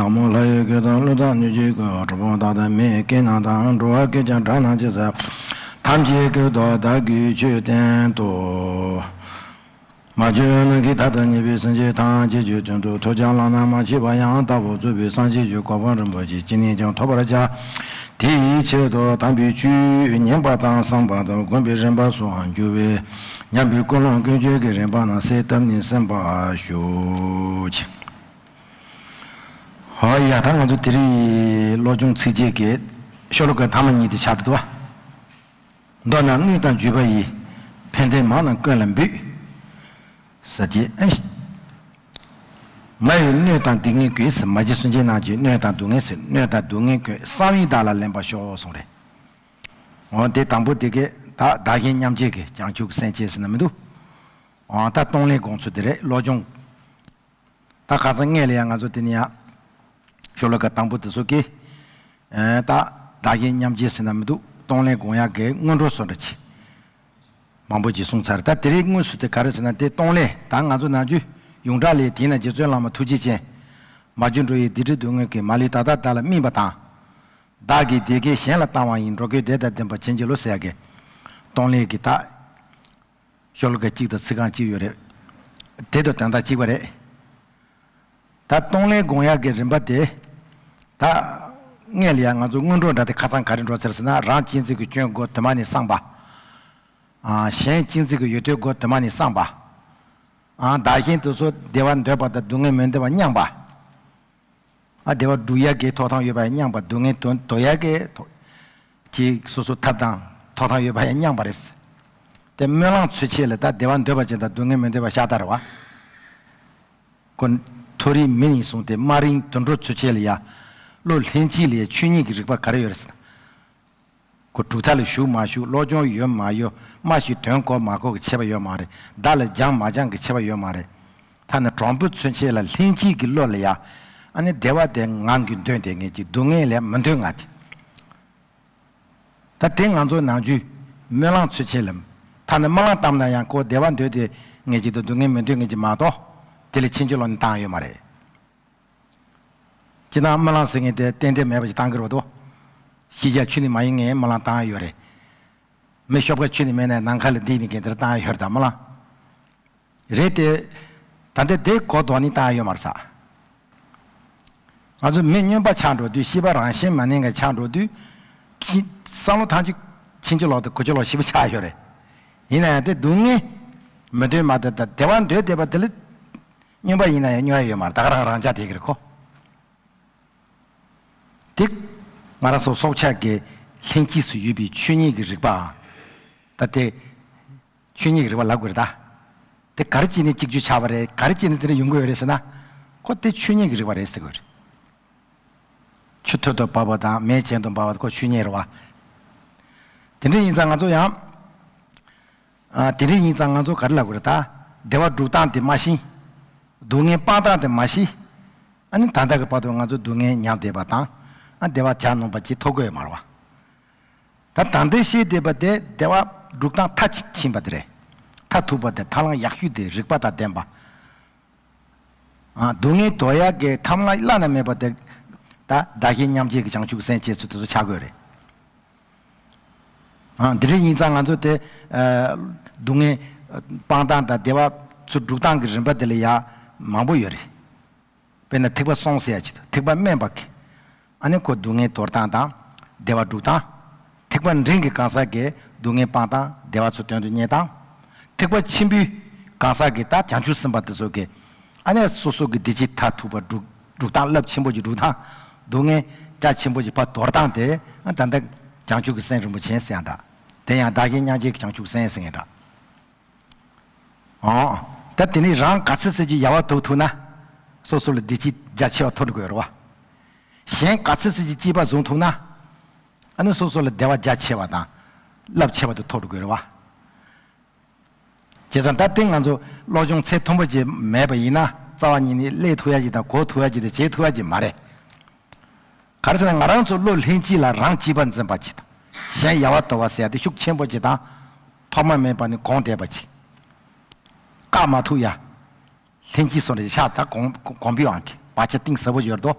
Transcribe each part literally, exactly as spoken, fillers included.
ནག་མོ་ལྷ་ཡི་སྐད་དང་ཀླུ་དང་གནོད་སྦྱིན་སྐད། གྲུལ་བུམ་དག་དང་མི་ཡི་སྐད་རྣམས་དང་། འགྲོ་བ་སྐད་ཀྱང་སྒྲ་རྣམས་ཇི་ཙམ་པ། ཐམས་ཅད་སྐད་དུ་བདག་གིས་ཆོས་བསྟན་ཏོ། མ་བཅོས་ཡང་ནམ་མཁའི་མཐའ་དང་མཉམ་པའི་སེམས་ཅན་ཐམས་ཅད་ཀྱི་དོན་དུ་ཐུགས་ཀྱང་བླ་ན་མ་མཆིས་པ་ཡང་དག་པར་རྫོགས་པའི་སངས་རྒྱས་ཀྱི་གོ་འཕང་རིན་པོ་ཆེ་ཅི་ནས་ཀྱང་ཐོབ་པར་བྱ། དེ་ཡི་ཆེད་དུ་དམ་པའི་ཆོས་ཉན་པ་དང་བསམ་པ་དང་སྒོམ་པའི་རིམ་པ་སོགས་འགྱུར་བས་ཉམས་པའི་ཀུན་སློང་ཀུན་སྤྱོད་ཀྱི་རིམ་པ་རྣམས་གསལ་བཏབ་ནས་གསན་པར་ཞུ། ཧོ་ཡ། ད་ང་ཚོ་དེ་རིང་བློ་སྦྱོང་ཚིགས་བཅད་ཀྱི་ཤོ་ལོ་ཀ་དང་པོ་ཉིད་དེ་ཆགས་འདུག་པ། མདོར་ན་དངོས་དང་བརྒྱུད་པ་ཡི། ཕན་བདེ་མང་རྣམས་ཀུན་ལ་འབུལ། ཟེར་གྱི་ཨེ། མ་ཡི་གནོད་དང་སྡུག་བསྔལ་ཀུན་ཟེར། མ་གྱུར་སེམས་ཅན་རྣམས་ཀྱི་གནོད་དང་སྡུག་བསྔལ་ཟེར། གནོད་དང་སྡུག་བསྔལ་ཀུན་བསམ་ཡས་བདག་ལ་ལེན་པར་ཤོག་གསུངས་རེད། འོ་དེ་དང་པོ་དེ་གས་ད་བདག་གཞན་མཉམ་བརྗེ་གི་བྱང་ཆུབ་སེམས་བསྐྱེད་ཟེར་ན་མི་འདུག་འོ་ད་གཏོང་ལེན་སྒོམ་ཚུལ་དེ་རེད། བློ་སྦྱོང་། ད་ཁ་སང་སྔས་ལ་ཡང་ང་ཚོ་དེ་ནས་ཡང་ཤོ་ལོ་ཀ་དང་པོ་དེ་ཚོ་གི། ཨེ་ད་བདག་གཞན་མཉམ་བརྗེ་ཟེར་ན་མི་འདུག་གཏོང་ལེན་སྒོམ་ཡག་གི་སྔོན་འགྲོ་སོགས་འདྲ་ཆེ། མང་པོ་ཅིག་གསུངས་ཚར། ད་དེ་རིང་དངོས་སུ་དེ་ག་རེ་ཟེར་ན་དེ་གཏོང་ལེན། ད་ང་ཚོ་ནང་རྒྱུད་ཡོངས་གྲགས་ལས་དེས་ན་རྗེ་བཙུན་བླ་མ་ཐུགས་རྗེ་ཅན། མ་གྱུར་འགྲོ་བའི་སྡིག་སྒྲིབ་སྡུག་བསྔལ་ཀུན། མ་ལུས་ད་ལྟ་བདག་ལ་སྨིན་པ་དང་། བདག་གིས་བདེ་སྐྱིད་གཞན་ལ་བཏང་བ་ཡིན། འགྲོ་ཀུན་བདེ་དང་ལྡན་པར་བྱིན་གྱིས་རློབས་ཟེར་ཡག་གི། གཏོང་ལེན་གྱི་ད། ཤོ་ལོ་ཀ་གཅིག་དང་ཚིག་རྐང་གཅིག་ཡོད་རེད། དེ་དང་དོན་དག་གཅིག་པ་རེད། ད་གཏོང་ལེན་སྒོམ་ཡག་གི་རིམ་པ་དེ། ད་སྔས་ལ་ཡང་ང་ཚོ་སྔོན་འགྲོ་འདྲ་དེ་ཁ་སང་ག་རེ་འགྲོ་ཚར་ཟེར་ན། རང་གཅེས་འཛིན་གྱི་སྐྱོན་ཀུན་གདོད་མ་ནས་སངས་པ། ཨ་གཞན་གཅེས་འཛིན་གྱི་ཡོན་ཏན་ཀུན་གདོད་མ་ནས་སངས་པ། ཨ་བདག་གཞན་དེ་ཚོ་བདེ་བ་འདོད་པ་དང་སྡུག་བསྔལ་མི་འདོད་པ་མཉམ་པ། ཨ་བདེ་བ་སྒྲུབ་ཡག་གི་ཐོབ་ཐང་ཡོད་པ་ཡང་མཉམ་པ། སྡུག་བསྔལ་དོན་དོར་ཡག་གི་ཐོབ། ཅིག་སོ་སོ་ཐབས་དང་ཐོབ་ཐང་ཡོད་པ་ཡང་མཉམ་པ་རེད། དེ་སྨོན་ལམ་ཚུན་ཆད་ལ་ད་བདེ་བ་འདོད་པ་ཅན་དང་སྡུག་བསྔལ་མི་འདོད་པ་ཤ་སྟག་རེད་པ། ཁོ་མཐོ་རིས་མི་ནས་བཟུང་སྟེ་དམའ་རིས་དུད་འགྲོ་ཚུན་ཆད་ལ་ཡ། བློ་ལྷན་སྐྱེས་ལ་ཡ་ཆོས་ཉིད་ཀྱི་རིག་པ་ག་རེ་ཡོད་རེད་ཟེར་ན། ཁོ་གྲུབ་མཐའ་ལ་ཞུགས་མ་ཞུགས། བློ་སྦྱོང་ཡོད་མ་ཡོད། སྨྲ་ཤེས་དོན་གོ་མ་གོ་གི་ཁྱད་པར་ཡོད་མ་རེད། བདག་ལ་སྦྱངས་མ་སྦྱངས་གི་ཁྱད་པར་ཡོད་མ་རེད། ཐ་ན་གྲོགས་པོ་ཚུན་ཆད་ལ་ལྷན་སྐྱེས་ཀྱི་བློ་ལ་ཡ། ཨ་ནི་བདེ་བ་དེ་ངང་གིས་འདོད་དེ་ངེས་ཀྱི། སྡུག་བསྔལ་ལ་མི་འདོད་ངེས་ཏེ། ད་དེ་ང་ཚོ་ནང་རྒྱུད་སྨོན་ལམ་ཚུན་ཆད་ལ། ཐ་ན་སྨོན་ལམ་བཏབ་ན་ཡང་ཁོ་བདེ་བ་འདོད་དེ་ངེས་ཀྱི་དང་སྡུག་བསྔལ་མི་འདོད་ངེས་ཀྱི་མ་གཏོགས། དེ་ལས་ཕྱིན་ཅི་ལོག་ནས་བཏང་ཡོད་མ་རེད། སྤྱིར་བཏང་སྨོན་ལམ་ཟེར་མཁན་དེ་ཏན་ཏན་མེད་པ་ཞིག་བཏང་གི་རེད་པ། ཤེས་བྱ་ཆོས་ནི་མ་ཡིན་ངེས་སྨོན་ལམ་བཏང་ཡོད་རེད། མི་ཤོབ་ཁ་ཆོས་ནི་མེད་ན་ནམ་མཁའ་ལ་ལྡིང་ནས་གན་དེར་བཏང་ཡོད་རེད། ད་སྨོན་ལམ་རེད་དེ། ད་ལྟ་དེ་གོ་ལྡོག་ནས་བཏང་ཡོད་མ་རེད་ས། ང་ཚོ་མི་སྨྱོན་པ་ཆགས་འགྲོ་དུས། ཤེས་པ་རང་བཞིན་མ་གནས་མཁན་ཆགས་འགྲོ་དུས། ཁྱི་བསམ་བློ་ཐམས་ཅད་ཕྱིན་ཅི་ལོག་དང་གོ་ཅི་ལོག་ཞེ་པོ་ཆགས་ཡོད་རེད། ཡིན་ན་ཡང་དེ་སྡུག་བསྔལ་མི་འདོད་མ་འདོད་དང་བདེ་བ་འདོད་བསྡད་པ་དེ་ལ། སྨྱོན་པ་ཡིན་ན་ཡང་སྨྱོ་ཡ་ཡོད་མ་རེད། ད་ག་རང་རང་འཇགས་བསྡད་ཀྱི་རེད་ཁོ། དེ་ང་རང་ཚོ་སྲོག་ཆགས་ཀྱི་ལྷན་སྐྱེས་སུ་ཡོད་པའི་ཆོས་ཉིད་ཀྱི་རིག་པའང་། ད་དེ་ཆོས་ཉིད་ཀྱི་རིག་པ་ལབ་དགོས་རེད་ད། དེ་ག་རེ་བྱས་ནས་གཅིག་གྱུར་ཆགས་པ་རེད། ག་རེ་བྱས་ནས་དེ་འདྲ་ཡོང་གི་ཡོད་རེད་ཟེར་ན། ཁོ་དེ་ཆོས་ཉིད་ཀྱི་རིག་པ་རེད་ཟེར་དགོས་རེད། ཆུ་ཐོད་དུ་བབས་པ་དང་མེ་གྱེན་དུ་འབར་བ་ཁོ་ཆོས་ཉིད་རེད་པ། དེ་འདྲ་ཡིན་ཙང་ང་ཚོ་ཡང་། ཨ་དེ་འདྲ་ཡིན་ཙང་ང་ཚོ་ག་རེ་ལབ་དགོས་རེད་ད། བདེ་བ་སྒྲུབ་སྟངས་དེ་མ་ཤེས། སྡུག་བསྔལ་སྤང་སྟངས་དེ་མ་ཤེས། ཨ་ནི་ད་ལྟ་གི་བར་དུ་ང་ཚོ་སྡུག་བསྔལ་མྱངས་བསྡད་པ་དང་། ཨ་བདེ་བ་གྱ་ནོམ་པ་ཅིག་ཐོབ་ཀྱི་ཡོད་མ་རེད་པ། ད་ད་ལྟ་ཤེས་བསྡད་པ་དེ་བདེ་བ་སྒྲུབ་སྟངས་མཐར་ཕྱིན་པ་དེ་རེད། མཐར་ཐུག་པ་དེ་ཐབས་ལམ་ཡག་ཤོས་དེ་རིག་པ་དང་ལྡན་པ། ཨ་སྡུག་བསྔལ་དོར་ཡག་གི་ཐབས་ལམ་བླ་ན་མེད་པ་དེ། ད་བདག་གཞན་མཉམ་བརྗེ་གི་བྱང་ཆུབ་སེམས་བསྐྱེད་ཚུལ་དེ་ཚོ་ཆགས་དགོས་རེད། ཨ་འདི་འདྲ་ཡིན་ཙང་ང་ཚོ་དེ། ཨ་སྡུག་བསྔལ་སྤང་སྟངས་དང་བདེ་བ་ཚུར་སྒྲུབ་སྟངས་ཀྱི་རིམ་པ་དེ་ལ་ཡ་མང་པོ་ཡོད་རེད། དཔེར་ན་ཐེག་པ་གསུམ་ཟེར་ཡ་ཅིག་དང་། ཐེག་པ་དམན་པ་གི། ཨ་ནི་ཁོ་སྡུག་བསྔལ་དོར་སྟངས་དང་བདེ་བ་སྒྲུབ་སྟངས། ཐེག་པ་འབྲིང་གི་གང་ཟག་གིས་སྡུག་བསྔལ་སྤང་སྟངས། བདེ་བ་ཚུར་དོན་དུ་གཉེར་སྟངས། ཐེག་པ་ཆེན་པོའི་གང་ཟག་གིས་ད་བྱང་ཆུབ་སེམས་དཔའ་དེ་ཚོ་གིས། ཨ་ནི་སོ་སོ་གི་བདེ་སྐྱིད་མཐར་ཐུག་པ་སྒྲུབ་སྒྲུབ་སྟངས། རླབས་ཆེན་པོ་ཅིག་སྒྲུབ་སྟངས། སྡུག་བསྔལ་རྒྱ་ཆེན་པོ་ཅིག་ཕར་དོར་སྟངས་དེ། ཨ་ད་ལྟ་བྱང་ཆུབ་ཀྱི་སེམས་རིན་པོ་ཆེ་ཟེར་ཡ་འདྲ། དེ་ཡང་བདག་གཞན་མཉམ་བརྗེའི་བྱང་ཆུབ་སེམས་ཟེར་ཡ་འདྲ། ཨོ། ད་དེ་ནས་རང་ག་ཚོད་ཙམ་ཅིག་ཡལ་བ་དོར་ཐུབ་ན། སོ་སོ་ལ་བདེ་སྐྱིད་རྒྱ་ཆེ་བ་ཐོབ་འགྲོ་གི་ཡོད་རེད་པ། གཞན་ག་ཚོད་ཙམ་ཅིག་གཅེས་པར་བཟུང་ཐུབ་ན། ཨ་ནི་སོ་སོ་ལ་བདེ་བ་རྒྱ་ཆེ་བ་དང་། རླབས་ཆེ་བ་དེ་ཐོབ་འགྲོ་གི་ཡོད་རེད་པ། བྱས་ཙང་ད་ལྟ་ང་ཚོ་བློ་སྦྱོང་ཚད་མཐོན་པོ་ཅིག་མེད་པ་ཡིན་ན། རྩ་བ་ཉིད་ནས་སླེབས་ཐུབ་ཡ་ཅིག་དང་། གོ་ཐུབ་ཡ་ཅིག་དང་། བྱེད་ཐུབ་ཡ་ཅིག་མ་རེད། ག་རེ་ཟེར་ན། ང་རང་ཚོ་བློ་ལྷན་སྐྱེས་ལ་རང་གཅེས་པར་འཛིན་པ་ཅིག་དང་། གཞན་ཡལ་བ་དོར་བ་ཟེར་ཡ་དེ་ཤུགས་ཆེན་པོ་ཅིག་དང་། ཐོག་མ་མེད་པ་ནས་གོམས་བསྡད་པ་ཅིག། བཀག་མ་ཐུབ་ཡ། ལྷན་སྐྱེས་སོགས་ནས་ཆགས། ད་གོམས་གོམས་པའི་དབང་གིས་བག་ཆགས་གཏིང་ཟབ་པོ་ཡོད་དོ།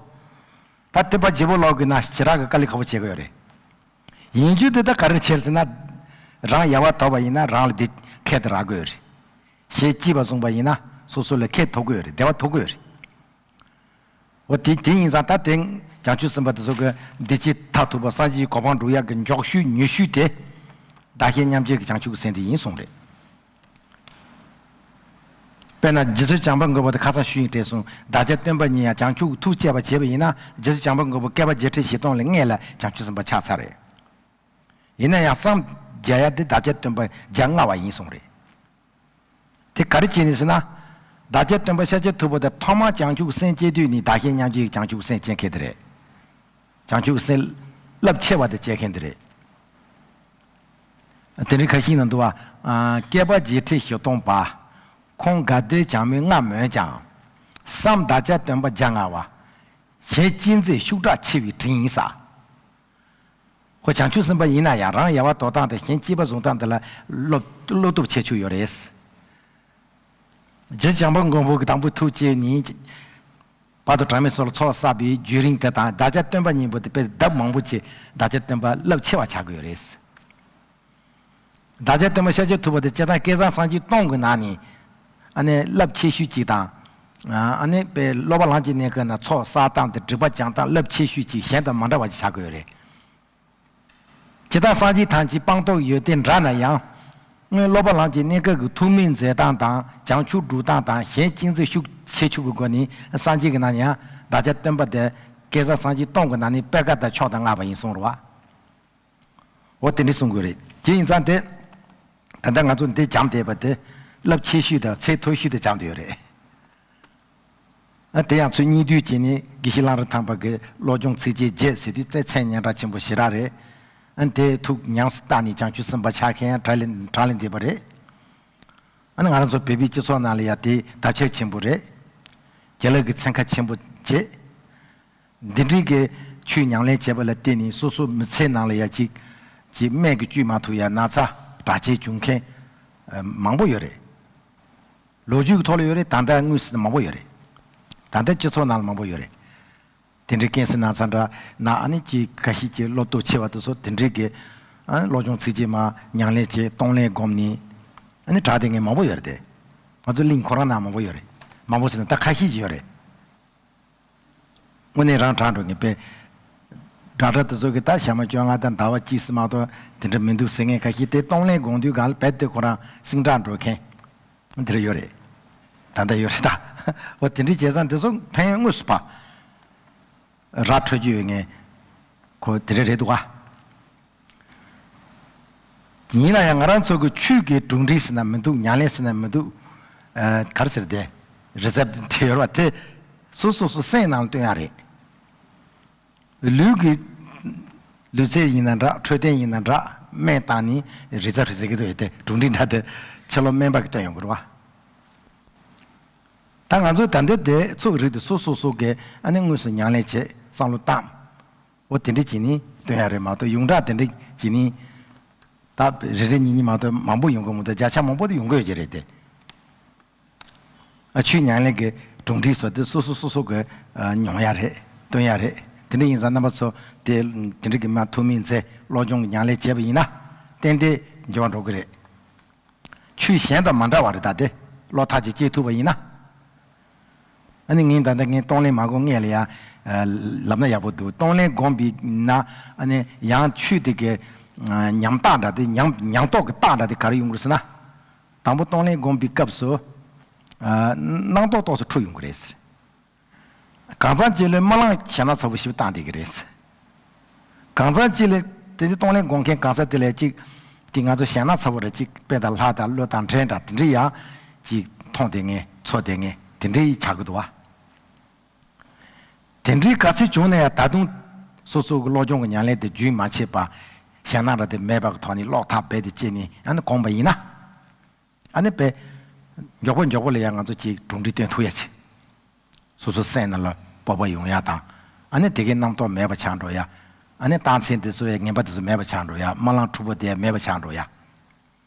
ད་དེ་པ་བརྗེ་པོ་ལོག་གི་ན་ཞེ་དྲག་གི་དཀའ་ལས་ཁག་པོ་བྱེད་ཀྱི་ཡོད་རེད། ཡིན་རྒྱུ་དེ་ད་ག་རེ་བྱེད་ཟེར་ན། རང་ཡལ་བ་དོར་བ་ཡིན་ན་རང་ལ་དེ་ཁྱད་དུ་རག་གི་ཡོད་རེད། གཞན་གཅེས་པ་བཟུང་བ་ཡིན་ན་སོ་སོ་ལ་ཁྱད་ཐོབ་ཀྱི་ཡོད་རེད། བདེ་བ་ཐོབ་ཀྱི་ཡོད་རེད། འོ་དེ་དེ་ཡིན་ཙང་ད་དེ་བྱང་ཆུབ་སེམས་དཔའ་དེ་ཚོ་གི་བདེ་སྐྱིད་མཐར་ཐུག་པ་སངས་རྒྱས་ཀྱི་གོ་འཕང་སྒྲུབ་ཡག་གི་མགྱོགས་ཤོས་ཉུང་ཤོས་དེ། བདག་གཞན་མཉམ་བརྗེ་གི་བྱང་ཆུབ་ཀྱི་སེམས་དེ་ཡིན་གསུངས་རེད། དཔེར་ན་རྗེ་བཙུན་བྱམས་པ་མགོན་པོ་དེ་ཁ་སང་ཞུས་ཡིན་དྲན་སོང་། བདག་ཅག་སྟོན་པ་ཉིད་ཡང་བྱང་ཆུབ་ཀྱི་ཐུགས་བསྐྱེད་པ་བྱས་པ་ཡིན་ན་རྗེ་བཙུན་བྱམས་པ་མགོན་པོ་བསྐལ་པ་བརྒྱད་ཁྲི་བཞི་སྟོང་ལས་སྔས་ལ་བྱང་ཆུབ་སེམས་དཔའ་ཆགས་ཚར་རེད། ཡིན་ན་ཡང་བསམ་རྒྱ་ཡ་དེ་བདག་ཅག་སྟོན་པ་རྒྱ་སྔ་བ་ཡིན་གསུངས་རེད། དེ་ག་རེ་བྱས་ནས་ཟེར་ན། བདག་ཅག་སྟོན་པ་ཤཱཀྱ་ཐུབ་པ་དེ་ཐོག་མར་བྱང་ཆུབ་སེམས་བསྐྱེད་དུས་ནི་བདག་གཞན་མཉམ་བརྗེའི་བྱང་ཆུབ་སེམས་བསྐྱེད་མཁན་དེ་རེད། བྱང་ཆུབ་སེམས་རླབས་ཆེ་བ་དེ་བསྐྱེད་མཁན་དེ་རེད། དེ་འདྲའི་ཁ་ཤས་ནང་འདུག་བ། ཨ། བསྐལ་པ་བརྒྱད་ཁྲི་བཞི་སྟོང་པ། ཁོང་དགའ་བདེ་བྱམས་སྨོན་ལྔ་མོད་ཀྱང་། བསམ་བདག་ཅག་སྟོན་པ་རྒྱ་སྔ་བ། གཞན་གཅེས་འཛིན་ཤུགས་དྲག་ཆེ་བའི་དྲིན་ཡིན་ས། ཁོ་བྱང་ཆུབ་སེམས་དཔའ་ཡིན་ན་ཡང་རང་ཡལ་བ་དོར་སྟངས་དང་གཞན་གཅེས་པ་བཟུང་སྟངས་དེ་ལ་བློ་བློ་སྟོབས་ཆེ་ཆུང་ཡོད་རེད། རྗེ་བྱམས་པ་མགོན་པོ་གི་དང་པོ་ཐུགས་བསྐྱེད་ནས། བར་དུ་གྲངས་མེད་སོགས་ལ་ཚོགས་བསགས་པའི་བརྒྱུད་རིམ་དེ་དང་བདག་ཅག་སྟོན་པ་གཉིས་པོ་དེ་དཔེ་ལྡབ་མང་པོ་ཅིག་བདག་ཅག་སྟོན་པ་རླབས་ཆེ་བ་ཆགས་ཀྱི་ཡོད་རེད། བདག་ཅག་སྟོན་པ་ཤཱཀྱ་ཐུབ་པ་དེ་སྤྱིར་བཏང་བསྐལ་བཟང་སངས་རྒྱས་སྟོང་གི་ནང་ནས་ཨ་ནི་རླབས་ཆེ་ཤོས་ཅིག་དང་། ཨ་ནི་དཔེ་སློབ་པ་ལམ་གྱི་གནས་སྐབས་ན་ཚོགས་བསགས་སྟངས་དེ་སྒྲིབ་པ་སྦྱང་སྟངས་རླབས་ཆེ་ཤོས་ཅིག་གཞན་དང་མ་འདྲ་བ་ཅིག་ཆགས་ཀྱི་ཡོད་རེད། ཇི་ལྟར་སངས་རྒྱས་ཐམས་ཅད་སྤངས་རྟོགས་ཡོན་ཏན་འདྲ་ན་ཡང་། སྔོན་སློབ་པ་ལམ་གྱི་གནས་སྐབས་ཀྱི་ཐུགས་སྨོན་མཛད་སྟངས་དང་བྱང་ཆུབ་སྒྲུབ་སྟངས་དང་གཞན་གཅེས་འཛིན་ཤུགས་ཆེ་ཆུང་གི་སྒོ་ནས་སངས་རྒྱས་ཀྱི་ནང་ནས་ཡང་བདག་ཅག་སྟོན་པ་དེ་བསྐལ་བཟང་སངས་རྒྱས་སྟོང་གི་ནང་ནས་པད་དཀར་དང་མཆོག་དང་མངའ་བ་ཡིན་གསུངས་རེད་བ། འོ་དེ་འདྲ་གསུང་དགོས་རེད། དེ་ཡིན་ཙང་དེ། ད་ལྟ་ང་ཚོ་འདི་སྦྱངས་བསྡད་པ་དེ་རླབས་ཆེ་ཤོས་དང་ཚད་མཐོ་ཤོས་དེ་སྦྱངས་བསྡད་ཡོད་རེད། ཨ། དེ་ཡང་ཚུར་སྙིང་བསྡུས་བྱས་ནས་དགེ་བཤེས་གླང་རི་ཐང་པ་གི་བློ་སྦྱོང་ཚིགས་བཅད་བརྒྱད་ཟེར་དུས་རྩ་ཚད་སྙན་གྲགས་ཆེན་པོ་ཞེ་དྲག་རེད། ཨ། དེ་ཐུགས་ཉམས་སུ་བཏང་ནས་བྱང་ཆུབ་སེམས་དཔའ་ཆགས་མཁན་ཡང་གྲངས་ལས་གྲངས་ལས་འདས་པ་རེད། ཨ་ནི་ང་རང་ཚོ་བོད་པའི་སྤྱི་ཚོགས་ནང་ལ་ཡང་དེ་དར་ཁྱབ་ཆེན་པོ་རེད། རྒྱལ་ལ་གི་ཚན་ཁ་ཆེན་པོ་བྱེད། འདི་འདྲའི་གི་ཆོས་ཉམས་ལེན་བྱས་པ་ལ་བརྟེན་ནས་སོ་སོ་མི་ཚེ་ནང་ལ་ཡ་གཅིག་གཅིག་སྨན་གྱིས་བཅོས་མ་ཐུབ་ཡ་ན་ཚ་དྲག་ཆེ་བྱུང་མཁན་མང་པོ་ཡོད་རེད། ལོ་རྒྱུས་ཀྱི་ཐོག་ལ་ཡོད་རེད། ད་ལྟ་དངོས་སུ་མང་པོ་ཡོད་རེད། ད་ལྟ་སྤྱི་ཚོགས་ནང་ལ་མང་པོ་ཡོད་རེད། དེ་འདྲའི་ཀན་སར་ན་ཚ་འདྲ་ན་ཨ་ནི་གཅིག་ཁ་ཤས་ཀྱི་བློ་སྟོབས་ཆེ་བ་དེ་ཚོ་དེ་འདྲའི་གི་ཨ་ནི་བློ་སྦྱོང་ཚིགས་བཅད་མ་ཉམས་ལེན་བྱས་གཏོང་ལེན་སྒོམ་ནས་ཨ་ནི་དྲག་བསྡད་མཁན་མང་པོ་ཡོད་རེད་དེ། ང་ཚོ་གླིང་ཁོ་རང་ནང་མང་པོ་ཡོད་རེད། མང་པོ་ཟེར་ན་ད་ཁ་ཤས་ཀྱི་ཡོད་རེད། དངོས་གནས་རང་དྲག་འགྲོ་ངེས་པས། དྲག་དྲག་དེ་ཚོ་གི་ད་ཞག་མ་བཅོ་ལྔ་དང་ཟླ་བ་གཅིག་ཙམ་མ་གཏོགས་དེ་འདྲ་མི་འདུག་ཟེར་མཁན་ཁ་ཤས་དེ་གཏོང་ལེན་སྒོམ་དུས་སྒང་ལ་རྦད་དེ་ཁོ་རང་སིང་དྲག་འགྲོ་མཁན་དེ་འདྲ་ཡོད་རེད། ད་ལྟ་ཡོད་རེད་ད། འོ་དེ་འདྲའི་བྱས་ཙང་དེ་ཚོ་ཕན་ཡོན་དངོས་སུ་ཕར་ར་འཕྲོད་ཀྱི་ཡོད་མཁན་ཁོ་དེ་འདྲ་རེད་འདུག་ག། ཡིན་ན་ཡང་ང་རང་ཚོ་གི་ཆོས་ཀྱི་གྲུབ་འབྲས་ཟེར་ན་མི་འདུག་ཉམས་ལེན་ཟེར་ན་མི་འདུག་ཨ། ག་རེ་ཟེར་དེ། རི་ཛབ་དེ་ཡོད་རེད་བ་དེ། སོ་སོ་སོ་སེམས་ནང་ལ་བཏོན་ཡ་རེད། ལུས་ཀྱི་ལུས་རྩལ་ཡིན་ན་འདྲ་འཕྲོད་བསྟེན་ཡིན་ན་འདྲ་སྨན་བཏང་ནས་རི་ཛབ་རི་ཛབ་གི་དེ་གྲུབ་འབྲས་འདྲ་དེ་ཕྱི་ལོགས་སྨན་པ་གིས་བཏོན་ཡོང་གི་རེད་བ། ད་ང་ཚོས་ད་ལྟ་དེ་ཚོགས་ཀྱི་རིགས་དེ་སོ་སོ་སོ་གིས་ཨ་ནི་དངོས་སུ་ཉམས་ལེན་བྱེད་བསམ་བློ་བཏང་། འོ་དེ་འདྲ་བྱས་ནས་བཏོན་ཡ་རེད་མ་གཏོགས་ཡོངས་གྲགས་དེ་འདྲ་བྱས་ནས་ད་རེ་རེ་གཉིས་གཉིས་མ་གཏོགས་མང་པོ་ཡོང་གི་མི་འདུག་བརྒྱ་ཆ་མང་པོ་དེ་ཡོང་གི་ཡོད་ཀྱི་རེད་དེ། ཨ། ཆོས་ཉམས་ལེན་གྱི་གྲུབ་འབྲས་སོགས་དེ་སོ་སོ་སོ་སོ་གིས་ཨ་མྱོང་ཡ་རེད། བཏོན་ཡ་རེད། དེ་འདྲ་ཡིན་ཙང་རྣམ་པ་ཚོ་དེ་དེ་འདྲ་གི་མ་ཐུགས་སྨོན་མཛད་བློ་སྦྱོང་གི་ཉམས་ལེན་བྱས་པ་ཡིན་ན་ཏན་ཏན་འགྱུར་བ་འགྲོ་གི་རེད། ཆོས་གཞན་དང་མ་འདྲ་བ་རེད་ད་དེ། བློ་ཐག་ཅིག་བཅད་ཐུབ་པ་ཡིན་ན། ཨ་ནི་ངས་ད་ལྟ་ངས་གཏོང་ལེན་མ་དགོས་སྔས་ལ་ཡ། ཨ། ལབ་ན་ཡག་པོ་འདུག་གཏོང་ལེན་སྒོམ་པའི་ན་ཨ་ནི་ཡང་ཆོས་དེ་གི་ཨ་ཉམས་རྟགས་འདྲ་དེ་ཉམས་ཉམས་རྟོགས་ཀྱི་རྟགས་འདྲ་དེ་ག་རེ་ཡོང་གི་རེད་ཟེར་ན། དང་པོ་གཏོང་ལེན་སྒོམ་པའི་སྐབས་སུ། ཨ། སྣང་རྟོག་རྟོགས་སུ་འཁྲུལ་ཡོང་གི་རེད་ཟེར། གང་ཚང་གཅིག་ལ་རྨི་ལམ་ཞེད་སྣང་ཚ་པོ་ཞེ་པོ་བཏང་བསྡད་ཀྱི་རེད། གང་ཚང་གཅིག་ལ་དེ་འདྲ་གཏོང་ལེན་སྒོམ་མཁན་གང་ཟག་དེ་ལ་གཅིག་དེ་ང་ཚོ་ཞེད་སྣང་ཚ་པོ་རེད། གཅིག་དཔེ་དང་ལྷ་དང་ཀླུ་དང་འདྲེ་འདྲ་དེ་འདྲ་ཡང་གཅིག་མཐོང་བསྡད་མཁན་ཚོར་བསྡད་མཁན་དེ་འདྲ་ཡི་ཆགས་ཀྱི་འདུག་བ། དེ་འདྲའི་ག་ཚོད་བྱུང་ན་ཡང་ད་དུང་སོ་སོ་གི་བློ་སྦྱོང་གི་ཉམས་ལེན་དེ་རྒྱུན་མ་ཆད་པ་ཞེད་སྣང་འདྲ་དེ་མེད་པ་གི་ཐོག་ནས་བློ་ཐག་རྦད་དེ་བཅད་ནས་ཨ་ནི་སྒོམ་པ་ཡིན་ན། ཨ་ནི་དཔེ། མགྱོགས་པོ་མགྱོགས་པོ་ལ་ཡང་ང་ཚོ་གཅིག་གྲུབ་འབྲས་སྟོན་ཐུབ་ཡ་ཆེ། སོ་སོ་སེམས་ནང་ལ་སྤོབས་པ་ཡོང་ཡ་དང་། ཨ་ནི་དེ་གའི་རྣམ་རྟོག་མེད་པ་ཆགས་འགྲོ་ཡ། ཨ་ནི་རྟགས་མཚན་དེ་ཚོ་ཡ་ངན་པ་དེ་ཚོ་མེད་པ་ཆགས་འགྲོ་ཡ། རྨི་ལམ་འཁྲུལ་པོ་དེ་ཡ་མེད་པ་ཆགས་འགྲོ་ཡ།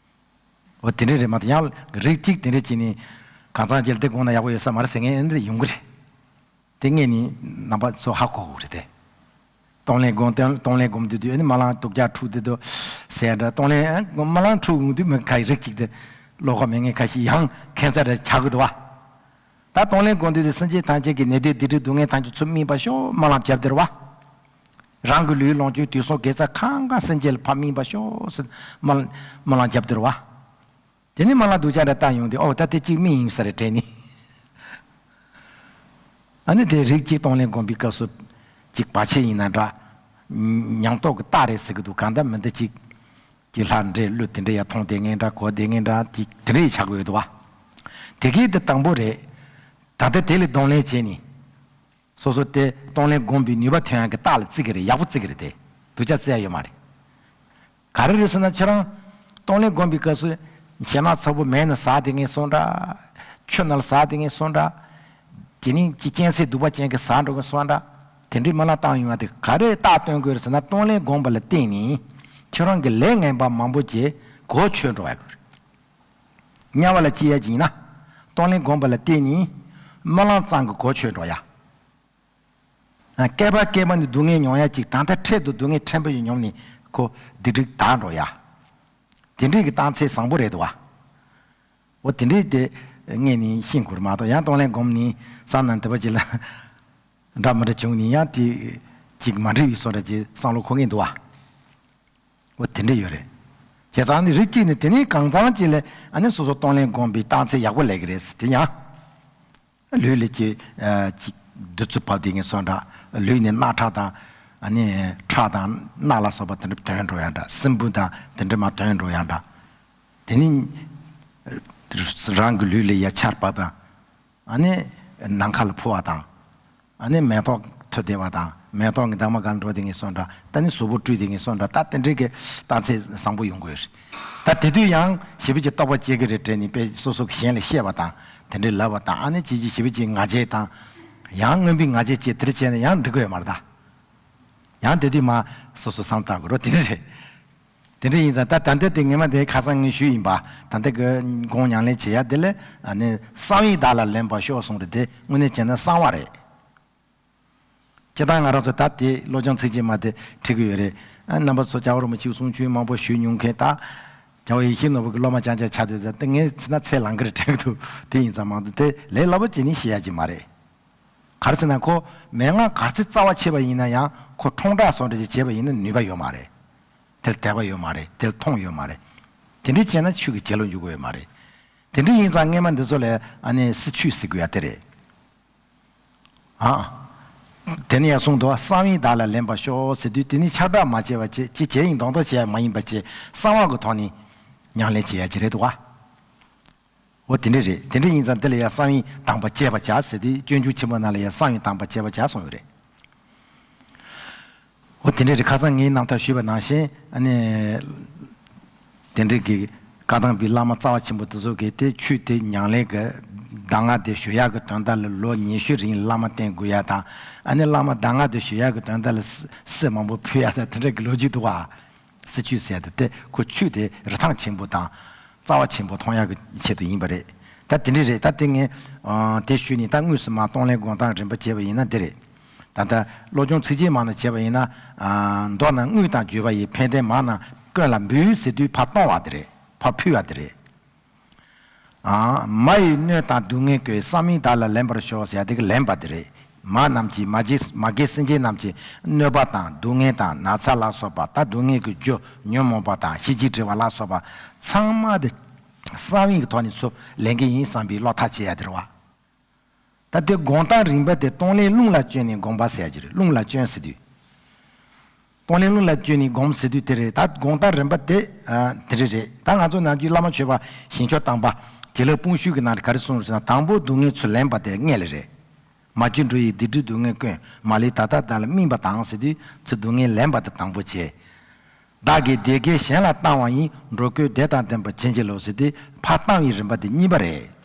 འོ་དེ་འདྲ་རེད་མ་གཏོགས་ཡང་རིགས་གཅིག་དེ་འདྲ་བྱས་ནས་གང་ཚང་རྗེས་ལ་དེ་དགོངས་ན་ཡག་པོ་ཡོད་ས་མ་རེད་ཟེར་མཁན་ཨེ་འདྲ་ཡོང་གི་རེད། དེ་ངས་ནི་རྣམ་པ་ཚོ་ཧ་གོ་དགོས་རེད་དེ། གཏོང་ལེན་སྒོམ་སྟེ་གཏོང་ལེན་སྒོམ་དུས་དུས་ཨ་ནི་རྨ་ལམ་དུག་ཅག་འཁྲུགས་དེ་དུ་ཟེར་འདྲ། གཏོང་ལེན་རྨ་ལམ་འཁྲུགས་འོང་དུས་མི་ཁ་ཡི་རིགས་གཅིག་དེ་བློ་ཁོག་མེད་མཁན་ཁ་ཤས་ཡང་ཁྱད་མཚར་རེ་ཆགས་ཀྱི་འདུག་བ། ད་གཏོང་ལེན་སྒོམ་དུས་དུས་སེམས་ཅན་ཐམས་ཅད་ཀྱི་ནད་དུག་སྡིག་སྒྲིབ་སྡུག་བསྔལ་ཐམས་ཅད་ཚུར་སྨིན་པ་ཤོག་སྨོན་ལམ་བརྒྱབ་སྟེ་རེད་བ། རང་གི་ལུས་ལོངས་སྤྱོད་དུས་གསུམ་དགེ་རྩ་གང་ག་སེམས་ཅན་ལ་ཕར་སྨིན་པ་ཤོག་ཟེར་སྨོན་སྨོན་ལམ་བརྒྱབ་སྟེ་རེད་བ། དེ་ནས་རྨ་ལམ་དུག་ཅག་འདྲ་བཏང་ཡོང་དུས་ཨོ་ད་དེ་གཅིག་སྨིན་ཡིན་ས་རེད་དྲན་ནས། ཨ་ནི་དེ་རིགས་གཅིག་གཏོང་ལེན་སྒོམ་པའི་སྐབས་སུ་གཅིག་བར་ཆད་ཡིན་ན་འདྲ། ཉམས་རྟོགས་ཀྱི་རྟགས་རེད་ཟེར་གྱི་འདུག་གང་ལྟར་མི་འདི་གཅིག་གཅིག་ལྷ་འདྲེ་ཀླུ་དེ་འདྲ་ཡར་མཐོང་བསྡད་མཁན་འདྲ་གོ་བསྡད་མཁན་འདྲ་དེ་དེ་འདྲ་ཡི་ཆགས་ཀྱི་ཡོད་འདུག་བ། དེ་གའི་དེ་དང་པོ་རེད། ད་ལྟ་དེ་ལ་གདོང་ལེན་བྱས་ནས། སོ་སོ་དེ་གཏོང་ལེན་སྒོམ་པའི་ནུས་པ་ཐོན་ཡག་གི་རྟགས་ལ་བརྩི་གི་རེད། ཡག་པོ་བརྩི་གི་རེད་དེ། སྡུག་ཅག་བརྩི་ཡ་ཡོད་མ་རེད། ག་རེ་རེད་ཟེར་ན་ཁྱེད་རང་གཏོང་ལེན་སྒོམ་པའི་སྐབས་སུ་བྱེ་ནག་ཚ་པོ་མལ་ན་ཟག་བསྡད་མཁན་སོང་འདྲ། ཆུ་ནང་ལ་ཟག་བསྡད་མཁན་སོང་འདྲ། དེ་ནས་ཀྱི་རྐྱེན་སེལ་སྡུག་པ་ཅན་གྱི་ཟག་འགྲོ་མཁན་སོང་འདྲ། དེ་འདྲའི་རྨ་ལམ་བཏང་ཡོང་བ་དེ་ག་རེ་རྟགས་སྟོན་དགོས་རེད་ཟེར་ན་གཏོང་ལེན་སྒོམ་པ་ལ་བརྟེན་ནས་ཁྱེད་རང་གི་ལས་ངན་པ་མང་པོ་ཅིག་གོ་ཆོད་འགྲོ་ཡ་དགོས་རེད། དམྱལ་བ་ལ་སྐྱེ་ཡ་ཅིག་ཡིན་ན། གཏོང་ལེན་སྒོམ་པ་ལ་བརྟེན་ནས་སྨོན་ལམ་གཙང་གི་གོ་ཆོད་འགྲོ་ཡ། བསྐལ་པ་བསྐལ་པ་ནས་སྡུག་བསྔལ་མྱོང་ཡ་ཅིག་ད་ལྟ་འཕྲལ་དུ་སྡུག་བསྔལ་ཕྲན་བུ་ཞིག་མྱོང་ནས་ཁོ་སྡིག་སྒྲིབ་དག་འགྲོ་ཡ། དེ་འདྲའི་གི་རྟགས་མཚན་བཟང་པོ་རེད་འདུག་བ། འོ་དེ་འདྲའི་དེ་ངས་ནི་ཤེས་དགོས་རེད་མ་གཏོགས་ཡང་གཏོང་ལེན་སྒོམ་ནས་བསམ་ན་འདི་པ་ཅིག་ལ་འདྲ་མི་འདྲ་བྱུང་ནས་ཡང་དེ་ཅིག་མ་འགྲིག་པའི་བཟོ་འདྲ་ཅིག་བསམ་བློ་འཁོར་གིན་འདུག་བ། འོ་དེ་འདྲ་ཡོད་རེད། བྱས་ཙང་ནི་རིགས་གཅིག་ནི་དེ་ནས་གང་ཚང་ཅིག་ལ་ཨ་ནི་སོ་སོ་གཏོང་ལེན་སྒོམ་པའི་རྟགས་མཚན་ཡག་པོ་ལས་ཀྱི་རེད་དེ་ཡང་། ལུས་ལ་ཅིག་ཅིག་བདུད་རྩི་བབས་བསྡད་མཁན་སོགས་འདྲ། ལུས་ནས་རྣག་ཁྲག་དང་ཨ་ནི་ཁྲག་དང་རྣག་ལ་སོགས་པ་དེ་འདྲ་ཐོན་འགྲོ་ཡ་འདྲ། སྲིན་འབུ་དང་དེ་འདྲ་མ་ཐོན་འགྲོ་ཡ་འདྲ། དེ་ནི་རང་གི་ལུས་ལ་ཡ་ཆར་བབས་པ། ཨ་ནི་ནམ་མཁའ་ལ་འཕུར་བ་དང་། ཨ་ནི་མེ་ཏོག་འཐོར་བསྡད་པ་དང་མེ་ཏོག་གི་འདབ་མ་སྒང་འགྲོ་བསྡད་མཁན་སོགས་འདྲ། ད་ནི་གཟུགས་པོ་བཀྲུས་བསྡད་མཁན་སོགས་འདྲ། ད་དེ་འདྲའི་གི་རྟགས་མཚན་བཟང་པོ་ཡོང་གི་ཡོད་རེད། ད་དེ་དུས་ཡང་ཞེ་པོ་ཅིག་རྟོགས་པ་སྐྱེ་གི་རེད་དྲན་ནས་དཔེ་སོ་སོ་གི་གཞན་ལ་བཤད་པ་དང་དེ་འདྲའི་ལབ་པ་དང་ཨ་ནི་ཅིག་ཅིག་ཞེ་པོ་ཅིག་ང་རྒྱལ་དང་། ཡང་རྔོན་པའི་ང་རྒྱལ་སྐྱེ་དེ་འདྲ་བྱས་ན་ཡང་འགྲིག་གི་ཡོད་མ་རེད་ད། ཡང་དེ་དུས་མ་སོ་སོ་བསམ་བཏང་དགོས་རོགས་དེ་འདྲ་རེད། དེ་འདྲ་ཡིན་ཙང་ད་ད་ལྟ་དེ་ངས་མ་དེ་ཁ་སང་ངས་ཞུས་ཡིན་པ། ད་ལྟ་གི་སྒོམ་ཉམས་ལེན་བྱེད་ཡ་དེ་ལས་ཨ་ནི་གསང་བས་བདག་ལ་ལེན་པར་ཤོག་གསུངས་རེད་དེ་དངོས་གནས་བྱས་ན་གསང་བ་རེད། སྤྱིར་བཏང་ང་རང་ཚོ་ད་དེ་བློ་སྦྱོང་ཚིགས་བཅད་མ་དེ་ཁྲིད་ཀྱི་ཡོད་རེད། ཨ་རྣམ་པ་ཚོ་རྒྱལ་བ་རིན་པོ་ཆེའི་གསུང་ཆོས་མང་པོ་ཞུས་མྱོང་མཁན་ད། རྒྱལ་བ་ཡིད་བཞིན་ནོར་བུ་གི་སློབ་མ་རྐྱང་རྐྱང་ཆགས་དུས་ད་ལྟ་ངས་ཚེ་ན་ཚེ་ལང་གི་རེད་དྲན་གི་འདུག་དེ་ཡིན་ཙང་མང་དུ་དེ་ལས་སླ་པོ་བྱས་ནས་བཤད་ཡ་ཅིག་མ་རེད། ག་རེ་ཟེར་ན་ཁོ་མན་ངག་ག་ཚོད་རྩ་བ་ཆེ་བ་ཡིན་ན་ཡང་ཁོ་ཁྲོང་བསྒྲགས་སོགས་འདྲ་ཅིག་བྱས་པ་ཡིན་ན་ནུས་པ་ཡོད་མ་རེད། དེ་ལ་དད་པ་ཡོད་མ་རེད། དེ་ལ་མཐོང་ཡོད་མ་རེད། དེ་འདྲ་བྱས་ན་ཆོས་ཀྱི་བྱེད་ལོ་འཇུག་གི་ཡོད་མ་རེད། དེ་འདྲ་ཡིན་ཙང་སྔས་མ་འདི་ཚོ་ལ་ཨ་ནི་སྲིད་ཆོས་ཟེར་དགོས་ཡ་དེ་རེད། ཨ། དེ་ནས་ཡང་གསུངས་འདུག་གསང་བས་བདག་ལ་ལེན་པར་ཤོག་ཟེར་དུས་དེ་ནི་ཁྱབ་བསྒྲགས་མ་བྱས་པ་བྱས་ཅི་བྱས་ཡིན་མདོག་མདོག་བྱས་ཡ་མ་ཡིན་པ་བྱས་གསང་བ་གི་ཐོག་ནས་ཉམས་ལེན་བྱེད་ཡ་ཅིག་རེད་འདུག་ག་འོ་དེ་འདྲ་རེད། དེ་འདྲ་ཡིན་ཙང་འདི་ལ་ཡང་གསང་བའི་དམ་པ་བཅས་པ་བྱ་ཟེར་ཏེ་སྤྱོད་འཇུག་ཆེན་པོ་ནང་ལ་ཡང་གསང་བའི་དམ་པ་བཅས་པ་བྱ་གསུངས་ཡོད་རེད། འོ་དེ་འདྲ་རེད། ཁ་སང་ངས་རྣམ་ཐར་ཞུས་པ་ནང་བཞིན་ཨ་ནི། དེ་འདྲ་གི་བཀའ་གདམས་པའི་བླ་མ་རྩ་བ་ཆེན་པོ་དེ་ཚོ་གིས་དེ་ཆོས་དེ་ཉམས་ལེན་གི་གདམས་ངག་དེ་ཞུ་ཡག་གི་དོན་དག་ལ་ལོ་ཉི་ཤུ་རིང་བླ་མ་བསྟེན་དགོས་ཡ་དང་ཨ་ནི་བླ་མ་གདམས་ངག་དེ་ཞུ་ཡག་གི་དོན་དག་ལ་སྲི་སྲི་མང་པོ་ཕུལ་ཡ་དང་དེ་འདྲ་གི་ལོ་རྒྱུས་འདུག་ག་སྲིད་ཇུས་ཟེར་ཡ་དེ་དེ་ཁོ་ཆོས་དེ་རིན་ཐང་ཆེན་པོ་དང་རྩ་བ་ཆེན་པོ་མཐོང་ཡག་གི་ཆེད་དུ་ཡིན་པ་རེད། ད་དེ་འདྲ་རེད། ད་དེ་ངས་ཨ་དེ་ཞུས་ནས་ད་དངོས་སུ་མར་གཏོང་ལེན་སྒོམ་སྟངས་རིམ་པ་བྱས་པ་ཡིན་ན་འདི་རེད། ད་ལྟ་བློ་སྦྱོང་ཚིགས་བཅད་མ་ནས་བྱས་པ་ཡིན་ན་ཨ་མདོར་ན་དངོས་དང་བརྗོད་པ་ཡི་ཕན་བདེ་མ་རྣམས་ཀུན་ལ་འབུལ་ཟེར་དུས་ཕར་གཏོང་བ་དེ་རེད། ཕར་ཕུལ་བ་དེ་རེད། ཨ། མ་ཡི་གནོད་དང་སྡུག་བསྔལ་ཀུན། གསང་བས་བདག་ལ་ལེན་པར་ཤོག་ཟེར་ཡ་དེ་གི་ལེན་པ་དེ་རེད། མ་རྣམས་ཀྱིས་མ་རྒན་མ་རྒན་སེམས་ཅན་རྣམས་ཀྱི་གནོད་པ་དང་སྡུག་བསྔལ་དང་ན་ཚ་ལ་སོགས་པ་ད་སྡུག་བསྔལ་གྱི་རྒྱུ་ཉོན་མོངས་པ་དང་ཤེས་བྱའི་སྒྲིབ་པ་ལ་སོགས་པ་ཚང་མ་དེ་གསང་བའི་གི་ཐོག་ནས་ཚུར་ལེན་གི་ཡིན་བསམ་པའི་བློ་ཐག་བཅད་ཡ་དེ་རེད་བ། ད་དེ་སྒོམ་སྟངས་རིམ་པ་དེ་གཏོང་ལེན་རླུང་ལ་བསྐྱོན་ནས་སྒོམ་པ་ཟེར་ཡ་ཅིག་རེད། རླུང་ལ་བསྐྱོན་ཟེར་དུས། གཏོང་ལེན་རླུང་ལ་བསྐྱོན་ནས་སྒོམ་ཟེར་དུས་དེ་རེད། ད་སྒོམ་སྟངས་རིམ་པ་དེ་ཨ་དེ་རེད་རེད། ད་ང་ཚོ་ནམ་རྒྱུན་བླ་མ་མཆོད་པ་ཞིང་མཆོག་དམ་པ་དགེ་ལེགས་དཔུང་ཤུགས་ཀྱི་ནང་ལ་ག་རེ་གསུངས་རེད་ཟེར་ན། དང་པོ་སྡུག་བསྔལ་ཚུར་ལེན་པ་དེ་སྔོན་ལ་རེད། མ་གྱུར་འགྲོ་ཡི་སྡིག་སྒྲིབ་སྡུག་བསྔལ་ཀུན། མ་ལུས་ད་ལྟ་བདག་ལ་སྨིན་པ་དང་ཟེར་དུས་ཚུར་སྡུག་བསྔལ་ལེན་པ་དེ་དང་པོ་བྱས། བདག་གིས་བདེ་དགེ་གཞན་ལ་བཏང་བ་ཡིན། འགྲོ་ཀུན་བདེ་དང་ལྡན་པར་བྱིན་གྱིས་རློབས་ཟེར་དུས་ཕར་བཏང་བའི་རིམ་པ་དེ་གཉིས་པ་རེད།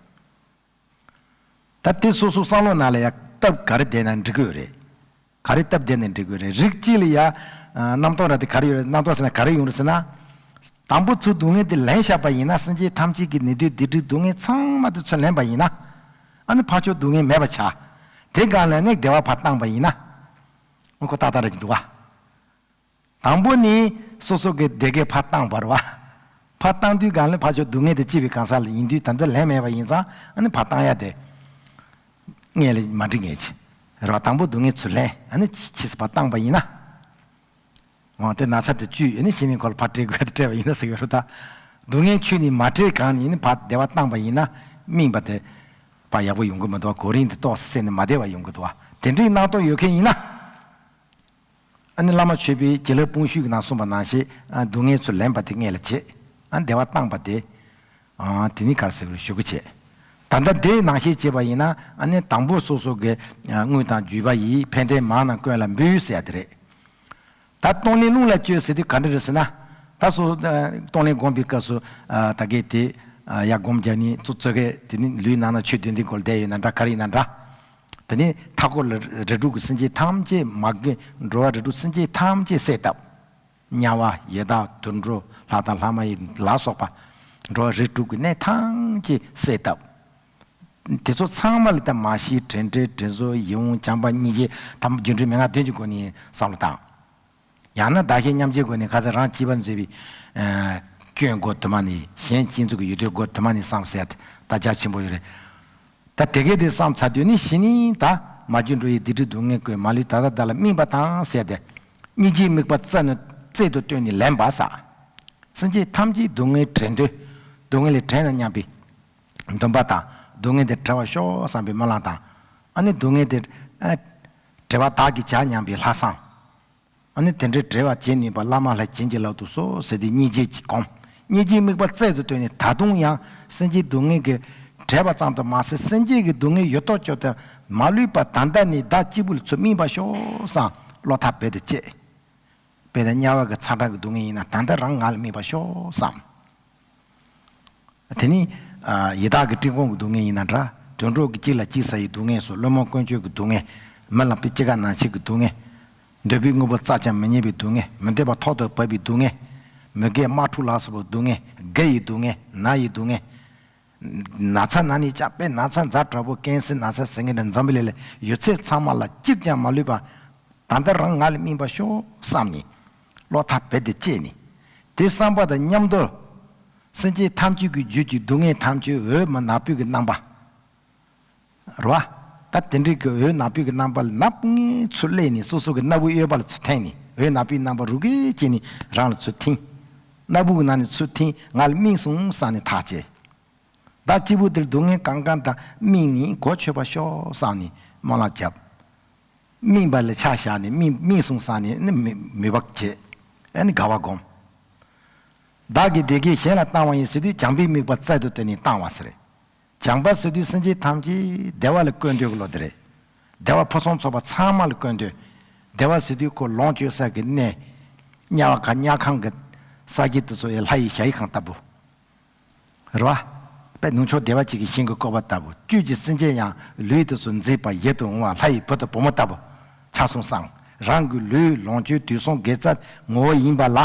ད་དེ་སོ་སོ་བསམ་བློ་ནང་ལ་ཡ་སྟབས་ག་རེ་བསྡད་ན་འགྲིག་གི་ཡོད་རེད། ག་རེ་སྟབས་བསྡད་ན་འགྲིག་གི་ཡོད་རེད། རིགས་གཅིག་ལ་ཡ་རྣམ་རྟོག་ར་དེ་ག་རེ་ཡོད་རེད། རྣམ་རྟོག་ཟེར་ན་ག་རེ་ཡོང་རེད་ཟེར་ན། དང་པོ་ཚུར་སྡུག་བསྔལ་དེ་ལེན་བཞག་པ་ཡིན་ན། སེམས་ཅན་ཐམས་ཅད་ཀྱི་ནད་དུག་སྡིག་སྒྲིབ་སྡུག་བསྔལ་ཚང་མ་དེ་ཚུར་ལེན་པ་ཡིན་ན། ཨ་ནི་ཕར་ཕྱོགས་སྡུག་བསྔལ་མེད་པ་ཆགས། དེ་སྒང་ལ་ནི་བདེ་བ་ཕར་བཏང་པ་ཡིན་ན། ཨོ་ཁོ་ཏག་ཏག་རེད་ཀྱི་འདུག་བ། དང་པོ་ནི་སོ་སོ་གི་བདེ་དགེ་ཕར་བཏང་བ་རེད་བ། ཕར་བཏང་དུས་གང་ལ་ཕར་ཕྱོགས་སྡུག་བསྔལ་དེ་སྐྱེ་བའི་གང་ཟག་ལ་ཡིན་དུས། ད་ལྟ་ལན་མེད་པ་ཡིན་ཙང་ཨ་ནི་ཕར་བཏང་ཡ་དེ་སྔོན་ལ་མ་འབྲི་ངེས་ཀྱི་རེད་བ། དང་པོ་སྡུག་བསྔལ་ཚུར་ལེན། ཨ་ནི་ཕྱིས་སུ་ཕར་བཏང་པ་ཡིན་ན། འོ་དེ་ན་ཚ་དེ་བཅུད་ཨ་ནི་གཞི་ནས་ཁོ་ལ་ཕར་སྤྲད་དགོས་དེ་སྤྲད་པ་ཡིན་ན་ཟེར་གི་རེད་ད། སྡུག་བསྔལ་ཆོས་ནི་མ་སྤྲད་གང་ནས་ཨ་ནི་ཕར་བདེ་བ་བཏང་པ་ཡིན་ན། སྨིན་པ་དེ་ཕར་ཡག་པོ་ཡོང་གི་མི་འདུག་བ། གོ་རིམ་དེ་ཏོག་ཙམ་བསྲེས་ནས་མ་བདེ་བ་ཡོང་གི་འདུག་བ། དེ་འདྲའི་རྣམ་རྟོག་ཡོད་མཁན་ཡིན་ན། ཨ་ནི་བླ་མ་མཆོད་པའི་བྱིན་རླབས་དཔུང་ཤུགས་ཀྱི་ནང་གསུངས་པ་ནང་བཞིན། ཨ་སྡུག་བསྔལ་ཚུར་ལེན་པ་དེ་སྔོན་ལ་བྱེད། ཨ་བདེ་བ་བཏང་པ་དེ། ཨ་དེ་ནི་ག་རེ་ཟེར་དགོས་རེད། གཞུག་གུ་བྱེད། ད་ལྟ་དེའི་ནང་བཞིན་བྱེད་པ་ཡིན་ན། ཨ་ནི་དང་པོ་སོ་སོ་གི་ཨ་དངོས་དང་བརྒྱུད་པ་ཡིས། ཕན་བདེ་མང་རྣམས་ཀུན་ལ་འབུལ་ཟེར་ཡ་དེ་རེད། ད་གཏོང་ལེན་རླུང་ལ་བཅོལ་ཟེར་དུས་ག་འདྲ་རེད་ཟེར་ན། ད་སོ་སོ་ཨ་གཏོང་ལེན་སྒོམ་པའི་སྐབས་སུ་ཨ་ད་གས་དེ་ཨ་ཡར་སྒོམ་རྒྱག་ནས་ཙོ་ཙོ་གས་དེ་ནི་ལུས་ནང་ན་ཆོས་སྡེ་འདི་སྐོར་བསྡད་ཡོད་ན་འདྲ། ག་རེ་ཡིན་ན་འདྲ། དེ་ནས་མཐའ་སྐོར་ལ་རིགས་དྲུག་གི་སེམས་ཅན་ཐམས་ཅད་མ་གི་འགྲོ་བ་རིགས་དྲུག་སེམས་ཅན་ཐམས་ཅད་བསད་བཏབ། དམྱལ་བ་ཡི་དྭགས་དུད་འགྲོ་ལྷ་དང་ལྷ་མ་ཡིན་ལ་སོགས་པ་འགྲོ་བ་རིགས་དྲུག་གི་གནས་ཐམས་ཅད་བསད་བཏབ། དེ་ཚོ་ཚང་མ་ལ་ད་མ་ཤི་དྲན་འབྲལ་དྲན་གསོ་ཡིད་འོང་བྱམས་པ་སྙིང་རྗེ་ཐམས་རྒྱུ་འབྲས་མན་ངག་བདུན་གྱི་སྒོ་ནས་བསམ་བློ་བཏང་། ཡང་ན་བདག་གཞན་མཉམ་བརྗེའི་སྒོ་ནས་ཁ་ཚ་རང་སྐྱིད་པར་མཛད་པའི་ཨ་སྐྱོན་སྒོ་དུ་མ་ནས། གཞན་གཅེས་འཛུགས་ཀྱི་ཡུལ་དུས་སྒོ་དུ་མ་ནས་བསམ་ཟེར་ཡ་དེ་ད་རྒྱ་ཆེན་པོ་ཡོད་རེད། ད་དེ་གས་དེ་བསམ་ཚར་དུས་ནི་གཞི་ནས་ད་མ་རྒྱུ་འགྲོ་ཡི་སྡིག་སྒྲིབ་སྡུག་བསྔལ་ཀུན། མ་ལུས་ད་ལྟ་བདག་ལ་སྨིན་པ་དང་ཟེར་ཏེ། སྙིང་རྗེའི་དམིགས་པ་རྩལ་ནི་རྩལ་དུ་བཏོན་ནས་ལེན་པ་ཟེར། སེམས་ཅན་ཐམས་ཅད་སྡུག་བསྔལ་བྲལ་འདོད། སྡུག་བསྔལ་ལས་བྲལ་ན་སྙམ་པའི་འདུན་པ་དང་། སྡུག་བསྔལ་དེ་བྲལ་བར་ཤོག་བསམ་པའི་སྨོན་ལམ་དང་། ཨ་ནི་སྡུག་བསྔལ་དེ་ཨ་བྲལ་བ་བདག་གིས་བྱ་སྙམ་པའི་ལྷག་བསམ། ཨ་ནི་དེ་འདྲའི་བྲལ་བར་བྱེད་ནུས་པ་བླ་མ་ལྷ་བྱིན་གྱིས་བརླབ་ཏུ་གསོལ་ཟེར་ཏེ་སྙིང་རྗེ་གིས་སྒོམ། སྙིང་རྗེའི་དམིགས་པ་རྩལ་དུ་བཏོན་ནས། ད་དུང་ཡང་སེམས་ཅན་སྡུག་བསྔལ་གྱིས་བྲེལ་བ་ཙམ་དུ་མ་ཟད། སེམས་ཅན་གྱི་སྡུག་བསྔལ་ཡོད་དོ་ཅོག་ཏུ་མ་ལུས་པ་ད་ལྟ་ནས་བདག་གཅིག་པུ་ལ་ཚུར་སྨིན་པར་ཤོག་བསམ་བློ་ཐག་རྦད་དེ་བཅད། དཔེར་ན་དམྱལ་བ་གི་ཚ་གྲང་གི་སྡུག་བསྔལ་ཡིན་ན་ད་ལྟ་རང་ང་ལ་སྨིན་པར་ཤོག་བསམ། དེ་ནི་ཨ་ཡི་དྭགས་ཀྱི་སྤྲིན་ཕུང་གི་སྡུག་བསྔལ་ཡིན་ན་འདྲ། དུད་འགྲོ་གི་གཅིག་ལ་གཅིག་ཟ་ཡི་སྡུག་བསྔལ་སོགས། ཀླུ་དམག་དཀོན་མཆོག་གི་སྡུག་བསྔལ། མི་ལ་དཔེ་ཅི་དགར་ནང་ཆེན་གྱི་སྡུག་བསྔལ། འདོད་པའི་དངོས་པོ་བཙལ་ཀྱང་མི་རྙེད་པའི་སྡུག་བསྔལ། མི་འདོད་པ་ཐོག་ཏུ་བབས་པའི་སྡུག་བསྔལ། མི་དགེ་དམག་འཁྲུག་ལ་སོགས་པའི་སྡུག་བསྔལ། རྒ་ཡི་སྡུག་བསྔལ། ན་ཡི་སྡུག་བསྔལ། ན་ཚ་ན་ནས་ཀྱང་དཔེ་ན་ཚ་ཛ་དྲག་པོ་ཀན་སར་ན་ཚ་ཟེར་མཁན་འདྲ་འཛམ་བུ་གླིང་ལ་ཡོད་ཚད་ཚང་མ་ལ་གཅིག་ཀྱང་མ་ལུས་པ་ད་ལྟ་རང་ང་ལ་སྨིན་པར་ཤོག་བསམ་ནས་བློ་ཐག་རྦད་དེ་བཅད་ནས། དེ་བསམ་པ་དང་མཉམ་དུ་སེམས་ཅན་ཐམས་ཅད་ཀྱི་རྒྱུད་ཀྱི་སྡུག་བསྔལ་ཐམས་ཅད་འོད་མ་ནག་པོའི་གི་རྣམ་པ་རེད་བ། ད་དེ་འདྲའི་གི་འོད་ནག་པོའི་གི་རྣམ་པ་ལ་ནག་པོ་ངེས་ཚུར་སླེབས་ནས་སོ་སོ་གི་སྣ་བུག་གཡས་པ་ལ་ཚུར་འཐེན་ནས། འོད་ནག་པོའི་རྣམ་པ་རུ་གེ་བྱས་ནས་རང་ལ་ཚུར་འཐེན། སྣ་བུག་གི་ནང་ནས་ཚུར་འཐེན། ང་ལ་སྨིན་སོང་བསམ་ནས་ཐག་བཅད། བདག་གཅིག་པུ་དེར་སྡུག་བསྔལ་གང་གང་དག་སྨིན་ནས་གོ་ཆོད་པར་ཤོག་བསམ་ནས་སྨོན་ལམ་བརྒྱབ། སྨིན་པ་ལ་ཆ་བཞག་ནས་སྨིན་སྨིན་སོང་བསམ་ནས་ནི་མོས་མོས་པ་བྱེད། ཨ་ནི་དགའ་བ་བསྒོམ། བདག་གི་བདེ་དགེ་གཞན་ལ་བཏང་བ་ཡིན་ཟེར་དུས་བྱམས་པའི་དམིགས་པ་རྩལ་དུ་བཏོན་ནས་བཏང་བ་ཟེར། བྱམས་པ་ཟེར་དུས་སེམས་ཅན་ཐམས་ཅད་བདེ་བ་ལ་བཀོད་འདོད་ཀྱི་བློ་དེ་རེད། བདེ་བ་ཕུན་སུམ་ཚོགས་པ་ཚང་མ་ལ་བཀོད་འདོད། བདེ་བ་ཟེར་དུས་ཁོ་ལོངས་སྤྱོད་ས་གི་གནས། དམྱལ་བ་ག་དམྱལ་ཁང་གི་ས་གཞི་དེ་ཚོ་ཡི་ལྷ་ཡི་ཞལ་ཡི་ཁང་ལྟ་བུ། རེད་བ། དཔེ་ནུབ་ཕྱོགས་བདེ་བ་ཅན་གྱི་ཞིང་གི་བཀོད་པ་ལྟ་བུ། བཅུད་ཀྱི་སེམས་ཅན་ཡང་ལུས་དེ་ཚོ་མཛེས་པ་ཡིད་དུ་འོང་བ་ལྷ་ཡི་བུ་དང་བུ་མོ་ལྟ་བུ་ཆགས་སོང་བསམ། རང་གི་ལུས་ལོངས་སྤྱོད་དུས་གསུམ་དགེ་རྩ་ངོ་བོ་ཡིན་པ་ལ།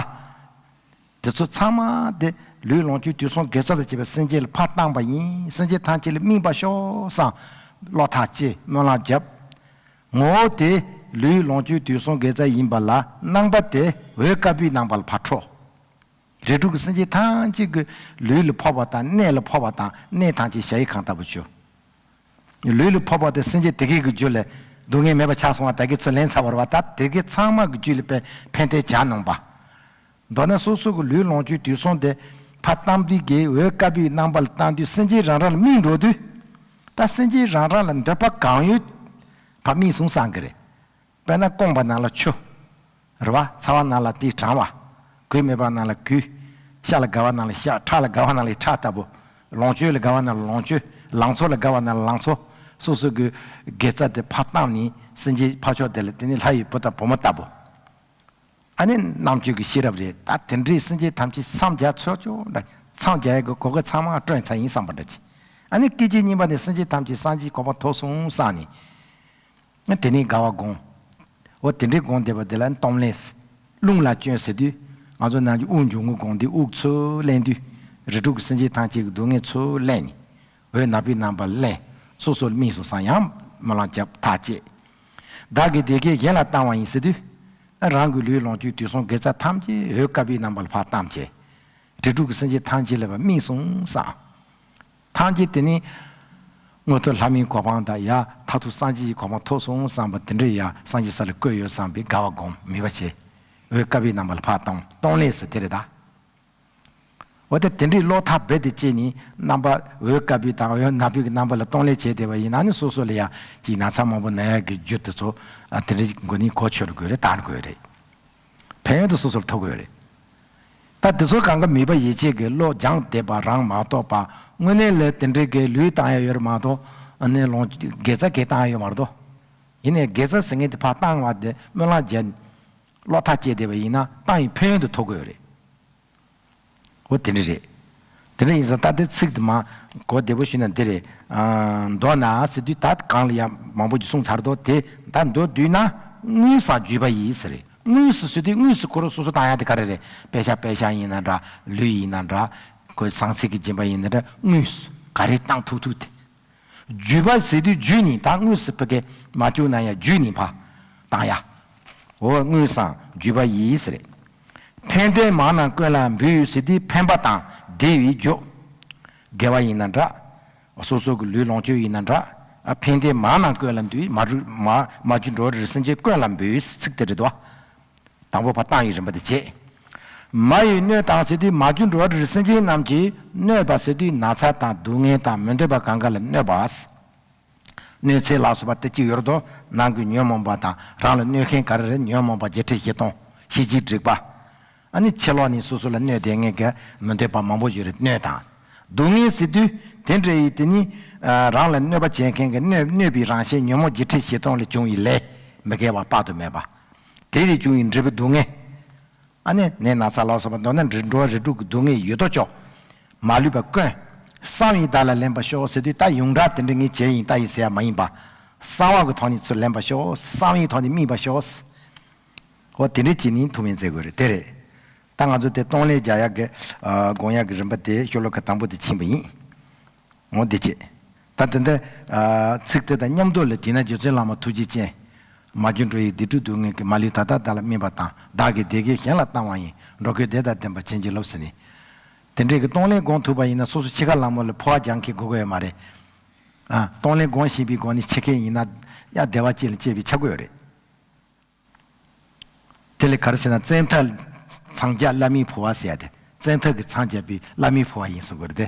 དེ་ཚོ་ཚང་མ་དེ་ལུས་ལོངས་སྤྱོད་དུས་གསུམ་དགེ་རྩ་དང་བཅས་པའི་སེམས་ཅན་ལ་ཕར་བཏང་པ་ཡིན། སེམས་ཅན་ཐམས་ཅད་ལ་སྨིན་པར་ཤོག་བསམ། བློ་ཐག་བཅད། སྨོན་ལམ་བརྒྱབ། ངོ་བོ་དེ་ལུས་ལོངས་སྤྱོད་དུས་གསུམ་དགེ་རྩ་ཡིན་པ་ལ། རྣམ་པ་དེ་འོད་དཀར་པོའི་རྣམ་པ་ལ་ཕར་འཕྲོ། རིགས་དྲུག་གི་སེམས་ཅན་ཐམས་ཅད་ཀྱི་ལུས་ལ་ཕོག་པ་དང་། གནས་ལ་ཕོག་པ་དང་། གནས་ཐམས་ཅད་ཞལ་ཡི་ཁང་ལྟ་བུ་བྱོས། ལུས་ལ་ཕོག་པ་དེ་སེམས་ཅན་དེ་གའི་གི་རྒྱུད་ལ་སྡུག་བསྔལ་མེད་པ་ཆགས་སོང་བ་ད་གིན་ཚུར་ལེན་ཚར་བ་རེད་བ། ད་དེ་གའི་ཚང་མ་གི་རྒྱུད་ལ་དཔེ་ཕན་བཏགས་བྱ་གནང་པ། མདོར་ན་སོ་སོ་གི་ལུས་ལོངས་སྤྱོད་དུས་གསུམ་དེ་ཕར་བཏང་དུས་ཀྱི་འོད་དཀར་པོའི་རྣམ་པ་ལ་བཏང་དུས་སེམས་ཅན་རང་རང་ལ་སྨིན་འགྲོ་དུས། ད་སེམས་ཅན་རང་རང་ལ་འདོད་པ་གང་ཡོད་ཕར་སྨིན་སོང་བསམ་གི་རེད། དཔེར་ན་སྐོམ་པ་ནང་ལ་ཆུ། རེད་བ། ཚ་བ་ནང་ལ་དེའི་གྲང་བ། གོས་མེད་པ་ནང་ལ་གོས། ཤ་ལ་དགའ་བ་ནང་ལ་ཤ། ཁྲག་ལ་དགའ་བ་ནང་ལ་ཁྲག་ལྟ་བུ། ལོངས་སྤྱོད་ལ་དགའ་བ་ནང་ལ་ལོངས་སྤྱོད། ལང་ཚོ་ལ་དགའ་བ་ནང་ལ་ལང་ཚོ། སོ་སོ་གི་དགེ་རྩ་དེ་ཕར་བཏང་ནས་སེམས་ཅན་ཕར་ཕྱོགས་དེ་ལ་དེ་ནི་ལྷ་ཡི་བུ་དང་བུ་མོ་ལྟ་བུ། ཨ་ནི་རྣམ་དཔྱོད་ཀྱི་ཤེས་རབ་རེད། ད་དེ་འདྲའི་སེམས་ཅན་ཐམས་ཅད་མཚམས་སྦྱར་ཚར་ཆོག་འདྲ། མཚམས་སྦྱར་ཡག་གི་གོ་སྐབས་ཚང་མ་བསྐྲུན་ཚར་ཡིན་བསམ་པ་འདྲ་ཅིག་ཨ་ནི་སྐད་ཅིག་གཉིས་པ་ནས་སེམས་ཅན་ཐམས་ཅད་སངས་རྒྱས་གོ་འཕང་ཐོབ་སོང་བསམ་ནས། དེ་ནས་དགའ་བ་སྒོམ། འོ་དེ་འདྲའི་སྒོམ་བསྡད་པ་དེ་ལ་གཏོང་ལེན། རླུང་ལ་བསྐྱོན་ཟེར་དུས། ང་ཚོ་ནང་གི་དབུགས་འབྱུང་རྔུབ་སྒོམ་དུས་དབུགས་ཚུར་ལེན་དུས། རིགས་དྲུག་གི་སེམས་ཅན་ཐམས་ཅད་ཀྱི་སྡུག་བསྔལ་ཚུར་ལེན་ནས། འོད་ནག་པོའི་རྣམ་པ་ལེན། སོ་སོར་སྨིན་སོང་བསམ་ཡང་སྨོན་ལམ་བརྒྱབ་ཐག་བཅད། བདག་གི་བདེ་སྐྱིད་གཞན་ལ་བཏང་བ་ཡིན་ཟེར་དུས། རང་གི་ལུས་ལོངས་སྤྱོད་དུས་གསུམ་དགེ་རྩ་ཐམས་ཅད་འོད་དཀར་པོའི་རྣམ་པ་ལ་ཕར་བཏང་བྱས། དྲིལ་སྒྲོག་གི་སེམས་ཅན་ཐམས་ཅད་ལ་ཕར་སྨིན་སོང་བསམ། ཐམས་ཅད་དེ་ནི་མངོན་མཐོ་ལྷ་མིའི་གོ་འཕང་དང་ཡ་མཐར་ཐུག་སངས་རྒྱས་ཀྱི་གོ་འཕང་ཐོབ་སོང་བསམ་པ་དེ་འདྲ་ཡ་སངས་རྒྱས་ས་ལ་བཀོད་ཡོད་བསམ་པའི་དགའ་བ་སྒོམ་མོས་པ་བྱས། འོད་དཀར་པོའི་རྣམ་པ་ལ་ཕར་བཏང་གཏོང་ལེན་ཟེར་དེ་རེད་ད། འོ་ད་དེ་འདྲའི་བློ་ཐག་རྦད་དེ་བཅད་ནས་རྣམ་པ་འོད་དཀར་པོའི་དང་འོད་ནག་པོའི་གི་རྣམ་པ་ལ་གཏོང་ལེན་བྱས་བསྡད་པ་ཡིན་ན་ནི་སོ་སོ་ལ་ཡ་ཅིག་ན་ཚ་མང་པོ་ན་ཡག་གི་རྒྱུ་དེ་ཚོ་ཨ་དེ་འདྲའི་མགོ་ནས་གོ་ཆོད་དགོས་རེད་དར་དགོས་རེད། ཕན་ཡོན་དེ་སོ་སོར་ཐོབ་དགོས་རེད། ད་དེ་ཚོ་གང་ག་མོས་པ་ཡིད་ཆེས་ཀྱི་བློ་སྦྱངས་བསྡད་པ་རང་མ་གཏོགས་པ་དངོས་གནས་ལ་དེ་འདྲའི་གི་ལུས་བཏང་ཡ་ཡོད་རེད་མ་གཏོགས་ཨ་ནི་ལོངས་དགེ་རྩ་གས་བཏང་ཡ་ཡོད་མ་རེད་དོ། ཡིན་ནའི་དགེ་རྩ་ཟེར་མཁན་དེ་ཕར་བཏང་བ་དེ་སྨོན་ལམ་བརྒྱབ་བློ་ཐག་བཅད་བསྡད་པ་ཡིན་ན་བཏང་ཡི་ཕན་ཡོན་དེ་ཐོབ་དགོས་རེད། འོ་དེ་འདྲ་རེད། དེ་འདྲ་ཡིན་ཙང་ད་ལྟའི་ཚིག་དེ་མ་གོ་བདེ་པོ་ཞུས་ན་འདི་རེད། ཨ་མདོར་ན་ཟེར་དུས་ད་གང་ལ་ཡང་མང་པོ་ཅིག་གསུངས་ཚར་དོ། དེ་ད་མདོར་བསྡུས་ན་དངོས་སམ་བརྒྱུད་པ་ཡིས་ཟེར་རེད། དངོས་སུ་ཟེར་དུས་དངོས་སུ་ཁོ་རང་སོ་སོ་བཏང་ཡ་དེ་ག་རེ་རེད། པད་ཤག་པད་ཤག་ཡིན་ན་འདྲ། ལུས་ཡིན་ན་འདྲ། ཁོའི་ཟང་ཟིང་གི་སྦྱིན་པ་ཡིན་ན་འདྲ། དངོས་སུ་ག་རེ་བཏང་ཐུབ་ཐུབ་དེ། བརྒྱུད་པ་ཟེར་དུས་བརྒྱུད་ནས་ད་དངོས་སུ་ཕ་གི་མ་བཅུག་ན་ཡང་བརྒྱུད་ནས་ཕར་བཏང་ཡ། འོ་དངོས་སམ་བརྒྱུད་པ་ཡིས་ཟེར། ཕན་བདེ་མང་རྣམས་ཀུན་ལ་འབུལ་ཟེར་དུས་ཕན་པ་དང་བདེ་བའི་རྒྱུ། དགེ་བ་ཡིན་ན་འདྲ། སོ་སོ་གི་ལུས་ལོངས་སྤྱོད་ཡིན་ན་འདྲ། ཨ་ཕན་བདེ་མང་རྣམས་ཀུན་ལ་འབུལ། མ་རུ་མ་མ་རྒྱུ་འགྲོ་བ་རིགས་སེམས་ཅན་ཀུན་ལ་འབུལ་ཚིག་དེ་རེད་དོ། དང་པོ་ཕར་བཏང་ཡི་རིམ་པ་དེ་བྱེད། མ་ཡི་གནོད་དང་ཟེར་དུས་མ་རྒྱུ་འགྲོ་བ་རིགས་སེམས་ཅན་རྣམས་ཀྱི་གནོད་པ་ཟེར་དུས་ན་ཚ་དང་སྡུག་བསྔལ་དང་མི་འདོད་པ་གང་ག་ལ་གནོད་པ། གནོད་འཚེ་ལ་སོགས་པ་དེ་གཅིག་ཡོད་དོ། ནང་གི་ཉོན་མོངས་པ་དང་རང་ལ་གནོད་མཁན་ག་རེ་རེད། ཉོན་མོངས་པ་བརྒྱད་ཁྲི་བཞི་སྟོང་ཤེས་བྱའི་སྒྲིབ་པ། ཨ་ནི་ཕྱི་ལོགས་ནས་སོ་སོ་ལ་གནོད་བསྡད་མཁན་གྱི་མི་འདོད་པ་མང་པོ་ཡོད་རེད། གནོད་དང་། སྡུག་བསྔལ་ཟེར་དུས་དེ་འདྲ་ཡི་དེ་ནི་རང་ལ་གནོད་པ་བྱེད་མཁན་གྱི་གནོད་གནོད་པའི་རང་བཞིན་ཉོན་མོངས་བརྒྱད་ཁྲི་བཞི་སྟོང་ལས་བྱུང་བའི་ལས་མི་དགེ་བ་དཔག་ཏུ་མེད་པ། དེ་ལས་བྱུང་བའི་འབྲས་བུ་སྡུག་བསྔལ། ཨ་ནི་ནད་ན་ཚ་ལ་སོགས་པ་མདོར་ན་འགྲོ་བ་རིགས་དྲུག་གི་སྡུག་བསྔལ་ཡོད་དོ་ཅོག་མ་ལུས་པ་ཀུན། གསང་བས་བདག་ལ་ལེན་པར་ཤོག་ཟེར་དུས་ད་ཡོངས་གྲགས་དེ་འདྲ་ངས་བྱས་ཡིན་ལྟ་ཡིན་ཟེར་ཡ་མ་ཡིན་པ། གསང་བ་གི་ཐོག་ནས་ཚུར་ལེན་པར་ཤོག་གསང་བའི་ཐོག་ནས་སྨིན་པར་ཤོག་འོ་དེ་འདྲ་བྱས་ནས་ཐུགས་སྨོན་མཛད་དགོས་རེད། དེ་རེད། ད་ང་ཚོ་དེ་གཏོང་ལེན་རྒྱག་ཡག་གི་དགོངས་ཡག་གི་རིམ་པ་དེ་ཤོ་ལོ་ཀ་དང་པོ་དེ་ཕྱིན་པ་ཡིན། འོ་འདི་བྱེད། ད་དེ་འདི་ཚིག་དེ་དང་མཉམ་དུ་ལ་དེས་ན་རྗེ་བཙུན་བླ་མ་ཐུགས་རྗེ་ཅན། མ་རྒྱུ་འགྲོ་ཡི་སྡིག་སྒྲིབ་སྡུག་བསྔལ་གྱི་མ་ལུས་ད་ལྟ་བདག་ལ་སྨིན་པ་དང་། བདག་གིས་བདེ་དགེ་གཞན་ལ་བཏང་བ་ཡིན། འགྲོ་ཀུན་བདེ་དང་ལྡན་པར་བྱིན་གྱིས་རློབས་ཟེར་ནས། དེ་འདྲའི་གི་གཏོང་ལེན་སྒོམ་ཐུབ་པ་ཡིན་ན་སོ་སོ་འཆི་ཁ་ལ་མོ་ལ་འཕོ་བ་རྒྱག་མཁན་དགོས་ཀྱི་ཡོད་མ་རེད། ཨ་གཏོང་ལེན་སྒོམ་བཞིན་པའི་སྒོ་ནས་འཆི་མཁན་ཡིན་ན་ཡང་བདེ་བ་ཅན་ལ་སྐྱེ་བའི་ཆ་དགོས་ཡོད་རེད། དེ་ལས་ག་རེ་ཟེར་ན་བཙན་ཐབས་འཚང་རྒྱ་བླ་མའི་འཕོ་བ་ཟེར་ཡ་དེ། བཙན་ཐབས་ཀྱིས་འཚང་རྒྱ་བའི་བླ་མའི་འཕོ་བ་ཡིན་གསུང་གི་རེད་དེ།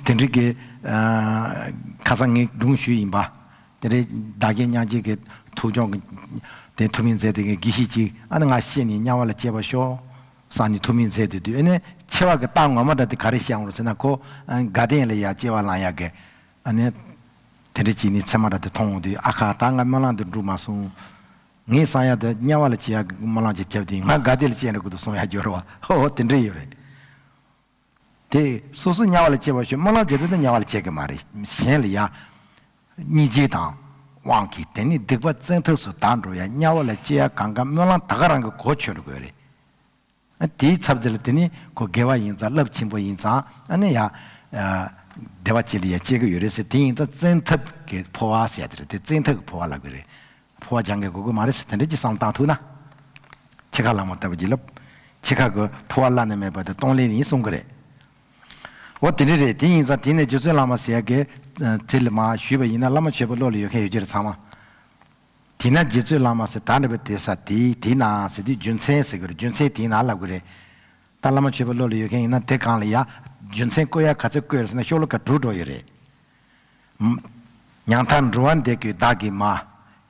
དེ་འདྲའི་གི་ཁ་སང་ངས་སྒྲུང་ཞུས་ཡིན་པ། དེ་རེད། བདག་གིས་སྙིང་རྗེ་གི་ཐུགས་སྦྱོང་གི་དེ་ཐུགས་སྨོན་མཛད་དེ་གི་དགེ་བཤེས་ཅིག་ཨ་ནི་ང་ཤི་ནས་དམྱལ་བ་ལ་སྐྱེ་བར་ཤོག་བསམ་ནས་ཐུགས་སྨོན་མཛད་དེ་དུས་ཨ་ནི་འཆི་བ་གི་རྟགས་ངོ་མ་ད་དེ་ག་རེ་བཤད་འོང་རུང་ཟེར་ན་ཁོ་དགའ་ལྡན་ལ་ཡ་སྐྱེ་བ་བླང་ཡ་གི་ཨ་ནི། དེ་འདྲ་བྱས་ནས་ཚེར་མ་འདྲ་དེ་མཐོང་འོང་དུས་ཨ་ཁ་ད་ང་སྨོན་ལམ་འདི་འགྲུབ་མ་སོང་། ངས་བསམ་ཡ་དེ་དམྱལ་བ་ལ་སྐྱེ་ཡག་གི་སྨོན་ལམ་ཅིག་བརྒྱབ་དུས་ང་དགའ་བདེ་ལ་སྐྱེ་འགྲོ་གི་འདུག་གསུང་ཡ་འགྱུར་བ་ཧོ་ཧོ་དེ་འདྲ་ཡོད་རེད། དེ་སོ་སོ་དམྱལ་བ་ལ་སྐྱེ་བར་ཤོག་སྨོན་ལམ་བརྒྱབ་དུས་ད་དམྱལ་བ་ལ་སྐྱེ་གི་མ་རེད། གཞན་ལ་ཡ། སྙིང་རྗེ་དང་དབང་གིས་དེ་ནི་སྡིག་པ་བཙན་ཐབས་སུ་དག་འགྲོ་ཡ་དམྱལ་བ་ལ་སྐྱེ་ཡ་གང་ག་སྨོན་ལམ་ད་ག་རང་གི་གོ་ཆོད་འགྲོ་དགོས་རེད། དེའི་ཚབ་དེ་ལ་དེ་ནི་ཁོ་དགེ་བ་ཡིན་ཙང་རླབས་ཆེན་པོ་ཡིན་ཙང་ཨ་ནི་ཡ། བདེ་བ་ཅན་ལ་ཡ་སྐྱེ་གི་ཡོད་རེད་ཟེར། དེ་ཡིན་ཙང་བཙན་ཐབས་ཀྱི་འཕོ་བ་ཟེར་ཡ་དེ་རེད་དེ། བཙན་ཐབས་ཀྱི་འཕོ་བ་ལབ་གི་རེད། འཕོ་བ་སྦྱང་གི་དགོས་ཀྱི་མ་རེད་ཟེར་དེ་འདྲ་ཅིག་བསམ་བཏང་ཐུབ་ན། འཆི་ཁ་ལ་མོ་ལྟ་བུ་ཅིག་ལབ། འཆི་ཁ་གི་འཕོ་བ་བླ་ན་མེད་པ་དེ་གཏོང་ལེན་ཡིན་གསུང་གི་རེད། འོ་དེ་འདྲ་རེད། དེ་ཡིན་ཙང་དེ་ནས་རྗེ་བཙུན་བླ་མ་ཟེར་ཡ་གི་ཚེ་ལ་མ་ཞུས་པ་ཡིན་ན་བླ་མ་མཆོད་པ་བློ་ལ་ཡོད་མཁན་ཡོད་ཀྱི་རེད་ཚང་མ། དེས་ན་རྗེ་བཙུན་བླ་མ་ཟེར་ད་འདྲ་བའི་དེ་ས་དེའི་དེའི་ནང་ཟེར་དུས་རྒྱུ་མཚན་ཟེར་གི་རེད། རྒྱུ་མཚན་དེའི་ནང་ལབ་གི་རེད། ད་བླ་མ་མཆོད་པ་བློ་ལ་ཡོད་མཁན་ཡིན་ན་དེ་གང་ལ་ཡ། རྒྱུ་མཚན་བཀོད་ཡ་ག་ཚོད་བཀོད་རེད་ཟེར་ན་ཤོ་ལོ་ཀ་དྲུག་འགྲོ་ཡོད་རེད། ཉང་མཐའ་འགྲོ་བ་འདེད་དགོས་བདག་གིས་མ།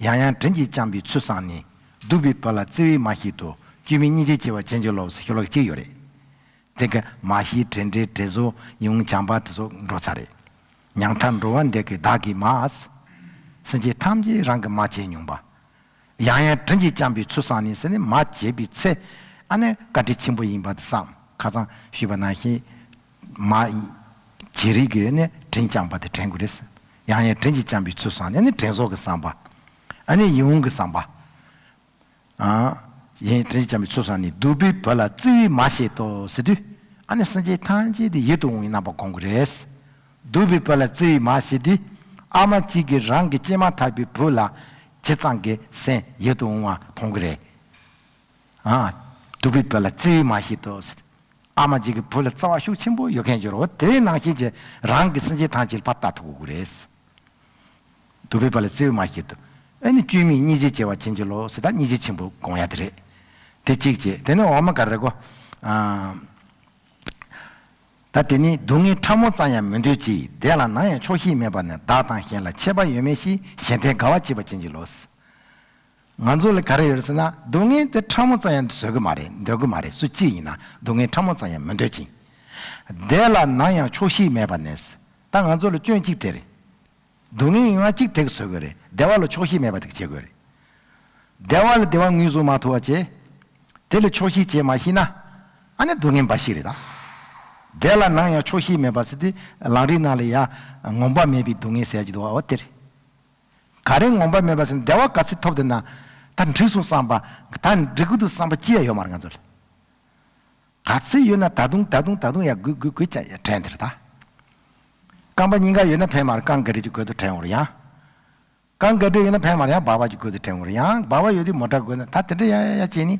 ཡང་ཡང་དྲིན་གྱིས་བསྐྱངས་པའི་ཚུལ་བསམ་ནས། སྡུག་པའི་བུ་ལ་བརྩེ་བས་མ་བཤད་དོ། སྐྱོན་མེད་སྙིང་རྗེ་ཆེ་བ་བྱིན་གྱིས་རློབས་ཟེར་ཤོ་ལོ་ཀ་གཅིག་ཡོད་རེད། དེ་ག་མ་ཤེས་དྲིན་དྲན་དྲིན་གཟོ་ཡིད་འོང་བྱམས་པ་དེ་ཚོ་འགྲོ་ཚར་རེད། ཉང་མཐའ་འགྲོ་བ་འདེད་དགོས་བདག་གིས་མ། སེམས་ཅན་ཐམས་ཅད་རང་གིས་མ་བྱས་མྱོང་པ། ཡང་ཡང་དྲིན་གྱིས་བསྐྱངས་པའི་ཚུལ་བསམ་ནས་ཟེར་ནས་མ་བྱས་པའི་ཚེ། ཨ་ནི་བཀའ་དྲིན་ཆེན་པོ་ཡིན་པ་དེ་བསམ། ཁ་སང་ཞུས་པ་ནང་བཞིན། མ་བྱས་རིགས་ཀྱིས་ནི་དྲིན་བསྐྱངས་པ་དེ་དྲན་དགོས་རེད། ཡང་ཡང་དྲིན་གྱིས་བསྐྱངས་པའི་ཚུལ་བསམ་ནས་ནི་དྲིན་གཟོ་གི་བསམ་པ། ཨ་ནི་ཡིད་འོང་གི་བསམ་པ། ཡིན་དྲིན་བསྐྱངས་པའི་ཚུལ་བསམ་ནས། སྡུག་པའི་བུ་ལ་བརྩེ་བས་མ་བཤད་དོ་ཟེར་དུས། ཨ་ནི་སེམས་ཅན་ཐམས་ཅད་དེ་ཡིད་དུ་འོང་བའི་རྣམ་པ་སྒོམ་གི་རེད། སྡུག་པའི་བུ་ལ་བརྩེ་བས་མ་བཤད་དེ། ཨ་མ་གཅིག་གིས་རང་གི་སྐྱེས་མ་ཐག་པའི་བུ་ལ། ཁྱེད་ཚང་གི་སེམས་ཡིད་དུ་འོང་བ་མཐོང་གི་རེད། ཨ། སྡུག་པའི་བུ་ལ་བརྩེ་བས་མ་ཤེས་ཏོ། ཨ་མ་གཅིག་གི་བུ་ལ་བརྩེ་བ་ཤུགས་ཆེན་པོ་ཡོད་མཁན་ཅིག་ཡོད་རེད་བ། དེའི་ནང་བཞིན་གྱི་རང་གི་སེམས་ཅན་ཐམས་ཅད་ལ་ཕར་ལྟ་ཐུབ་དགོས་ཀྱི་རེད། སྡུག་པའི་བུ་ལ་བརྩེ་བས་མ་ཤེས་ཏོ། ཨ་ནི་སྐྱོན་མེད་སྙིང་རྗེ་སྐྱེ་བར་བྱིན་གྱིས་རློབས་ཟེར། ད་སྙིང་རྗེ་ཆེན་པོ་སྒོམ་ཡ་དེ་རེད། དེ་གཅིག་བྱས། དེ་ནས་འོག་མ་ག་རེ་གོ། ཨ། ད་དེ་ནི་སྡུག་བསྔལ་ཕྲ་མོ་ཙམ་ཡང་མི་འདོད་ཅིང་། བདེ་ལ་ནམ་ཡང་ཆོག་ཤེས་མེད་པ་ནི། བདག་དང་གཞན་ལ་ཆད་པ་ཡོད་མོད་ཞེས། གཞན་ཕན་དགའ་བ་བསྐྱེད་པར་བྱིན་གྱིས་རློབས། ང་ཚོ་ལ་ག་རེ་ཡོད་རེད་ཟེར་ན། སྡུག་བསྔལ་དེ་ཕྲ་མོ་ཙམ་ཡང་བཟོད་ཀྱི་མ་རེད། འདོད་ཀྱི་མ་རེད། སུ་གཅིག་ཡིན་ན་སྡུག་བསྔལ་ཕྲ་མོ་ཙམ་ཡང་མི་འདོད་ཅིང་། བདེ་ལ་ནམ་ཡང་ཆོག་ཤེས་མེད་པ་ནི། ད་ང་ཚོ་ལ་སྐྱོན་གཅིག་དེ་རེད། སྡུག་བསྔལ་ཡོང་བ་གཅིག་དེ་ག་བཟོད་དགོས་རེད། བདེ་བ་ལ་ཆོག་ཤེས་མེད་པ་དེ་ག་བྱེད་དགོས་རེད། བདེ་བ་ལ་བདེ་བ་ངོས་བཟུང་མ་ཐུབ་པ་བྱས། དེ་ལ་ཆོག་ཤེས་བྱེད་མ་ཤེས་ན། ཨ་ནི་སྡུག་བསྔལ་འབའ་ཞིག་རེད་ད། བདེ་ལ་ནམ་ཡང་ཆོག་ཤེས་མེད་པ་ཟེར་དེ་ལམ་རིམ་ནང་ལ་ཡ་ངོམས་པ་མེད་པའི་སྡུག་བསྔལ་ཟེར་གྱི་འདུག་བ། འོ་དེ་རེད། ག་རེ་ངོམས་པ་མེད་པ་ཟེར་ན། བདེ་བ་ག་ཚོད་ཐོབ་བསྡད་ན། ད་འགྲིག་སོང་བསམ་པ། ད་འགྲིག་གི་འདུག་བསམ་པ་ཅི་ཡང་ཡོད་མ་རེད་ང་ཚོ་ལ། ག་ཚོད་ཡོད་ན་ད་དུང་ད་དུང་ད་དུང་ཡར་སྒུག་སྒུག་སྒུག་བྱས་དྲན་དེ་རེད་ད། རྐང་པ་གཉིས་ཀ་ཡོད་ན་ཕན་མ་རེད། རྐང་ག་འདྲ་ཅིག་དགོས་འདུག་དྲན་འོང་རེད་ཡང་། རྐང་ག་འདྲ་ཡོད་ན་ཕན་མ་རེད། ཡང་སྦག་སྦག་ཅིག་དགོས་འདུག་དྲན་འོང་རེད་ཡང་། སྦག་སྦག་ཡོད་དུས་མོ་ཊ་དགོས་ན། ད་དེ་འདྲ་ཡ་ཡ་ཡ་བྱས་ནས།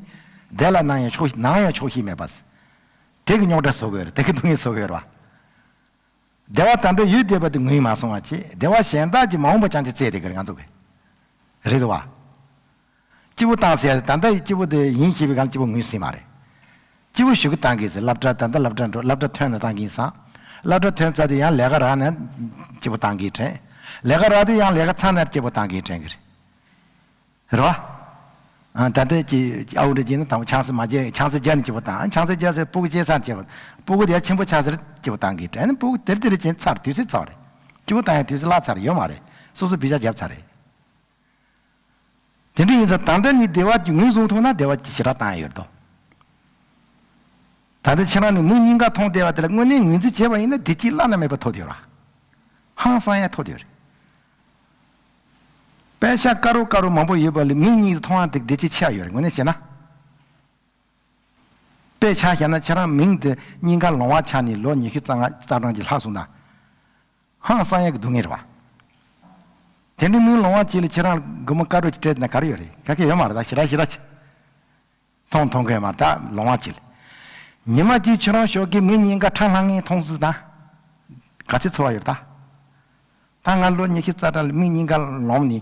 བདེ་ལ་ནམ་ཡང་ཆོག་ཤེས་ནམ་ཡང་ཆོག་ཤེས་མེད་པ། དེ་གི་རྙོག་དྲ་བཟོ་གི་ཡོད་རེད། དེ་གི་སྡུག་བསྔལ་བཟོ་གི་ཡོད་རེད་བ། བདེ་བ་ད་ལྟ་ཡོད་བསྡད་པ་དེ་ངོས་མ་བཟུང་བ་བྱས། བདེ་བ་གཞན་དག་ཅིག་མ་འོངས་པ་ཅང་ཅིག་བཙལ་བསྡད་ཀྱི་རེད་ང་ཚོ་གི། རེད་འདུག་བ། སྐྱིད་པོ་བཏང་ཟེར་ཡ་དེ། ད་ལྟ་སྐྱིད་པོ་དེ་ཡིན་ཞེས་པའི་སྒང་ལ་སྐྱིད་པོ་ངོས་ཟིན་མ་རེད། སྐྱིད་པོ་ཞེ་པོ་བཏང་གི་ཟེར། སློབ་གྲྭ། ད་ལྟ་སློབ་གྲྭ་འགྲོ། སློབ་གྲྭ་ཐོན་ནས་བཏང་གི་ཡིན་བསམ། སློབ་གྲྭ་ཐོན་ཚར་དུས་ཡང་ལས་ཀ་རག་ན་སྐྱིད་པོ་བཏང་གི་དྲན། ལས་ཀ་རག་དུས་ཡང་ལས་ཀ་ཚར་ན་སྐྱིད་པོ་བཏང་གི་དྲན་གི་རེད། རེད་བ། ཨ། ད་ལྟ་ཀྱི་ཨ་འུ་འདྲ་བྱས་ན། དང་པོ་ཆང་ས་མ་བརྒྱབ། ཆང་ས་བརྒྱབ་ནས་སྐྱིད་པོ་བཏང་། ཆང་ས་བརྒྱབ་ཚར། སྤུ་གུ་སྐྱེས་ཚར་སྐྱིད་པོ། སྤུ་གུ་དེ་ཡང་ཆེན་པོ་ཆགས་ཚར་སྐྱིད་པོ་བཏང་གི་དྲན། སྤུ་གུ་དེར་དེར་བྱས་ཚར། དུས་ཚོད་ཚར་བ་རེད། སྐྱིད་པོ་བཏང་ཡ་དུས་ཚོད་བརླག་ཚར། ཡོད་མ་རེད། སོ་སོ་བི་ཟ་བརྒྱབ་ཚར་རེད། དེ་འདྲ་ཡིན་ཙང་ད་ལྟ་ནི་བདེ་བ་ཅིག་ངོས་བཟུང་ཐུབ་ན་བདེ་བ་ཅིག་ཞེ་དྲག་བཏང་ཡ་ཡོད་དོ། ད་ལྟ་ཁྱེད་རང་ནི་མིག་གཉིས་ཀ་མཐོང་བསྡད་པ་དེ་ལ་དངོས་གནས་ངོས་འཛིན་བྱས་པ་ཡིན་ན་བདེ་སྐྱིད་བླ་ན་མེད་པ་ཐོབ་བསྡད་ཡོད་ར། ཧང་སང་ཡ་ཐོབ་བསྡད་ཡོད་རེད། པད་ཤག་དཀར་པོ་དཀར་པོ་མང་པོ་ཡོད་པ་ལས་མིག་གཉིས་མཐོང་ཡ་དེ་བདེ་སྐྱིད་ཆེ་ཡ་ཡོད་རེད། དངོས་གནས་བྱས་ན། དཔེ་ཆ་བཞག་ན་ཁྱེད་རང་མིག་དེ་གཉིས་ཀ་ལོང་བ་ཆགས་ནས་ལོ་ཉི་ཤུ་རྩ་ལྔ་རྩ་གྲངས་ཅིག་ལྷག་སོང་ན། ཧང་སང་ཡག་གི་སྡུག་བསྔལ་རེད་བ། དེ་འདྲའི་མིག་ལོང་བ་ཅིག་ལ་ཁྱེད་རང་སྒོར་མོ་དཀར་པོ་ཅིག་སྤྲད་ན་ག་རེ་ཡོད་རེད། ག་གེ་ཡོད་མ་རེད། ད་ཞེ་དྲག་ཞེ་དྲག་ཅིག་མཐོང་མཐོང་གི་ཡོད་མ་རེད། ད་ལོང་བ་ཅིག་ལ། ཉི་མ་གཅིག་ཁྱེད་རང་ཞོགས་ཀས་མིག་གཉིས་ཀ་ཁྲ་ལྷང་ངེ་མཐོང་སོང་ན། ག་ཚོད་ཚོར་བ་ཡོད་རེད་ད། ད་ང་ལོ་ཉི་ཤུ་རྩ་གྲངས་ལ་མིག་གཉིས་ཀ་ལོང་ནས།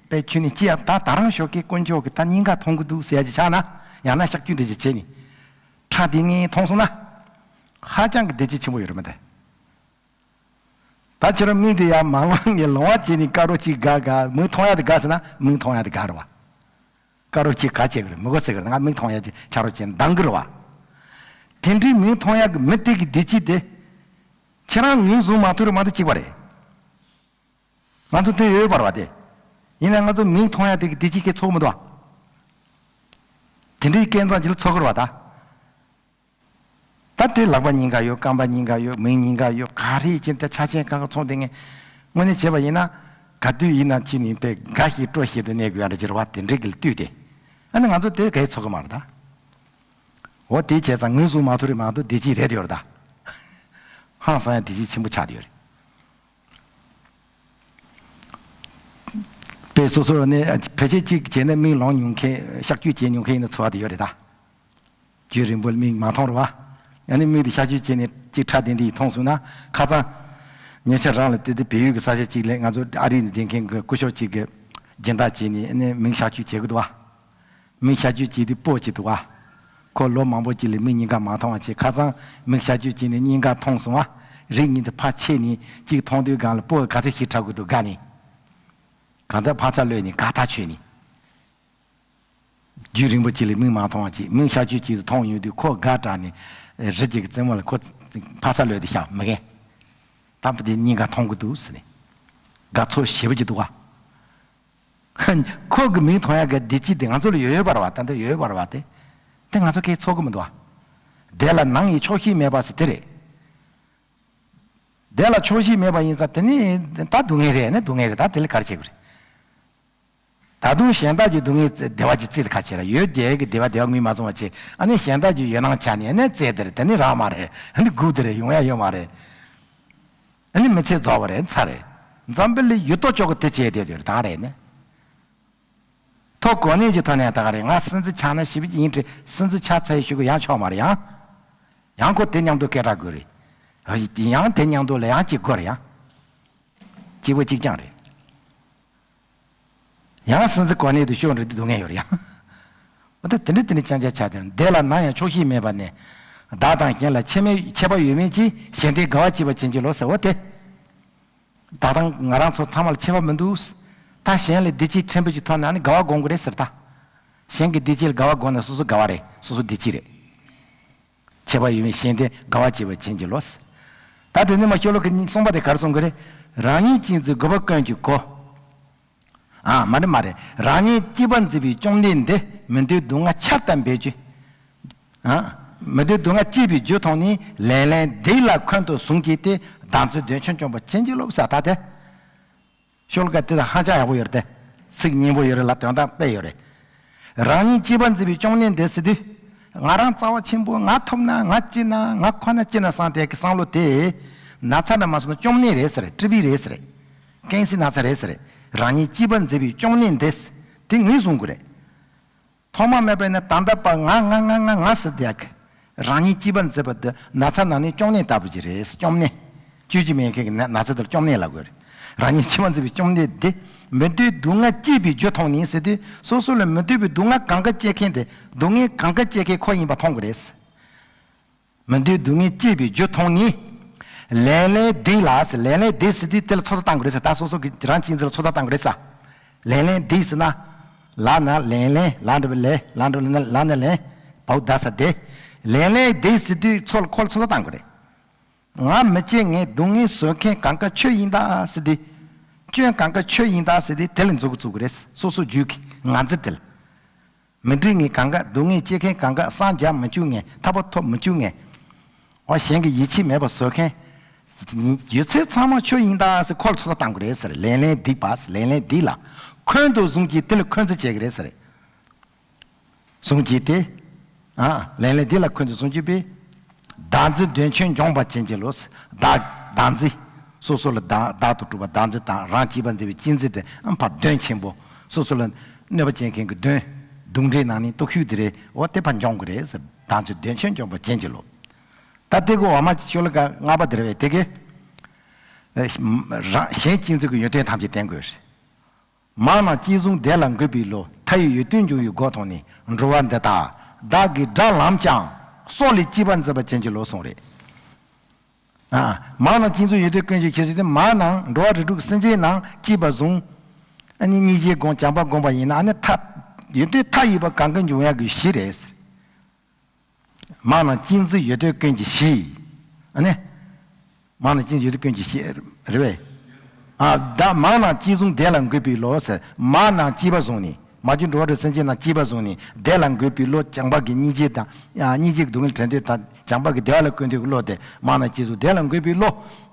དཔེ་ཁྱོན་ནས་ཅི་ཡང་། ད་ད་རང་ཞོགས་ཀས་དཀོན་མཆོག་གིས་ད་གཉིས་ཀ་མཐོང་གི་འདུག་ཟེར་ཡ་ཅིག་ཆགས་ན། ཡང་ན་གཤག་བཅོས་འདི་ཅིག་བྱས་ནས། ཁྲ་དེ་ངས་མཐོང་སོང་ན། ཧ་ཅང་གི་བདེ་སྐྱིད་ཆེན་པོ་ཡོད་རེད་མ་གཏོགས། ད་ཁྱེད་རང་མིག་དེ་ཡར་མ་ལོང་ངས་ལོང་བ་བྱས་ནས་དཀར་པོ་ཅིག་དགའ་དགའ། མིག་མཐོང་ཡ་དེ་དགའ་ཟེར་ན་མིག་མཐོང་ཡ་དེ་དགའ་རེད་བ། དཀར་པོ་ཅིག་ག་བྱེད་གི་རེད། མི་གོ་ཟེར་གི་རེད། ང་མིག་མཐོང་ཡ་དེ་ཆ་རོགས་བྱས་ནས་སྡང་གི་རེད་བ། དེ་འདྲའི་མིག་མཐོང་ཡ་གི་མི་དེ་གི་བདེ་སྐྱིད་དེ། ཁྱེད་རང་ངོས་བཟུང་མ་ཐུབ་རེད་མ་གཏོགས་གཅིག་པ་རེད། ང་ཚོ་དེ་ཡོད་པ་རེད་བ་དེ། ཡིན་ན་ང་ཚོ་མིག་མཐོང་ཡ་དེ་གི་བདེ་སྐྱིད་སྐད་ཚོར་མི་འདུག་བ། དེ་འདྲའི་སྐད་མཚམས་ཅིག་ལ་ཚོར་གི་རེད་བ་ད། ད་དེ་ལག་པ་གཉིས་ཀ་ཡོད། རྐང་པ་གཉིས་ཀ་ཡོད། མིག་གཉིས་ཀ་ཡོད། ག་རེ་ཡིན་ད་ཆ་རྐྱེན་གང་ག་ཚང་དེ་ངས་དངོས་གནས་བྱས་པ་ཡིན་ན། ག་དུས་ཡིན་ན་ཁྱེད་ནི་དཔེ་དགའ་ཞིང་སྤྲོ་ཞིང་དུ་གནས་དགོས་ཡ་འདྲ་ཅིག་རེད་བ། དེ་འདྲའི་གི་ལ་ལྟོས་ཏེ། ཨ་ནི་ང་ཚོ་དེ་གའི་ཚོར་གི་མ་རེད་ད། འོ་དེ་བྱས་ཙང་ངོས་བཟུང་མ་ཐུབ་རེད་མ་གཏོགས་བདེ་སྐྱིད་རེད་ཡོད་རེད་ད། ཧང་སང་ཡ་བདེ་སྐྱིད་ཆེན་པོ་ཆགས་བསྡད་ཡོད་རེད། དཔེ་སོ་སོ་ནས་བེད་སྤྱོད་ཅིག་བྱས་ན་མིག་ལོང་མྱོང་མཁན། གཤག་བཅོས་བྱས་མྱོང་མཁན་ཡིན་ན་ཚོར་བ་དེ་ཡོད་རེད་ད། རྒྱུན་རིང་པོ་མིག་མ་མཐོང་རེད་བ། ཡང་ན་མིག་དེ་གཤག་བཅོས་བྱས་ནས་ཅིག་ཁྲ་དེ་འདི་ཡིས་མཐོང་སོང་ན། ཁ་སང་ཉེ་ཆར་རང་ལ་དེ་དེ་བལ་ཡུལ་གྱི་ས་ཆ་ཅིག་ལ་ང་ཚོ་ཨ་རི་ནས་བསྡད་མཁན་གྱི་སྐུ་ཞབས་ཅིག་གིས་སྦྱིན་བདག་བྱས་ནས་ནས་མིག་གཤག་བཅོས་བྱེད་ཀྱི་འདུག་བ། མིག་གཤག་བཅོས་བྱས་དུས་སྤོ་བྱེད་འདུག་བ། ཁོ་ལོ་མང་པོ་ཅིག་ལ་མིག་གཉིས་ཀ་མ་མཐོང་བ་བྱས། ཁ་སང་མིག་གཤག་བཅོས་བྱས་ནས་གཉིས་ཀ་མཐོང་སོང་བ། རིགས་གཉིས་དེ་ཕར་ཕྱེ་ནས་གཅིག་མཐོང་དུས་སྒང་ལ་སྤོ་ག་ཚོད་ཞིག་ཁྲ་དགོས་འདུག་དགའ་ནས། གང་ཚ་ཕ་ཚ་གློད་ནས་དགའ་ཐག་ཆོད་ནས། རྒྱུན་རིང་པོ་ཅིག་ལ་མིག་མ་མཐོང་བ་བྱས། མིག་གཤག་བཅོས་བྱས་དུས་མཐོང་ཡོང་དུས་ཁོ་དགའ་དྲགས་ནས། རི་རྒྱལ་གྱི་རྩེ་མོ་ལ་ཁོ་ཕ་ཚ་གློད་དེ་བཞག་མི་རྒན། ད་བུ་དེ་གཉིས་ཀ་མཐོང་གི་འདུག་ཟེར་ནས། དགའ་ཚོར་ཞེ་པོ་ཅིག་འདུག་བ། ཁོ་གི་མིག་མཐོང་ཡག་གི་བདེ་སྐྱིད་དེ་ང་ཚོ་ལ་ཡོད་ཡོད་པ་རེད་བ། ད་འདི་ཡོད་ཡོད་པ་རེད་བ་དེ། དེ་ང་ཚོ་སྐད་ཚོར་གི་མི་འདུག་བ། བདེ་ལ་ནམ་ཡང་ཆོག་ཤེས་མེད་པ་ཟེར་དེ་རེད། བདེ་ལ་ཆོག་ཤེས་མེད་པ་ཡིན་ཙང་དེ་ནི་ད་སྡུག་བསྔལ་རེད། ཨ་ནི་སྡུག་བསྔལ་རེད། ད་དེ་ལ་ག་རེ་བྱེད་དགོས་རེད། ད་དུང་གཞན་དག་གི་སྡུག་བསྔལ་བདེ་བ་གྱི་རྩིས་ལ་ཁ་ཕྱེ་ར། ཡོད་བསྡད་ཀྱི་བདེ་བ་བདེ་བ་ངོས་མ་བཟུང་བ་བྱས། ཨ་ནི་གཞན་དག་གི་ཡོད་སྣང་ཆ་ནས་ཨ་ནི་རྩེ་དེ་རེད། དེ་ནི་རག་མ་རེད། ཨ་ནི་སྒུག་དེ་རེད། ཡོང་ཡ་ཡོད་མ་རེད། ཨ་ནི་མི་ཚེ་རྫོགས་པ་རེད། ཚར་རེད། འཛམ་བུ་གླིང་ཡོད་དོ་ཅོག་གི་དེ་བྱས་བསྡད་དེ་རེད། ད་རེད་ནི། ཐོག་གོ་གནས་ཀྱི་ཐོག་ནས་ད་ག་རེད། ང་སྲིད་འཛིན་ཆགས་ན་ཞེ་པོ་ཡིན་དྲི། སྲིད་འཛིན་ཆགས་ཚར་ཡི་ཞུ་གི་ཡང་ཆོག་མ་རེད་ཡང་། ཡང་ཁོ་དེ་མཉམ་དུ་སྐད་གྲགས་དགོས་རེད། ཡང་དེ་མཉམ་དུ་ལ་ཡང་གཅིག་དགོས་རེད་ཡང་། གཅིག་པོ་གཅིག་རྐྱང་རེད། ཡང་སྲིད་འཛིན་གོ་གནས་དུ་ཤོག་འགྲོ་དུས་སྡུག་བསྔལ་ཡོད་རེད་ཡང་། འོ་ད་དེ་འདྲ་དེ་འདྲ་རྐྱང་རྐྱང་ཆགས་དེ་རེད། འདས་ལ་ནམ་ཡང་ཆོག་ཤེས་མེད་པ་ནས། བདག་དང་གཞན་ལ་ཁྱད་མེད་ཁྱད་པར་ཡོད་མིན་གྱི། གཞན་དོན་དགའ་བ་སྐྱེད་པར་བྱིན་གྱིས་རློབས་ཟེར་བ་དེ། བདག་དང་ང་རང་ཚོ་ཚང་མ་ལ་ཁྱད་པར་མི་འདུག། ད་གཞན་ལ་བདེ་སྐྱིད་ཕྲན་བུ་ཅིག་ཐོབ་ན་ནི་དགའ་བ་སྒོམ་དགོས་རེད་ཟེར་ད། གཞན་གྱི་བདེ་སྐྱིད་ལ་དགའ་བ་སྒོམ་ན་སོ་སོ་དགའ་བ་རེད། སོ་སོ་བདེ་སྐྱིད་རེད། ཁྱད་པར་ཡོད་མེད་གཞན་དོན་དགའ་བ་བྱེད་པར་བྱིན་གྱིས་རློབས། ད་དེ་ནས་མ་ཤོ་ལོ་ཀ་གསུངས་པ་དེ་ག་རེ་གསུང་གི་རེད། རང་ཉིད་གཅེས་འཛིན་དགོས་པ་ཀུན་གྱི་སྒོ། ཨ་མ་རེད་མ་རེད། རང་ཉིད་གཅེས་པར་འཛིན་པའི་བཅོམ་ལྡན་འདས། མི་འདོད་སྡུག་བསྔལ་ཆར་ལྟར་འབེབས་བྱེད། ཨ། མི་འདོད་སྡུག་བསྔལ་སྐྱེས་པའི་རྒྱུ་མཐོང་ནས། ལན་ལན་འདི་ལ་འཁོན་དུ་བཟུང་བྱས་ཏེ། བདག་འཛིན་གདོན་ཆེན་སྐྱོང་བར་བྱིན་གྱིས་རློབས་ཟེར་ད་དེ། ཤོ་ལོ་ཀ་དེ་དང་ཧ་ཅང་ཡག་པོ་ཡོད་རེད་དེ། ཚིག་སྙན་པོ་ཡོད་རེད་ལ་དོན་དག་དཔེ་ཡོད་རེད། རང་ཉིད་གཅེས་པར་འཛིན་པའི་བཅོམ་ལྡན་འདས་ཟེར་དུས། ང་རང་རྩ་བ་ཆེན་པོ། ང་ཐོབ་ན། ང་སྐྱིད་ན། ང་ཁོ་ན་སྐྱིད་ན་བསམ་དེ་གི་བསམ་བློ་དེ། ན་ཚ་ན་མ་སོང་ན་བཅོམ་ལྡན་རེད་ཟེར། ཀྲི་བི་རེད་ཟེར། ཀན་སི་ན་ཚ་རེད་ཟེར། རང་ཉིད་གཅེས་པར་འཛིན་པའི་བཅོམ་ལྡན་འདས་དེ་ངོས་བཟུང་དགོས་རེད། ཐོག་མ་མེད་པ་ནས་ད་ལྟ་བར་ང་ང་ང་ང་ང་ཟེར་བསྡད་ཀི། རང་ཉིད་གཅེས་པར་འཛིན་པ་འདི་ན་ཚ་ན་ནི་བཅོམ་ལྡན་ལྟ་བུ་ཅིག་རེད། བཅོམ་ལྡན། བཅོས་ཀྱི་མེད་མཁན་གྱི་ན་ན་ཚ་དེར་བཅོམ་ལྡན་ལབ་དགོས་རེད། རང་ཉིད་གཅེས་པར་འཛིན་པའི་བཅོམ་ལྡན་འདི། མི་འདོད་སྡུག་བསྔལ་སྐྱེས་པའི་རྒྱུ་མཐོང་ནས་ཟེར་དུས། སོ་སོ་ལ་མི་འདོད་པའི་སྡུག་བསྔལ་གང་ག་སྐྱེ་མཁན་དེ། སྡུག་བསྔལ་གང་ག་སྐྱེ་མཁན་ཁོ་ཡིན་པ་མཐོང་དགོས་རེད། མི་འདོད་སྡུག་བསྔལ་སྐྱེས་པའི་རྒྱུ་མཐོང་ནས། ལན་ལན་འདི་ལ་ཟེར། ལན་ལན་འདི་ཟེར་དུས་དེ་ལ་ཚོད་ལྟ་བཏང་དགོས་རེད་ཟེར། ད་སོ་སོ་གི་རང་གཅེས་འཛིན་ལ་ཚོད་ལྟ་བཏང་དགོས་རེད་ཟེར། ལན་ལན་འདི་ཟེར་ན། ལ་ན་ལན་ལན། ལ་འདྲ་བའི་ལེ། ལ་འདྲ་བའི་ལ་ན་ལན། བའོ་ད་ས་དེ། ལན་ལན་འདི་ཟེར་དུས་ཚོད་ཁོ་ལ་ཚོད་ལྟ་བཏང་དགོས་རེད། ང་མི་སྐྱེ་ངེས། སྡུག་བསྔལ་བཟོ་མཁན་གང་ག་ཁྱོད་ཡིན་ད་ཟེར་དུས། སྐྱོན་གང་ག་ཁྱོད་ཡིན་ད་ཟེར་དུས་དེ་ལ་མཛུབ་གུ་བཙུགས་དགོས་རེད། སོ་སོ་རྒྱུད་ཀྱི་ང་རྩིས་དེ་ལ། མི་འགྲིག་ངེས་གང་ག། སྡུག་བསྔལ་སྐྱེ་མཁན་གང་ག། སངས་རྒྱས་མི་བཅུག་ངེས། ཐར་པ་ཐོབ་མི་བཅུག་ངེས། འོ་གཞན་གྱི་ཡིད་ཆེས་མེད་པ་བཟོ་མཁན། ཡོད་ཚད་ཚང་མ་ཁྱོད་ཡིན་ད་ཟེར་ཁོ་ལ་ཚོད་ལྟ་བཏང་དགོས་རེད་ཟེར། ལན་ལན་འདི་པ། ལན་ལན་འདི་ལ་འཁོན་དུ་བཟུང་གིས་དེ་ལ་འཁོན་འཛིན་བྱེད་ཀྱི་རེད་ཟེར། བཟུང་གིས་དེ། ཨ། ལན་ལན་འདི་ལ་འཁོན་དུ་བཟུང་གིས་པས། བདག་འཛིན་གདོན་ཆེན་སྦྱོང་བར་བྱིན་གྱིས་རློབས། བདག་བདག་འཛིན། སོ་སོ་ལ་བདག་བདག་ཏུ་གྲུབ་པ་བདག་འཛིན་དང་། རང་གཅེས་པར་འཛིན་པའི་གཅེས་འཛིན་དེ་ཨ་ཕར་གདོན་ཆེན་པོ། སོ་སོ་ལ་གནོད་པ་བྱེད་མཁན་གྱི་གདོན། གདོན་འདྲེ་ནང་ནས་སྟོབས་ཤུགས་དེ་རེད། འོ་དེ་ཕར་སྦྱོང་དགོས་རེད་ཟེར། བདག་འཛིན་གདོན་ཆེན་སྦྱོང་བར་བྱིན་གྱིས་རློབས། ད་དེ་གི་འོག་མ་ཤོ་ལོ་ཀ་ལྔ་པ་དེ་རེད་པས། དེ་གི། རང་གཞན་གཅེས་འཛིན་གྱི་ཡོན་ཏན་ཐམས་ཅད་བསྟེན་དགོས་རེད། མང་རྣམས་གཅེས་བཟུང་བདེ་ལ་འགོད་པའི་བློ། མཐའ་ཡས་འོད་སྟོང་འབྱུང་བའི་སྒོ་མཐོང་ནས། འགྲོ་བ་འདི་དག་བདག་གིས་དགྲར་ལངས་ཀྱང་། སྲོག་ལས་གཅེས་པར་འཛིན་པར་བྱིན་གྱིས་རློབས་གསུངས་རེད། ཨ། མང་རྣམས་གཅེས་བཟུང་ཡོན་ཏན་ཀུན་གྱི་ཁྱད་ཆོས་དེ། མང་རྣམས་འགྲོ་བ་རིགས་དྲུག་སེམས་ཅན་རྣམས་གཅེས་པར་བཟུང་། ཨ་ནི་སྙིང་རྗེ་སྒོམ། བྱམས་པ་སྒོམ་པ་ཡིན་ན། ཨ་ནི་མཐའ། ཡོན་ཏན་མཐའ་ཡས་པ་གང་ག་འབྱུང་ཡག་གི་གཞི་རེད། མང་རྣམས་གཅེས་འཛིན་ཡོན་ཏན་ཀུན་གྱི་གཞི། ཨ་ནི། མང་རྣམས་གཅེས་འཛིན་ཡོན་ཏན་ཀུན་གྱི་གཞི་རེད་པས། ཨ། བདག་མང་རྣམས་གཅེས་བཟུང་བདེ་ལ་འགོད་པའི་བློ་ཟེར། མང་རྣམས་གཅེས་པར་བཟུང་ནས། མ་གྱུར་འགྲོ་བ་རིགས་སེམས་ཅན་རྣམས་གཅེས་པར་བཟུང་ནས། བདེ་ལ་འགོད་པའི་བློ། བྱམས་པ་གི་སྙིང་རྗེ་དང་། ཨ། སྙིང་རྗེ་གི་སྡུག་བསྔལ་དྲན་འདོད་དང་། བྱམས་པ་གི་བདེ་བ་ལ་བཀོད་འདོད་ཀྱི་བློ་དེ། མང་རྣམས་གཅེས་བཟུང་བདེ་ལ་འགོད་པའི་བློ།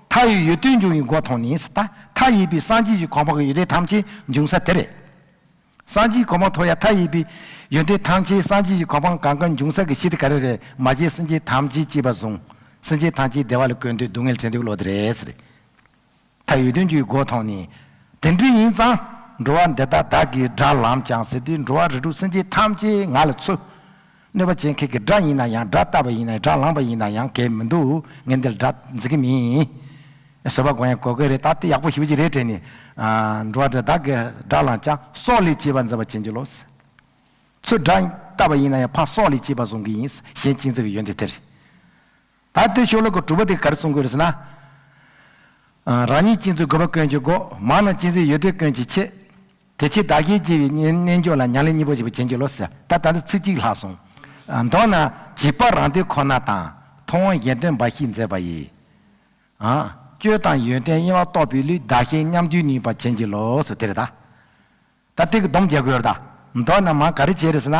མཐའ་ཡས་འོད་སྟོང་འབྱུང་བའི་སྒོ་མཐོང་ནས་ཟེར། ད་མཐའ་ཡས་པའི་སངས་རྒྱས་ཀྱི་གོ་འཕང་གི་ཡོན་ཏན་ཐམས་ཅད་འབྱུང་ས་དེ་རེད། སངས་རྒྱས་གོ་འཕང་ཐོབ་ཡ་མཐའ་ཡས་པའི་ཡོན་ཏན་ཐམས་ཅད། སངས་རྒྱས་ཀྱི་གོ་འཕང་གང་ག་འབྱུང་ས་གི་གཞི་དེ་ག་རེ་རེད། མ་སྐྱེས་སེམས་ཅན་ཐམས་ཅད་གཅེས་པར་བཟུང་། སེམས་ཅན་ཐམས་ཅད་བདེ་བ་ལ་བཀོད་འདོད་སྡུག་བསྔལ་དྲན་འདོད་བློ་དེ་རེད་ཟེར། མཐའ་ཡས་འོད་སྟོང་འབྱུང་བའི་སྒོ་མཐོང་ནས། དེ་འདྲ་ཡིན་ཙང་། འགྲོ་བ་འདི་དག་བདག་གིས་དགྲར་ལངས་ཀྱང་ཟེར་དུས། འགྲོ་བ་རིགས་དྲུག་སེམས་ཅན་ཐམས་ཅད་ང་ལ་འཚོ། གནོད་པ་བྱེད་མཁན་གྱི་དགྲ་ཡིན་ན་ཡང་། དགྲ་བཏགས་པ་ཡིན་ན་ཡང་། དགྲར་ལངས་པ་ཡིན་ན་ཡང་། གལ་མི་འདུག་ངས་འདིར་དགྲ་འཛིན་གྱི་མིན། བཟོད་པ་སྒོམ་ཡ་གོ་གི་རེད། ད་དེ་ཡག་པོ་ཞེ་པོ་ཅིག་རེད་དྲན་ནས། ཨ། འགྲོ་བ་འདི་དག་གིས་དགྲར་ལངས་ཀྱང་། སྲོག་ལས་གཅེས་པར་འཛིན་པར་བྱིན་གྱིས་རློབས། ཚུར་དགྲ་བཏགས་པ་ཡིན་ན་ཡང་ཕར་སྲོག་ལས་གཅེས་པར་བཟུང་གི་ཡིན། གཞན་གཅེས་འཛིན་གྱི་ཡོན་ཏན་དེ་རེད། ད་དེ་ཤོ་ལོ་ཀ་དྲུག་པ་དེ་ག་རེ་གསུང་གི་ཡོད་རེད་ཟེར་ན། ཨ། རང་ཉིད་གཅེས་འཛིན་དགོས་པ་ཀུན་གྱི་སྒོ། མང་རྣམས་གཅེས་འཛིན་ཡོན་ཏན་ཀུན་གྱི་ཆེད། དེ་ཕྱིར་བདག་གཞན་གཅེས་པའི་རྣལ་འབྱོར་ལ། ཉམས་ལེན་གཉིས་པོ་བྱེད་པར་བྱིན་གྱིས་རློབས་ཟེར། ད་ད་ནི་ཚིག་གཅིག་ལྷག་སོང་། ཨ། མདོར་ན་བྱིས་པ་རང་དོན་ཁོ་ན་དང་། མཐོང་བ་གཞན་དོན་འབའ་ཞིག་མཛད་པ་ཡིས། ཨ། སྤྱོད་དང་ཡོན་ཏན་དབྱེ་བ་རྟོགས་པའི་བློས། བདག་གཞན་མཉམ་བརྗེ་ནུས་པར་བྱིན་གྱིས་རློབས་ཟེར་དེ་རེད་ད། ད་དེ་གི་སྡོམ་རྒྱག་དགོས་རེད་ད། མདོར་ན་མ་ག་རེ་བྱས་རེད་ཟེར་ན།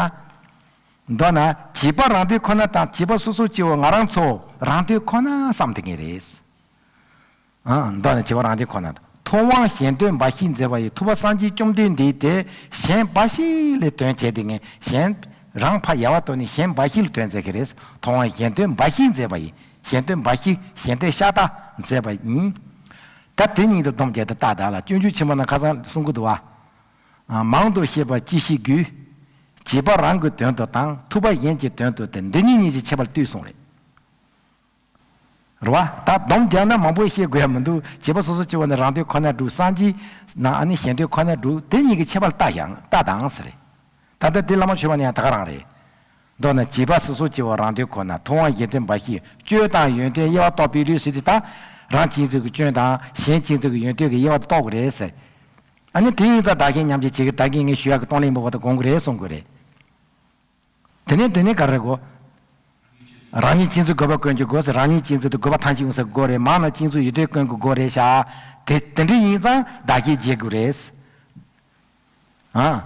མདོར་ན་བྱིས་པ་རང་དོན་ཁོ་ན་དང་། བྱིས་པ་སོ་སོ་སྐྱེ་བོ་ང་རང་ཚོ་རང་དོན་ཁོ་ན་བསམ་བསྡད་མཁན་རེད། ཨ། མདོར་ན་བྱིས་པ་རང་དོན་ཁོ་ན་དང་། མཐོང་བ་གཞན་དོན་འབའ་ཞིག་མཛད་པ་ཡིས། ཐུབ་པ་སངས་རྒྱས་བཅོམ་ལྡན་འདས་དེ་གཞན་འབའ་ཞིག་ལ་དོན་བྱས་ཏེ་ངས་གཞན་རང་ཕར་ཡལ་བ་དོར་ནས་གཞན་འབའ་ཞིག་ལ་དོན་མཛད་མཁན་རེད། མཐོང་བ་གཞན་དོན་འབའ་ཞིག་མཛད་པ་ཡིས། གཞན་དོན་འབའ་ཞིག་གཞན་དོན་ཤ་སྟག་མཛད་པ་ཡིན། ད་དེ་གཉིས་དེ་སྡོམ་བརྒྱབ་སྟེ་ད་བདག་ལ། སྤྱོད་འཇུག་ཆེན་མོ་ནང་ཁ་སང་གསུང་གི་འདུག་བ། མང་དུ་བཤད་པ་ཅི་ཞིག་དགོས། བྱེད་པ་རང་གི་དོན་དུ་དང་ཐུབ་པ་གཞན་གྱི་དོན་དུ་སྟེ། འདི་གཉིས་གཉིས་ཀྱི་ཁྱད་པར་བསྟོད་གསུངས་རེད། རེད་བ། ད་སྡོམ་རྒྱག་ན་མང་པོ་བཤད་དགོས་ཡ་མི་འདུག་བྱེད་པ་སོ་སོ་སྐྱེ་བོ་ནི་རང་དོན་ཁོ་ནར་སྒྲུབ། སངས་རྒྱས་ན་ཨ་ནི་གཞན་དོན་ཁོ་ནར་སྒྲུབ། དེ་གཉིས་ཀྱི་ཁྱད་པར་ལྟ་ཡང་ལྟ་དང་ཟེར་རེད། ད་ལྟ་དེ་བླ་མ་མཆོད་པ་ནི་ཡང་ད་ག་རང་རེད། མདོར་ན་བྱེད་པ་སོ་སོ་སྐྱེ་བོ་རང་དོན་ཁོ་ན། ཐུབ་དབང་གཞན་དོན་འབའ་ཞིག་སྤྱོད་དང་ཡོན་ཏན་དབྱེ་བ་རྟོགས་པའི་ལུགས་ཟེར་དུས། ད་རང་གཅེས་འཛིན་གྱི་སྐྱོན་དང་གཞན་གཅེས་འཛིན་གྱི་ཡོན་ཏན་གྱི་དབྱེ་བ་རྟོགས་དགོས་རེད་ཟེར། ཨ་ནི་དེ་ཡིན་ཙང་བདག་གཞན་མཉམ་བརྗེ་བྱེད་ཀྱི་བདག་གིས་ངས་ཞུ་ཡག་གི་གཏོང་ལེན་མོས་པ་དེ་དགོངས་ཀྱི་རེད་གསུང་དགོས་རེད། དེ་ནས་དེ་ནས་ག་རེ་དགོས། རང་ཉིད་གཅེས་འཛིན་དགོས་པ་ཀུན་གྱི་སྒོ་ཟེར། རང་ཉིད་གཅེས་འཛིན་དེ་དགོས་པ་ཐམས་ཅད་ཡོང་ས་གི་སྒོ་རེད། མང་རྣམས་གཅེས་འཛིན་ཡོན་ཏན་ཀུན་གྱི་སྒོ་རེད་ཤག་དེ་དེ་འདྲ་ཡིན་ཙང་བདག་གཞན་བརྗེ་དགོས་རེད། ཨ།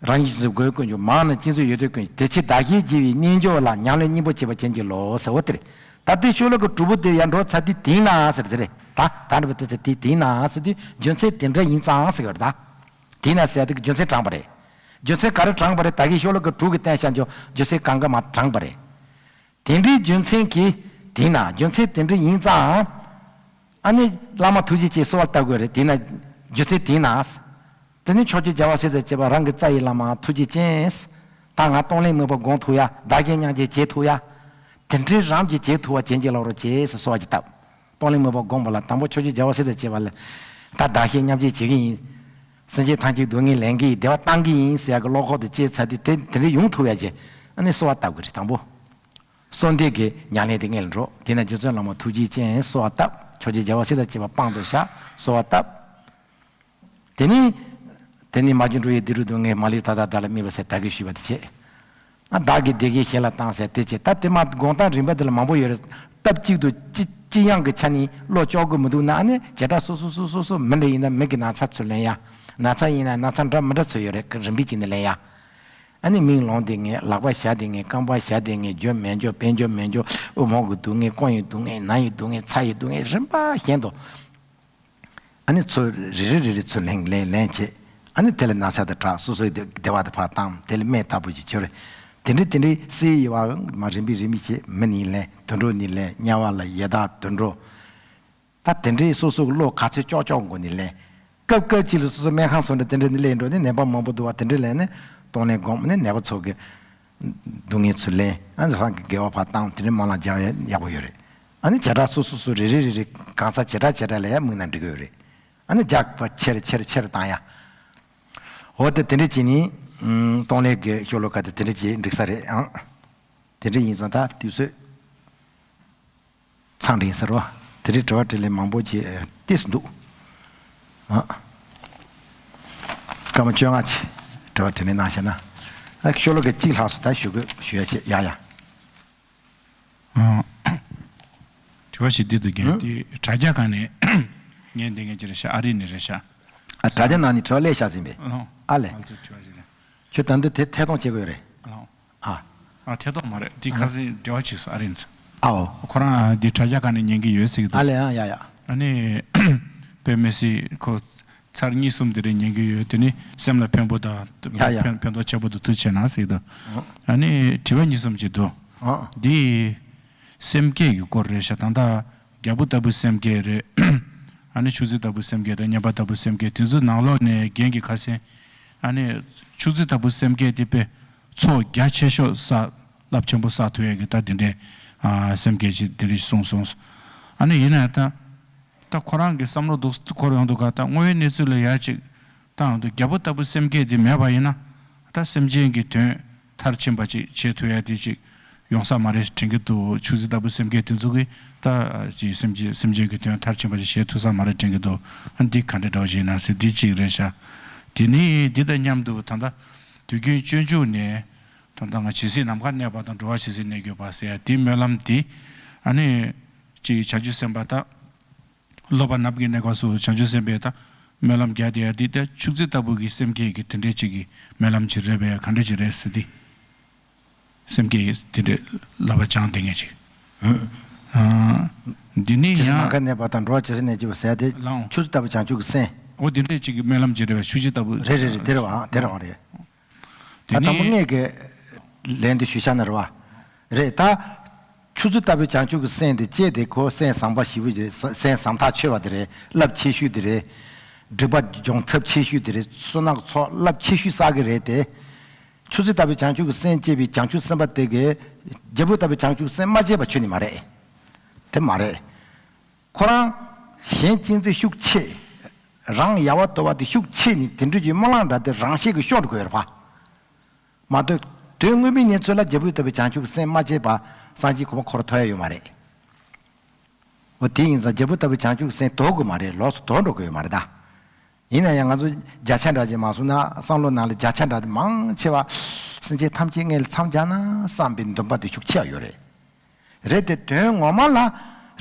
རང་ཉིད་གཅེས་འཛིན་དགོས་ཀུན་གྱི། མང་རྣམས་གཅེས་འཛིན་ཡོན་ཏན་ཀུན་གྱི། དེ་ཕྱིར་བདག་གཞན་བརྗེ་བའི་རྣལ་འབྱོར་ལ། ཉམས་ལེན་སྙིང་པོར་བྱེད་པར་བྱིན་གྱིས་རློབས་ཟེར་བ་དེ་རེད། ད་ལྟའི་ཤོ་ལོ་ཀ་དྲུག་པོ་དེ་ཡར་འགྲོ་ཚར་དུས་དེས་ན་ཟེར་དེ་རེད། ད་ད་འདྲ་པོ་དེ་ཚེ་དེ་དེས་ན་ཟེར་དུས་རྒྱུ་མཚན་དེ་འདྲ་ཡིན་ཙང་ཟེར་གི་རེད་ད། དེས་ན་ཟེར་ཡ་དེ་གི་རྒྱུ་མཚན་དྲངས་པ་རེད། རྒྱུ་མཚན་ག་རེ་དྲངས་པ་རེད། ད་གིན་ཤོ་ལོ་ཀ་དྲུག་གི་བསྟན་བྱ་འཇོག་རྒྱུ་མཚན་གང་ག་མ་དྲངས་པ་རེད། དེ་འདྲའི་རྒྱུ་མཚན་གྱིས་དེས་ན། རྒྱུ་མཚན་དེ་འདྲ་ཡིན་ཙང་། ཨ་ནི་བླ་མ་ཐུགས་རྗེ་ཆེ་གསོལ་བ་བཏབ་དགོས་རེད། དེས་ན་རྒྱུ་མཚན་དེས་ན། དེ་ནི་ཕྱོགས་བཅུའི་རྒྱལ་བ་སྲས་དང་བཅས་པ་རང་གི་རྩ་བའི་བླ་མ་ཐུགས་རྗེ་ཅན། ད་ང་གཏོང་ལེན་མོས་པ་སྒོམ་ཐུབ་ཡ། བདག་གཞན་མཉམ་བརྗེ་བྱེད་ཐུབ་ཡ། དེ་འདྲའི་རང་གིས་བྱེད་ཐུབ་པ་བྱིན་གྱིས་རློབས་རོགས་བྱེད་ཟེར་གསོལ་བ་ཅིག་བཏབ། གཏོང་ལེན་མོས་པ་སྒོམ་པ་ལ་དང་པོ་ཕྱོགས་བཅུའི་རྒྱལ་བ་སྲས་དང་བཅས་པ་ལ། ད་བདག་གཞན་མཉམ་བརྗེ་བྱེད་ཀྱི་ཡིན། སེམས་ཅན་ཐམས་ཅད་སྡུག་བསྔལ་ལེན་གྱི་ཡིན། བདེ་བ་བཏང་གི་ཡིན་ཟེར་ཡ་གི་བློ་ཁོག་དེ་སྐྱེས་ཚར་དུས་དེ་དེ་འདྲ་ཡོང་ཐུབ་ཡ་བྱས། ཨ་ནི་གསོལ་བ་བཏབ་དགོས་རེད་དང་པོ། གསོལ་འདེབས་ཀྱི་ཉམས་ལེན་དེ་སྔོན་ལ་འགྲོ། དེས་ན་རྗེ་བཙུན་བླ་མ་ཐུགས་རྗེ་ཅན་གསོལ་བ་བཏབ། ཕྱོགས་བཅུའི་རྒྱལ་བ་སྲས་དང་བཅས་པ་དཔང་དུ་བཞག་གསོལ་བ་བཏབ། དེ་ནས། དེ་ནས་མ་གྱུར་འགྲོ་བའི་བདེ་སྡུག་སྡུག་བསྔལ་མ་ལུས་ད་ལྟ་བདག་ལ་སྨྲས་པ་ཟེར་བདག་གིས་ཞུས་པ་དེ་བྱས། ཨ། བདག་གི་བདེ་དགེ་གཞན་ལ་བཏང་ཟེར་དེ་བྱས། ད་དེ་མ་སྒོམ་སྟངས་རིམ་པ་དེ་ལ་མང་པོ་ཡོད་རེད། སྟབས་གཅིག་ཏུ་ཅི་ཅི་ཡང་གི་ཆ་ནས་བློ་ལྕོགས་ཀྱི་མི་འདུག་ན། ཨ་ནི་བྱེ་བྲག་སོ་སོ་སོ་སོ་སོ་མི་འདྲ་ཡིན་ན་མི་གི་ན་ཚ་ཚུར་ལེན་ཡ། ན་ཚ་ཡིན་ན་ན་ཚ་འདྲ་མི་འདྲ་ཚུར་ཡོད་རེད། རིམ་པས་བྱས་ནས་ལེན་ཡ། ཨ་ནི་མིག་ལོང་བསྡད་མཁན། ལག་པ་བཞར་བསྡད་མཁན། རྐང་པ་བཞར་བསྡད་མཁན། འཇོ་མི་འཇོ། དཔེ་འཇོ་མི་འཇོ། དབུ་རྨོག་གི་སྡུག་བསྔལ། རྐང་གཡོན་སྡུག་བསྔལ། ན་ཡི་སྡུག་བསྔལ། ཚ་ཡི་སྡུག་བསྔལ། རིམ་པ་བཞིན་དུ། ཨ་ནི་ཚུར་རེ་རེ་རེ་རེ་ཚུར་ལེན་ལེན་ལེན་བྱེད། ཨ་ནི་དེ་ལ་ན་ཚ་དེ་དྲག་སོ་སོའི་བདེ་བདེ་བ་དེ་ཕར་བཏང་། དེ་ལ་སྨན་ལྟ་བུ་ཞིག་གྱུར། དེ་འདྲའི་དེ་འདྲའི་སེལ་ཡི་བ་མ་རིམ་པས་རིམ་པས་བྱེད། མི་ནས་ལེན། དུད་འགྲོ་ནས་ལེན། དམྱལ་བ་ལ་ཡི་དྭགས་དུད་འགྲོ། ད་དེ་འདྲའི་སོ་སོ་གི་བློ་ག་ཚོད་ལྕོགས་ལྕོགས་སྒོ་ནས་ལེན། སྐབས་སྐབས་གཅིག་ལ་སོ་སོ་སྨན་ཁང་སོགས་འདྲ་དེ་འདྲ་ནས་ལེན་འགྲོ་ནས་ནད་པ་མང་པོ་འདུག་བ། དེ་འདྲ་ལེན་ནས་གཏོང་ལེན་སྒོམ་ནས་ནད་པ་ཚོ་གི་སྡུག་བསྔལ་ཚུར་ལེན། ཨ་ནི་རང་གི་དགེ་བ་ཕར་བཏང་། དེ་འདྲའི་སྨོན་ལམ་རྒྱག་ཡ་ཡག་པོ་ཡོད་རེད། ཨ་ནི་བྱེ་བྲག་སོ་སོ་སོ་རེ་རེ་རེ་རེ་གང་ཟག་བྱེ་བྲག་བྱེ་བྲག་ལ་ཡ་དམིགས་ན་འགྲིག་གི་ཡོད་རེད། ཨ་ནི་རྒྱགས་པ་ཆེར་ཆེར་ཆེར་བཏང་ཡ། འོ་དེ་དེ་འདྲ་བྱས་ནས་གཏོང་ལེན་གྱི་ཤོ་ལོ་ཀ་དེ་དེ་འདྲ་བྱས་འགྲིག་ས་རེད་ཨང་། དེ་འདྲ་ཡིན་ཙང་ད་དུས་ཚོད་ཚང་འདྲ་ཡིན་ས་རེད་བ། དེ་འདྲའི་དྲི་བ་དྲིས་ལན་མང་པོ་བྱས་ཏེ་འདུག་ཨ། སྐར་མ་བཅོ་ལྔ་ཅིག་དྲི་བ་དྲིས་ལན་གནང་ཤེ་ན། ཨ། ཤོ་ལོ་ཀ་གཅིག་ལྷག་སོང་། ད་ཞུ་དགོས་ཞུ་ཡ་བྱེད་ཡ་ཡ། ཨ། དྲི་བ་ཞིག་འདི་འདུག་རྒན། ཨ། དེ་དྲ་རྒྱ་སྒང་ནས་ཉན་བསྡད་མཁན་ཅིག་རེད་ཤག་ཨ་རི་ནས་རེད་ཤག་ཨ། དྲ་རྒྱ་ནང་ནས་དྲི་བ་སླེབས་ཤག་ཟིན་པས། ཨ་ལོ། ཨ་ལས། ང་ཚོ་དྲི་བ་ཞིག་རེད། ཁྱོད་ད་འདི་དེ་ཐད་གཏོང་བྱེད་དགོས་རེད། ཨ་ལོ། ཨ། ཨ། ཐད་གཏོང་མ་རེད། དེ་ཨ་ཁ་སང་འབྲེལ་བ་བྱས་སོང་། ཨ་རི་ནས། ཨའོ། ཁོ་རང་འདི་དྲ་རྒྱ་སྒང་ནས་ཉན་གྱི་ཡོད་ཟེར་གྱི་འདུག་ཨ་ལས། ཨ་ཡ་ཡ། ཨ་ནི་དཔེ་མི་སྲིད་ཁོ། ཚར་གཉིས་གསུམ་དེ་རིང་ཉན་གྱི་ཡོད། དེ་ནི་སེམས་ལ་ཕན་པོ་དང་ཡ་ཡ། ཕན་ཕན་ཐོགས་ཆེ་པོ་འདུག་ཐུགས་རྗེ་ཆེ་གནང་ཟེར་གྱི་འདུག་ཨ་ནི་དྲི་བ་གཉིས་གསུམ་ཅིག་འདུག་འདི་སེམས་བསྐྱེད་ཀྱི་སྐོར་རེད་ཤག་ད་ལྟ་རྒྱལ་པོ་ལྟ་བུའི་སེམས་བསྐྱེད་རེད། ཨ་ནི་ཆུ་ཚོད་ལྟ་བུའི་སེམས་བསྐྱེད་དང་མཉན་པ་ལྟ་བུའི་སེམས་བསྐྱེད། དེ་ཚོའི་ནང་ལོགས་ནས་རྒན་གྱིས་ཁ་སང་ཨ་ནི་ཆུ་ཚོད་ལྟ་བུའི་སེམས་བསྐྱེད་དེ་དཔེ་ཚོགས་རྒྱ་ཆེ་ཤོས་བསགས། རླབས་ཆེན་པོ་བསགས་ཐུབ་ཡས་ཀྱི་ད་དེ་འདྲའི་ཨ་སེམས་བསྐྱེད་ཅིག་དེ་འདྲ་ཞིག་གསུངས་སོང་། ཨ་ནི་ཡིན་ན་ཡང་ད། ད་ཁོ་རང་གི་བསམ་བློ་འདུག་འཁོར་ཡོང་འདུག་ག་ད་དངོས་ཡོད་གནས་ཚུལ་ལ་ཡ་ཅིག་བཏང་ཡོང་དུས་རྒྱལ་པོ་ལྟ་བུ་སེམས་བསྐྱེད་དེ་མེད་པ་ཡིན་ན། ད་སེམས་ཅན་གྱི་དོན་མཐར་ཕྱིན་པ་ཅིག་བྱེད་ཐུབ་ཡ་དེ་ཅིག་ཡོང་ས་མ་རེད་དྲན་གྱི་འདུག་ཆུ་ཚོད་ལྟ་བུ་སེམས་བསྐྱེད་དེ་ཚོ་གིས་ད་ཅིག་སེམས་ཅན་སེམས་ཅན་གྱི་དོན་མཐར་ཕྱིན་པ་ཅིག་བྱེད་ཐུབ་ས་མ་རེད་དྲན་གྱི་འདུག་ཨ་འདི་ག་འདྲ་འདྲ་བོ་ཞིག་ཡིན་ན་ཟེར་འདི་གཅིག་རེད་ཤག་དེ་ནས་འདི་དང་མཉམ་དུ་ད་ལྟ་དུས་རྒྱུན་སྤྱོད་འཇུག་ནས་ད་ལྟ་ང་ཇི་སྲིད་ནམ་མཁའ་གནས་པ་དང་འགྲོ་བ་ཇི་སྲིད་གནས་གྱུར་པ་ཟེར་ཡ་དེའི་སྨོན་ལམ་དེ་ཨ་ནི་ཅིག་བྱང་ཆུབ་སེམས་དཔའ་ད། སློབ་པ་རྣམས་ཀྱི་གནས་སྐབས་སུ་བྱང་ཆུབ་སེམས་དཔའི་ད་སྨོན་ལམ་རྒྱག་བསྡད་ཡ་འདི་ད་ཆུ་ཚོད་ལྟ་བུ་གི་སེམས་བསྐྱེད་ཀྱི་དེ་འདྲའི་ཅིག་གི་སྨོན་ལམ་ཅིག་རེད་པས། ག་འདྲ་ཅིག་རེད་ཟེར་དུས། སེམས་བསྐྱེད་དེ་འདྲའི་བསླབ་པ་སྦྱངས་བསྡད་མཁན་ཅིག་ཨ། འདི་ནི་ཇི་སྲིད་ནམ་མཁའ་ཡང་གནས་པ་དང་འགྲོ་བ་ཇི་སྲིད་གནས་གྱུར་པ་ཟེར་ཡ་དེ་ལའང་ཆུ་ཚོད་ལྟ་བུ་བྱང་ཆུབ་ཀྱི་སེམས། འོ་དེ་འདྲའི་ཅིག་གི་སྨོན་ལམ་ཅིག་རེད་པས། ཆུ་ཚོད་ལྟ་བུ། རེད་རེད་རེད། དེ་རེད་བ། དེ་རེད་བ། རེད། དེ་ད་དང་པོ་ནས་ངས་ཀྱི་ལན་དེ་ཞུ་བྱ་ན་རེད་བ། རེད་ད། ཆུ་ཚོད་ལྟ་བུའི་བྱང་ཆུབ་ཀྱི་སེམས་དེ་སྐྱེས་དེ་ཁོ་སེམས་བཟང་པོ་ཞེ་པོ་ཅིག་རེད། སེམས་བཟང་ཐག་ཆོད་པ་དེ་རེད། རླབས་ཆེ་ཤོས་དེ་རེད། སྒྲིབ་པ་སྦྱོང་ཚབས་ཆེ་ཤོས་དེ་རེད། བསོད་ནམས་ཚོགས་རླབས་ཆེ་ཤོས་བསགས་ཀྱི་རེད་དེ། ཆུ་ཚོད་ལྟ་བུའི་བྱང་ཆུབ་ཀྱི་སེམས་བསྐྱེད་པའི་བྱང་ཆུབ་སེམས་དཔའ་དེ་གིས་རྒྱལ་པོ་ལྟ་བུའི་བྱང་ཆུབ་སེམས་མ་བསྐྱེད་པ་ཆོས་ནི་མ་རེད། དེ་མ་རེད། ཁོ་རང་གཞན་གཅེས་འཛིན་ཤུགས་ཆེ། རང་ཡལ་བ་དོར་བ་དེ་ཤུགས་ཆེ་ནི་དེ་འདྲ་གྱི་སྨོན་ལམ་འདྲ་དེ་རང་བཞིན་གྱིས་ཤོར་འགྲོ་གི་ཡོད་རེད་པ། མ་གཏོགས་དོན་དངོས་པོའི་གནས་ཚུལ་ལ་རྒྱལ་པོ་ལྟ་བུའི་བྱང་ཆུབ་སེམས་མ་བསྐྱེད་པ་སངས་རྒྱས་གོ་འཕང་ཁོ་རང་ཐོབ་ཡ་ཡོད་མ་རེད། འོ་དེ་ཡིན་ཙང་རྒྱལ་པོ་ལྟ་བུའི་བྱང་ཆུབ་སེམས་དོར་དགོས་མ་རེད། ལོགས་སུ་དོར་འགྲོ་དགོས་ཡོད་མ་རེད་ད། ཡིན་ན་ཡང་ང་ཚོ་བརྒྱ་ཆ་འདྲ་ཅིག་མ་སོང་ན་བསམ་བློ་ནང་ལ་བརྒྱ་ཆ་འདྲ་དེ་མང་ཆེ་བ་སེམས་ཅན་ཐམས་ཅད་ངས་ལ་མཚམས་སྦྱར་ན་བསམ་པའི་འདུན་པ་དེ་ཤུགས་ཆེ་བ་ཡོད་རེད། རེད་དེ་དོན་ངོ་མ་ལ་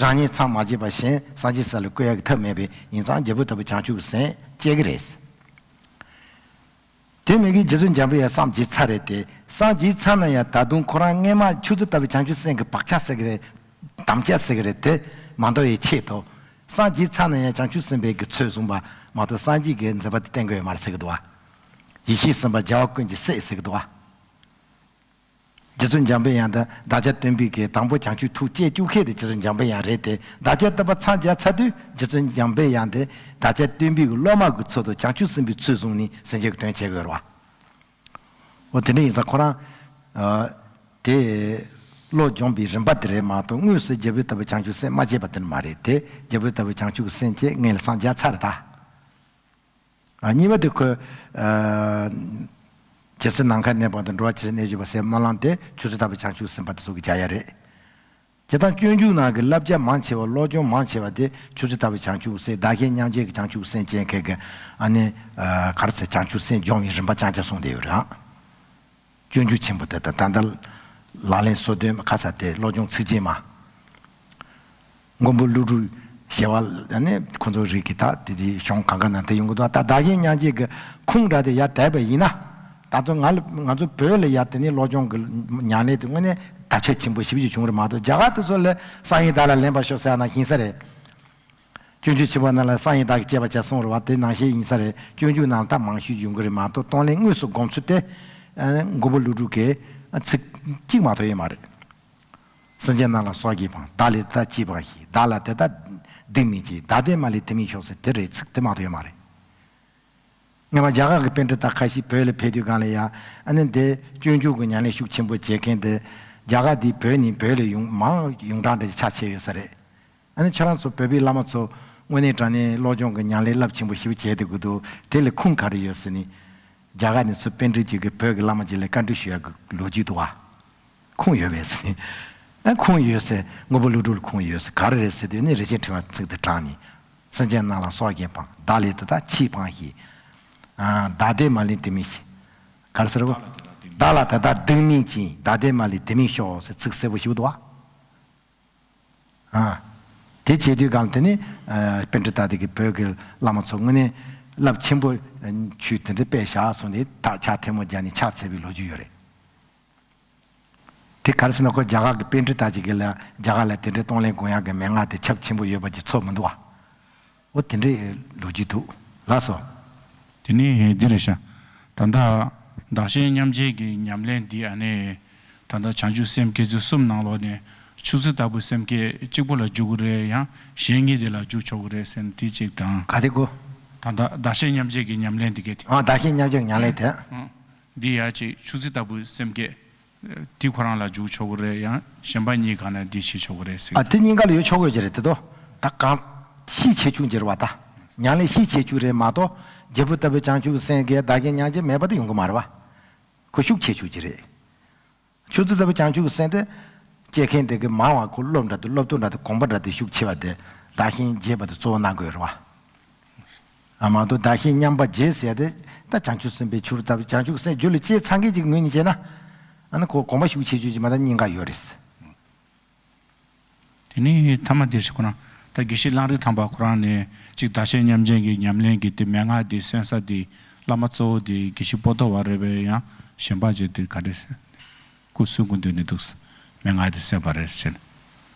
རང་ཉིད་མཚམས་མ་བཅད་པ་གཞན་སངས་རྒྱས་ས་ལ་བཀོད་ཡག་གི་ཐབས་མེད་པས་ཡིན་ཙང་རྒྱལ་པོ་ལྟ་བུའི་བྱང་ཆུབ་ཀྱི་སེམས་བསྐྱེད་ཀྱི་རེད། དེ་མིན་གྱི་རྗེ་བཙུན་འཇམ་པའི་དབྱངས་བསམ་བརྗེད་ཚར་རེད་དེ། བསམ་བརྗེད་ཚར་ན་ཡང་ད་དུང་ཁོ་རང་སྔས་མ་ཆུ་ཚོད་ལྟ་བུའི་བྱང་ཆུབ་སེམས་ཀྱི་བག་ཆགས་ཟེར་གི་རེད། དམ་བཅའ་ཟེར་གི་རེད་དེ་མ་འདོར་བའི་ཆེད་དུ། བསམ་བརྗེད་ཚར་ན་ཡང་བྱང་ཆུབ་སེམས་དཔའི་གི་ཚུལ་བཟུང་བ་མ་གཏོགས་སངས་རྒྱས་ཀྱི་མཛད་པ་དེ་བསྟན་དགོས་ཡོད་མ་རེད་ཟེར་གི་འདུག་བ། ཡེ་ཤེས་སེམས་དཔའ་རྒྱལ་བ་ཀུན་གྱི་སྲས་ཟེར་གི་འདུག་བ། རྗེ་བཙུན་འཇམ་པའི་དབྱངས་དང་བདག་ཅག་སྟོན་པའི་གི་དང་པོ་བྱང་ཆུབ་ཐུགས་བསྐྱེད་བཅུག་མཁན་དེ་རྗེ་བཙུན་འཇམ་པའི་དབྱངས་རེད་དེ། བདག་ཅག་སྟོན་པ་མཚམས་སྦྱར་ཚར་དུས་རྗེ་བཙུན་འཇམ་པའི་དབྱངས་དེ་བདག་ཅག་སྟོན་པའི་གི་སློབ་མ་གི་ཚུལ་དུ་བྱང་ཆུབ་སེམས་དཔའི་ཚུལ་བཟུང་ནས་སེམས་ཅན་གྱི་དོན་བྱེད་དགོས་རེད་བ། འོ་དེ་འདྲ་ཡིན་ཙང་ཁོ་རང་ཨ་དེ་བློ་སྦྱོང་བའི་རིམ་པ་དེ་རེད་མ་གཏོགས་དངོས་སུ་རྒྱལ་པོ་ལྟ་བུའི་བྱང་ཆུབ་སེམས་མ་བསྐྱེད་པ་དེ་ནི་མ་རེད་དེ། རྒྱལ་པོ་ལྟ་བུའི་བྱང་ཆུབ་སེམས་བསྐྱེད་ངས་ལ་མཚམས་སྦྱར་ཚར་རེད་ད། ཨ་གཉིས་པ་དེ་ཁོས་ཨ་ཇི་སྲིད་ནམ་མཁའ་གནས་པ་དང་། འགྲོ་བ་ཇི་སྲིད་གནས་གྱུར་པ་ཟེར་སྨོན་ལམ་དེ་ཆུ་ཚོད་ལྟ་བུའི་བྱང་ཆུབ་སེམས་དཔའ་དེ་ཚོ་གིས་བྱ་ཡ་རེད། དེ་དང་སྤྱོད་འཇུག་ནང་གི་བསླབ་བྱ་མང་ཆེ་བ་བློ་སྦྱོང་མང་ཆེ་བ་དེ་ཆུ་ཚོད་ལྟ་བུའི་བྱང་ཆུབ་སེམས། བདག་གཞན་མཉམ་བརྗེ་གི་བྱང་ཆུབ་སེམས་ཅན་ཁག་གི་ཨ་ནི་ཨ་ག་རེ་ཟེར་བྱང་ཆུབ་སེམས་སྦྱོང་བའི་རིམ་པ་རྐྱང་རྐྱང་གསུངས་བསྡད་ཡོད་རེད་ཨང་། སྤྱོད་འཇུག་ཆེན་པོ་དེ་དང་ད་ལྟ་ལག་ལེན་སོ་བདུན་མ་ག་ས་དེ་བློ་སྦྱོང་ཚིགས་བཅད་མ། མགོན་པོ་ཀླུ་སྒྲུབ་ཞི་བ་ལྷ་ནི་ཁོ་ཚོ་རིགས་ཀྱི་ད་དེ་དེ་གཞུང་གང་ག་ན་དེ་ཡོང་གི་འདུག་ད་བདག་གཞན་མཉམ་བརྗེ་གི་ཁུངས་འདྲ་དེ་ཡར་བསྡད་པ་ཡིན་ན། ད་ཚོ་ང་ལ་ང་ཚོ་བོད་ལ་ཡར་དེ་ནི་བློ་སྦྱོང་གི་ཉམས་ལེན་དེ་དངོས་གནས་དར་ཁྱབ་ཆེན་པོ་ཞེ་པོ་ཅིག་བྱུང་རེད་མ་གཏོགས། རྒྱ་གར་དེ་ཚོ་ལ་གསང་བའི་བདག་ལ་ལེན་པར་ཤོག་ཟེར་ཡ་ན་ཡིན་ས་རེད། སྤྱོད་འཇུག་ཆེན་པོ་ནང་ལ་གསང་བའི་བདག་གིས་གཅེས་པར་བྱ་གསུངས་རེད་བ། དེ་ནང་བཞིན་ཡིན་ས་རེད། སྤྱོད་འཇུག་ནང་ལ་ད་མང་ཤོས་ཡོང་གི་རེད་མ་གཏོགས་གཏོང་ལེན་དངོས་སུ་སྒོམ་ཚུལ་དེ་མགོན་པོ་ཀླུ་སྒྲུབ་ཀྱི་ཚིག་གཅིག་མ་གཏོགས་ཡོད་མ་རེད། སེམས་ཅན་རྣམས་ལ་སོགས་ཀྱིས་སྤང་། བདག་ལས་དེ་དག་གཅེས་པར་བྱེད། བདག་ལ་དེ་དག་སྡིག་མིན་བྱེད། བདག་བདེ་མ་ལས་དེ་མིན་ཤོག་ཟེར་དེ་རེད། ཚིག་དེ་མ་གཏོགས་ཡོད་མ་རེད། སྔོན་མ་རྒྱ་གར་གྱི་པཎྜི་ཏ་ཁ་ཤས་བོད་ལ་ཕེབས་དུས་སྒང་ལ་ཡ་ཨ་ནི་འདི་སྤྱོད་འཇུག་གི་ཉམས་ལེན་ཤུགས་ཆེན་པོ་བྱེད་མཁན་དེ་རྒྱ་གར་འདིའི་བོད་ནས་བོད་ལ་ཡོང་མང་ཡོངས་གྲགས་འདྲ་ཅིག་ཆགས་བྱས་ཡོད་ས་རེད། ཨ་ནི་ཁྱེད་རང་ཚོ་བོད་པའི་བླ་མ་ཚོ་དངོས་གནས་དྲང་གནས་བློ་སྦྱོང་གི་ཉམས་ལེན་རླབས་ཆེན་པོ་ཞེ་པོ་བྱས་བསྡད་ཀྱི་འདུག་དེ་ལ་ཁུངས་ག་རེ་ཡོད་ཟེར་ནས། རྒྱ་གར་ནས་ཚུར་པཎྜི་ཏ་ཅིག་གིས་བོད་ཀྱི་བླ་མ་ཅིག་ལ་བཀའ་འདྲི་ཞུ་ཡག་གི་ལོ་རྒྱུས་འདུག་བ། ཁུངས་ཡོད་པས་ཟེར་ནས། ཨ་ཁུངས་ཡོད་ཟེར། མགོན་པོ་ཀླུ་སྒྲུབ་ལ་ཁུངས་ཡོད་ཟེར། ག་རེ་རེད་ཟེར་དུས་ནི་རིན་ཆེན་ཕྲེང་བའི་ཚིག་དེ་དྲངས་ནས། སེམས་ཅན་རྣམས་ལ་སོགས་ཀྱིས་སྤང་། བདག་ལས་དེ་དག་གཅེས་སྤང་ཞིང་། ཨ་བདག་བདེ་མ་ལས་དེ་མིན་ཞིག་ག་རེ་ཟེར་བ། བདག་ལ་དེ་དག་སྡིག་མིན་བྱེད། བདག་བདེ་མ་ལས་དེ་མིན་ཤོག་ཟེར་ཚིག་གསལ་པོ་ཞིག་འདུག་བ། ཨ། དེ་བྱེད་དུས་སྒང་དེ་ནི་ཨ་པཎྜི་ཏ་དེ་གིས་བོད་ཀྱི་བླ་མ་ཚོ་དངོས་གནས་རླབས་ཆེན་པོ་ཨ་ཆོས་དེ་འདྲ་སྤེལ་བཞག་སོང་ནས་ད་ཕྱག་ཐལ་མོ་སྦྱར་ནས་ཕྱག་འཚལ་བའི་ལོ་རྒྱུས་ཡོད་རེད། དེ་ག་རེ་ཟེར་ན་ཁོ་རྒྱ་གར་གྱི་པཎྜི་ཏ་ཅིག་གིས་ལ་རྒྱ་གར་ལ་དེ་འདྲའི་གཏོང་ལེན་སྒོམ་ཡག་གི་མན་ངག་དེ་ཁྱབ་ཆེན་པོ་ཡོད་པ་ཅིག་ཚོར་མི་འདུག་བ། འོ་དེ་འདྲའི་ལོ་རྒྱུས་འདུག་ལགས་སོ། དེ་ནི་འདི་རེད་ཤག་ད་ལྟ་བདག་གཞན་མཉམ་བརྗེ་གི་ཉམས་ལེན་འདི་ཨ་ནི། ད་ལྟ་བྱང་ཆུབ་སེམས་བསྐྱེད་ཚུལ་གསུམ་ནང་ལོགས་ནས་ཆུ་ཚོད་ལྟ་བུའི་སེམས་བསྐྱེད་གཅིག་པོ་ལ་འཇུག་གི་རེད། ཡང་གཞན་གཉིས་དེ་ལ་འཇུག་ཆོག་གི་རེད་ཟེར་ནས་དེ་གཅིག་དང་། ག་དེ་གོ། ད་ལྟ་བདག་གཞན་མཉམ་བརྗེ་གི་ཉམས་ལེན་འདི་གས་དེ། ཨ་བདག་གཞན་མཉམ་བརྗེ་གི་ཉམས་ལེན་དེ། ཨང་། འདི་ཡ་གཅིག་ཆུ་ཚོད་ལྟ་བུའི་སེམས་བསྐྱེད། དེ་ཁོ་རང་ལ་འཇུག་ཆོག་གི་རེད། ཡང་གཞན་པ་གཉིས་གང་ན་འདི་བྱེད་ཆོག་གི་རེད་ཟེར། ཨ་དེ་གཉིས་ཀ་ལ་ཡོད་ཆོག་གི་ཡོད་ཀྱི་རེད་དེ་དོ། ད་གང་ཤས་ཆེ་ཆུང་གྱི་རེད་བ་ད། ཉམས་ལེན་ཤས་ཆེ་ཆུང་རེད་མ་གཏོགས། རྒྱལ་པོ་ལྟ་བུའི་བྱང་ཆུབ་ཀྱི་སེམས་ཀྱི་བདག་གཞན་མཉམ་བརྗེ་མེད་པ་དེ་ཡོང་གི་མ་རེད་བ། ཁོ་ཤུགས་ཆེ་ཆུང་གྱི་རེད། ཆུ་ཚོད་ལྟ་བུའི་བྱང་ཆུབ་ཀྱི་སེམས་དེ། སྐྱེ་མཁན་དེ་གི་མང་བ་ཁོ་སློབ་འདྲ་དེ་སློབ་སྟོན་འདྲ་དེ་དགོངས་པ་འདྲ་དེ་ཤུགས་ཆེ་བ་དེ་བདག་གཞན་བརྗེ་བ་དེ་གཙོ་བོ་གནང་དགོས་རེད་བ། ཨ་མ་གཏོགས་བདག་གཞན་མཉམ་པར་བརྗེ་ཟེར་ཡ་དེ་ད་བྱང་ཆུབ་སེམས་དཔའི་ཆུ་ཚོད་ལྟ་བུའི་བྱང་ཆུབ་ཀྱི་སེམས་རྒྱུད་ལ་སྐྱེས་ཚར་མཁན་ཅིག་ངོས་ནས་བྱས་ན། ཨ་ནི་ཁོ་དགོངས་པ་ཤུགས་ཆེ་ཆུང་ཅིག་མ་གཏོགས་གཉིས་ཀ་ཡོད་རེད། དེ་ནས་ཐ་མ་དེ་ཞིག་ཁོ་རང་ད་དགེ་བཤེས་གླང་རི་ཐང་པ་ཁོ་རང་ནས་གཅིག་བདག་གཞན་མཉམ་བརྗེ་གི་ཉམས་ལེན་གྱི་དེ་མན་ངག་དེ་གསན་ས་དེ་བླ་མ་གཙོ་བོ་དེ་དགེ་བཤེས་པོ་ཏོ་བ་རེད་པས། ཡང་གཞན་པ་ཅིག་དེ་ག་རེ་ཟེར། སྐུ་གསུང་སྐུ་མདུན་ནས་འདུག་མན་ངག་དེ་གསན་པ་རེད་ཟེར།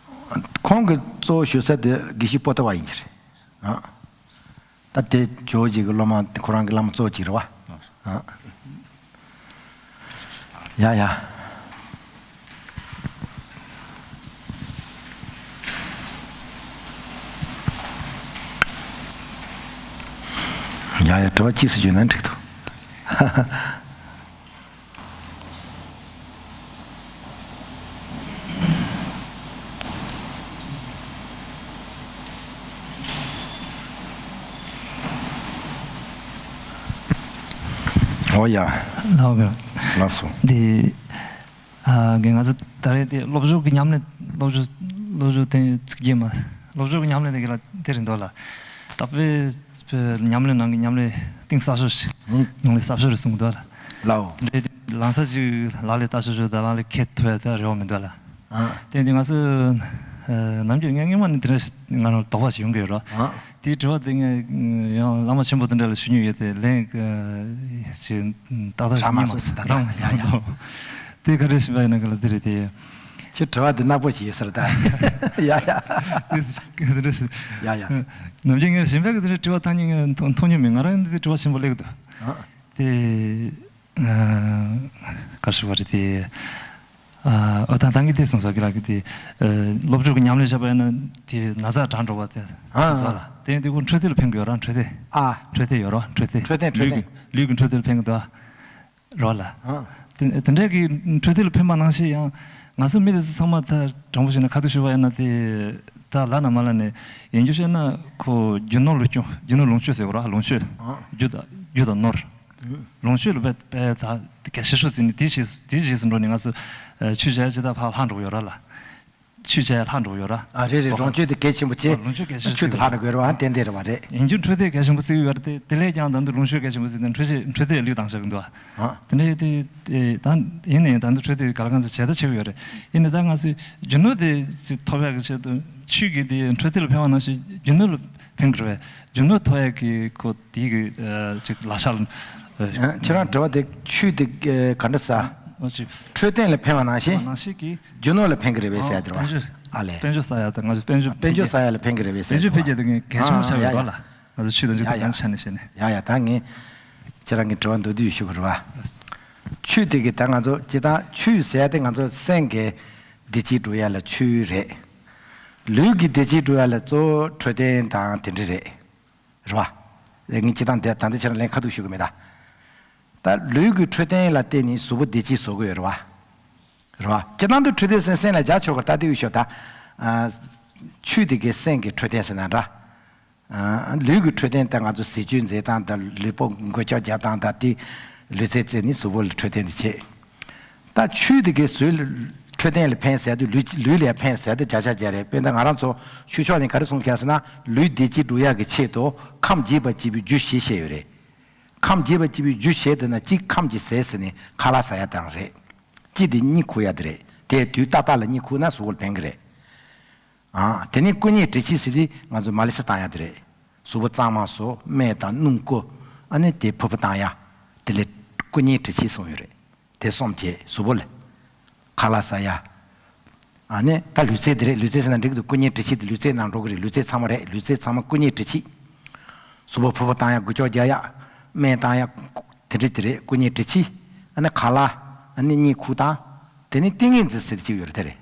ཁོང་གི་གཙོ་བོ་ཞུ་ས་དེ་དགེ་བཤེས་པོ་ཏོ་བ་ཡིན་གྱི་རེད། ཨ། ད་དེ་ཇོ་བོ་རྗེ་གི་སློབ་མ་ཁོ་རང་གི་བླ་མ་གཙོ་བོ་གཅིག་རེད་བ། ཨ། ཡ་ཡ། ཡ་ཡ། དྲི་བ་གཅིག་སུ་བརྗོད་ན་འགྲིག་འདུག་ཨོ་ཡ། ལགས་སོ། ལགས་སོ། འདི། ཨ། ང་ཚོ་ད་རེས་དེ་སློབ་སྦྱོང་གི་ཉམས་ལེན། སློབ་སྦྱོང་། སློབ་སྦྱོང་དེ་ཚིག་རྗེས་མ། སློབ་སྦྱོང་གི་ཉམས་ལེན་དེ་ག་ལ་དེ་རེད་འདུག་ལ། ད་དཔེ་དཔེ་ཉམས་ལེན་ནང་གི་ཉམས་ལེན་གཏིང་ཟབ་ཤོས་ཤིག་ཨང་། ཉམས་ལེན་ཟབ་ཤོས་རེད་གསུངས་འདུག་ལ། ལའོ། འདྲེ་དེ་ལང་ས་ཅིག་ལག་ལེན་བསྟར་ཤོག་ཤོག་ད་ལག་ལེན་འཁེལ་ཐུབ་ཡ་ད་རེ་བ་མི་འདུག་ལ། ཨ། དེ་འདི་ང་ཚོ་ནམ་རྒྱུན་ངས་སྔོན་མ་ནས་དེ་འདྲ་ང་རང་དོགས་པ་ཞིག་ཡོང་གི་ཡོད་ར། ཨ། དེའི་དྲི་བ་དེ་ངས་ཡང་བླ་མ་ཆེན་པོ་དེ་འདྲ་ལ་ཞུ་མྱོང་ཡོད་དེ་ལན་ཅིག་ཏག་ཏག་ཞིག་རག་མ་རྙེད་མ་སོང་། ད་རག་མ་ཡ་ཡ། སོང་། དེ་ག་རེ་ཞིག་བ་ཡིན་ན་ག་ལ་དེ་རེད་དེ། ཁྱེད་དྲི་བ་འདི་ནག་པོ་ཞིག་ཡོད་ས་རེད་ད། ཡ་ཡ། དེ་དེ་འདྲ་ཞིག་ཡ་ཡ། ནམ་རྒྱུན་ངས་གཞན་པའི་གི་དེ་འདྲ་དྲི་བ་བཏང་མྱོང་ངས་མཐོང་མཐོང་མྱོང་མེད། ང་རང་འདི་དྲི་བ་ཆེན་པོ་སླེབས་འདུག་ཨ། དེ་ཨ་ག་རེ་ཞུ་བ་རེད་དེ། ཨ། ཨོ་ད་ད་གིན་དེ་གསུངས་སོང་གི་ལ་གི་དེ། ཨ། སློབ་སྦྱོང་གི་ཉམས་ལེན་བྱས་པ་ཡིན་ན་དེ་ན་ཚ་དྲག་འགྲོ་བ་དེ་ཨ་གསུངས་སོང་ལ། དེ་དེ་ཁོ་འཕྲོད་བསྟེན་ལ་ཕན་གི་ཡོད་ར། འཕྲོད་བསྟེན། ཨ། འཕྲོད་བསྟེན་ཡོད་ར། འཕྲོད་བསྟེན། འཕྲོད་བསྟེན། འཕྲོད་ལུས་ཀྱི་བསྟེན། ལུས་ཀྱི་འཕྲོད་བསྟེན་ལ་ཕན་གི་འདུག་ཨ། རོ་ལ། ཨ། དེ་དེ་འདྲའི་གི་འཕྲོད་བསྟེན་ལ་ཕན་པ་ནང་བཞིན་ཡང་ང་ཚོ་མི་དེ་ཚོ་ཚང་མ་ད་དྲང་པོ་བཤད་ན་ཁ་ཐུག་ཞུ་བ་ཡིན་ན་དེ་ད་ལ་ན་མ་ལ་ནས་ཡིན་རྒྱུ་བཤད་ན་ཁོ་རྒྱུ་ནོར་ལོངས་སྤྱོད། རྒྱུ་ནོར་ལོངས་སྤྱོད་ཟེར་བ་ར། ལོངས་སྤྱོད། ཨ། རྒྱུ་དང་རྒྱུ་དང་ནོར། ཨ། ལོངས་སྤྱོད་ལ་བས་བས་ད་གལ་ཆེ་ཤོས་ཟིན་ནས་དེ་བཞེས་དེ་བཞེས་སུ་འགྲོ་ནས་ང་ཚོ་ཆོས་བྱ་ཡ་ཇི་ལྟར་ཕར་ལྷག་འགྲོ་གི་ཡོད་ར་ལ། ཆོས་བྱ་ཡ་ལྷག་འགྲོ་གི་ཡོད་ར། ཨ་རེད་རེད། ལོངས་སྤྱོད་དེ་གལ་ཆེན་པོ་བྱས། ལོངས་སྤྱོད་གལ་ཆེན་པོ་ཆོས་དེ་ལྷག་འགྲོ་གི་ཡོད་ར། ཨ་ཏན་ཏན་རེད་བ་རེད། ཡིན་རྒྱུ་འཕྲོད་བསྟེན་གལ་ཆེན་པོ་བརྩི་གི་ཡོད་ར། དེ་དེ་ལས་ཀྱང་ད་འདི་ལོངས་སྤྱོད་གལ་ཆེན་པོ་བརྩི་དེ་འཕྲོད་བསྟེན་འཕྲོད་བསྟེན་ལུས་དང་ཆགས་ཀྱི་འདུག་ཨ། ཨ། དེ་འདྲ་ཡོད་དུས་དེ་ད་ཡིན་ནའི་ད་འདི་འཕྲོད་བསྟེན་ག་ལ་གང་ཚོད་བྱས་ད་བྱེད་ཀྱི་ཡོད་རེད། ཡིན་ནའི་ད་ང་ཚོས་རྒྱུ་ནོར་དེ་ཅིག་ཐོབ་ཡག་གི་ཆེད་དུ་ཆོས་ཀྱི་དེ་འཕྲོད་བསྟེན་ལ་ཕན་པ་ནང་བཞིན་རྒྱུ་ནོར་ལ་ཕན་གི་རེད་བས། རྒྱུ་ནོར་ཐོབ་ཡག་གི་ཁོ་དེའི་གི་ཨ་ཅིག་ལག་ཆ་ལ། ཨ། ཁྱེད་རང་དྲི་བ་དེ་ཆོས་དེ་ག་འདྲ་ཟ། ཨ་ཅིག་འཕྲོད་བསྟེན་ལ་ཕན་པ་ནང་བཞིན། ནང་བཞིན་གྱི། རྒྱུ་ནོར་ལ་ཕན་གི་རེད་བས་ཟེར་ཡ་དེ་རེད་བ། དཔལ་འབྱོར། ཨ་ལས། དཔལ་འབྱོར་ཟ་ཡ་དང་ང་ཚོ་དཔལ་འབྱོར། དཔལ་འབྱོར་ཟ་ཡ་ལ་ཕན་གི་རེད་བས་ཟེར། དཔལ་འབྱོར་འཕེལ་རྒྱས་དེ་ངས་གལ་ཆེན་པོ་ཆགས་ཡོད་རེད་བ་ལ། ང་ཚོ་ཆོས་དང་ཆོས་དང་ཡ་ཡ། གང་ཆ་ནས་བཤད་ནས། ཡ་ཡ། ད་ངས་ཁྱེད་རང་གི་དྲི་བ་མདོར་བསྡུས་ཞུ་གི་རེད་བ། ཆོས་དེ་གི་ད་ང་ཚོ་སྤྱིར་བཏང་ཆོས་ཟེར་ཡ་དེ་ང་ཚོ་སེམས་ཀྱི་བདེ་སྐྱིད་སྒྲུབ་ཡ་ལ་ཆོས་རེད། ལུས་ཀྱི་བདེ་སྐྱིད་སྒྲུབ་ཡ་ལ་གཙོ་བོ་འཕྲོད་བསྟེན་དང་དེ་འདྲ་རེད། རེད་བ། ངས་སྤྱིར་བཏང་དེ་ད་ལྟ་ཁྱེད་རང་ལན་ཁ་ཐུག་ཞུ་གི་མེད་ད། ད་ལུས་ཀྱི་འཕྲོད་བསྟེན་ལ་བརྟེན་ནས་གཟུགས་པོ་བདེ་སྐྱིད་བཟོ་གི་ཡོད་རེད་བ། རེད་བ། སྤྱིར་བཏང་དུ་འཕྲོད་བསྟེན་སེམས་སེམས་ལ་རྒྱག་ཆོག་གི་རེད། ད་དེ་བས་ཤོག་ད། ཨ། ཆོས་དེ་གའི་སེམས་ཀྱི་འཕྲོད་བསྟེན་ཟེར་ན་འདྲ། ཨ། ལུས་ཀྱི་འཕྲོད་བསྟེན་ད་ང་ཚོ་ཟས་སྤྱོད་མཛད་སྟངས་དང་ལུས་པོ་མགོ་ལྕོག་རྒྱབ་སྟངས་དང་དེ་ལུས་རྩལ་རྩེད་ནས་གཟུགས་པོ་ལ་འཕྲོད་བསྟེན་དེ་བྱེད། ད་ཆོས་དེ་གའི་བཟོས་ལ་འཕྲོད་བསྟེན་ལ་ཕན་ཟེར་དུས་ལུས་ལུས་ལ་ཕན་ཟེར་དུས་བརྒྱ་ཆ་བརྒྱ་རེད། དཔེར་ན་ང་རང་ཚོ་ཆོས་ཕྱོགས་ནས་ག་རེ་གསུངས་ཀྱང་ཟེར་ན་ལུས་བདེ་སྐྱིད་སྒྲུབ་ཡག་གི་ཆེད་དུ་ཁམས་རྒྱས་པར་བྱེད་པའི་རྒྱུ་བཞི་བཤད་ཡོད་རེད། ཁམས་རྒྱས་པར་བྱེད་པའི་རྒྱུ་བཞི་དེ་ན་གཅིག་ཁམས་ཀྱི་ཟས་ཟེར་ནས་ཁ་ལག་ཟ་ཡ་དང་རེད། གཅིག་དེ་གཉིད་ཁུག་ཡ་དེ་རེད། དེ་དུས་ཏག་ཏག་ལ་གཉིད་ཁུག་ན་གཟུགས་པོ་ལ་ཕན་གི་རེད། ཨ། དེ་ནས་སྐུ་མཉེ་དྲི་ཆུ་ཟེར་དུས་ང་ཚོ་མ་ལི་ཤི་བཏང་ཡ་དེ་རེད། གཟུགས་པོ་གཙང་མ་བཟོ། སྨན་དང་སྣུམ་བསྐོལ། ཨ་ནི་དེ་ཕུར་བུ་བཏང་ཡ། དེ་ལས་སྐུ་མཉེ་དྲི་ཆུ་གསུངས་ཡོད་རེད། དེ་གསུམ་བྱས་གཟུགས་པོ་ལ། ཁ་ལག་ཟ་ཡ། ཨ་ནི་ད་ལུས་རྩལ་དེ་རེད། ལུས་རྩལ་ཟེར་ན་འགྲིག་གི་འདུག་སྐུ་མཉེ་དྲི་ཆུ་དེ་ལུས་རྩལ་ནང་འགྲོ་གི་རེད། ལུས་རྩལ་ཚང་མ་རེད། ལུས་རྩལ་ཚང་མ་སྐུ་མཉེ་དྲི་ཆུ། གཟུགས་པོ་ཕུར་བུ་བཏང་ཡ། མགུལ་ལྕོག་རྒྱག་ཡ། སྨན་བཏང་ཡ། དེ་འདྲ་དེ་རེད། སྐུ་མཉེ་དྲི་ཆུ། ཨ་ནི་ཁ་ལག་ཨ་ནི་གཉིད་ཁུག་སྟངས། དེ་ནས་ཏིང་ངེ་འཛིན་ཟེར་དེ་གཅིག་ཡོད་རེད། དེ་རེད།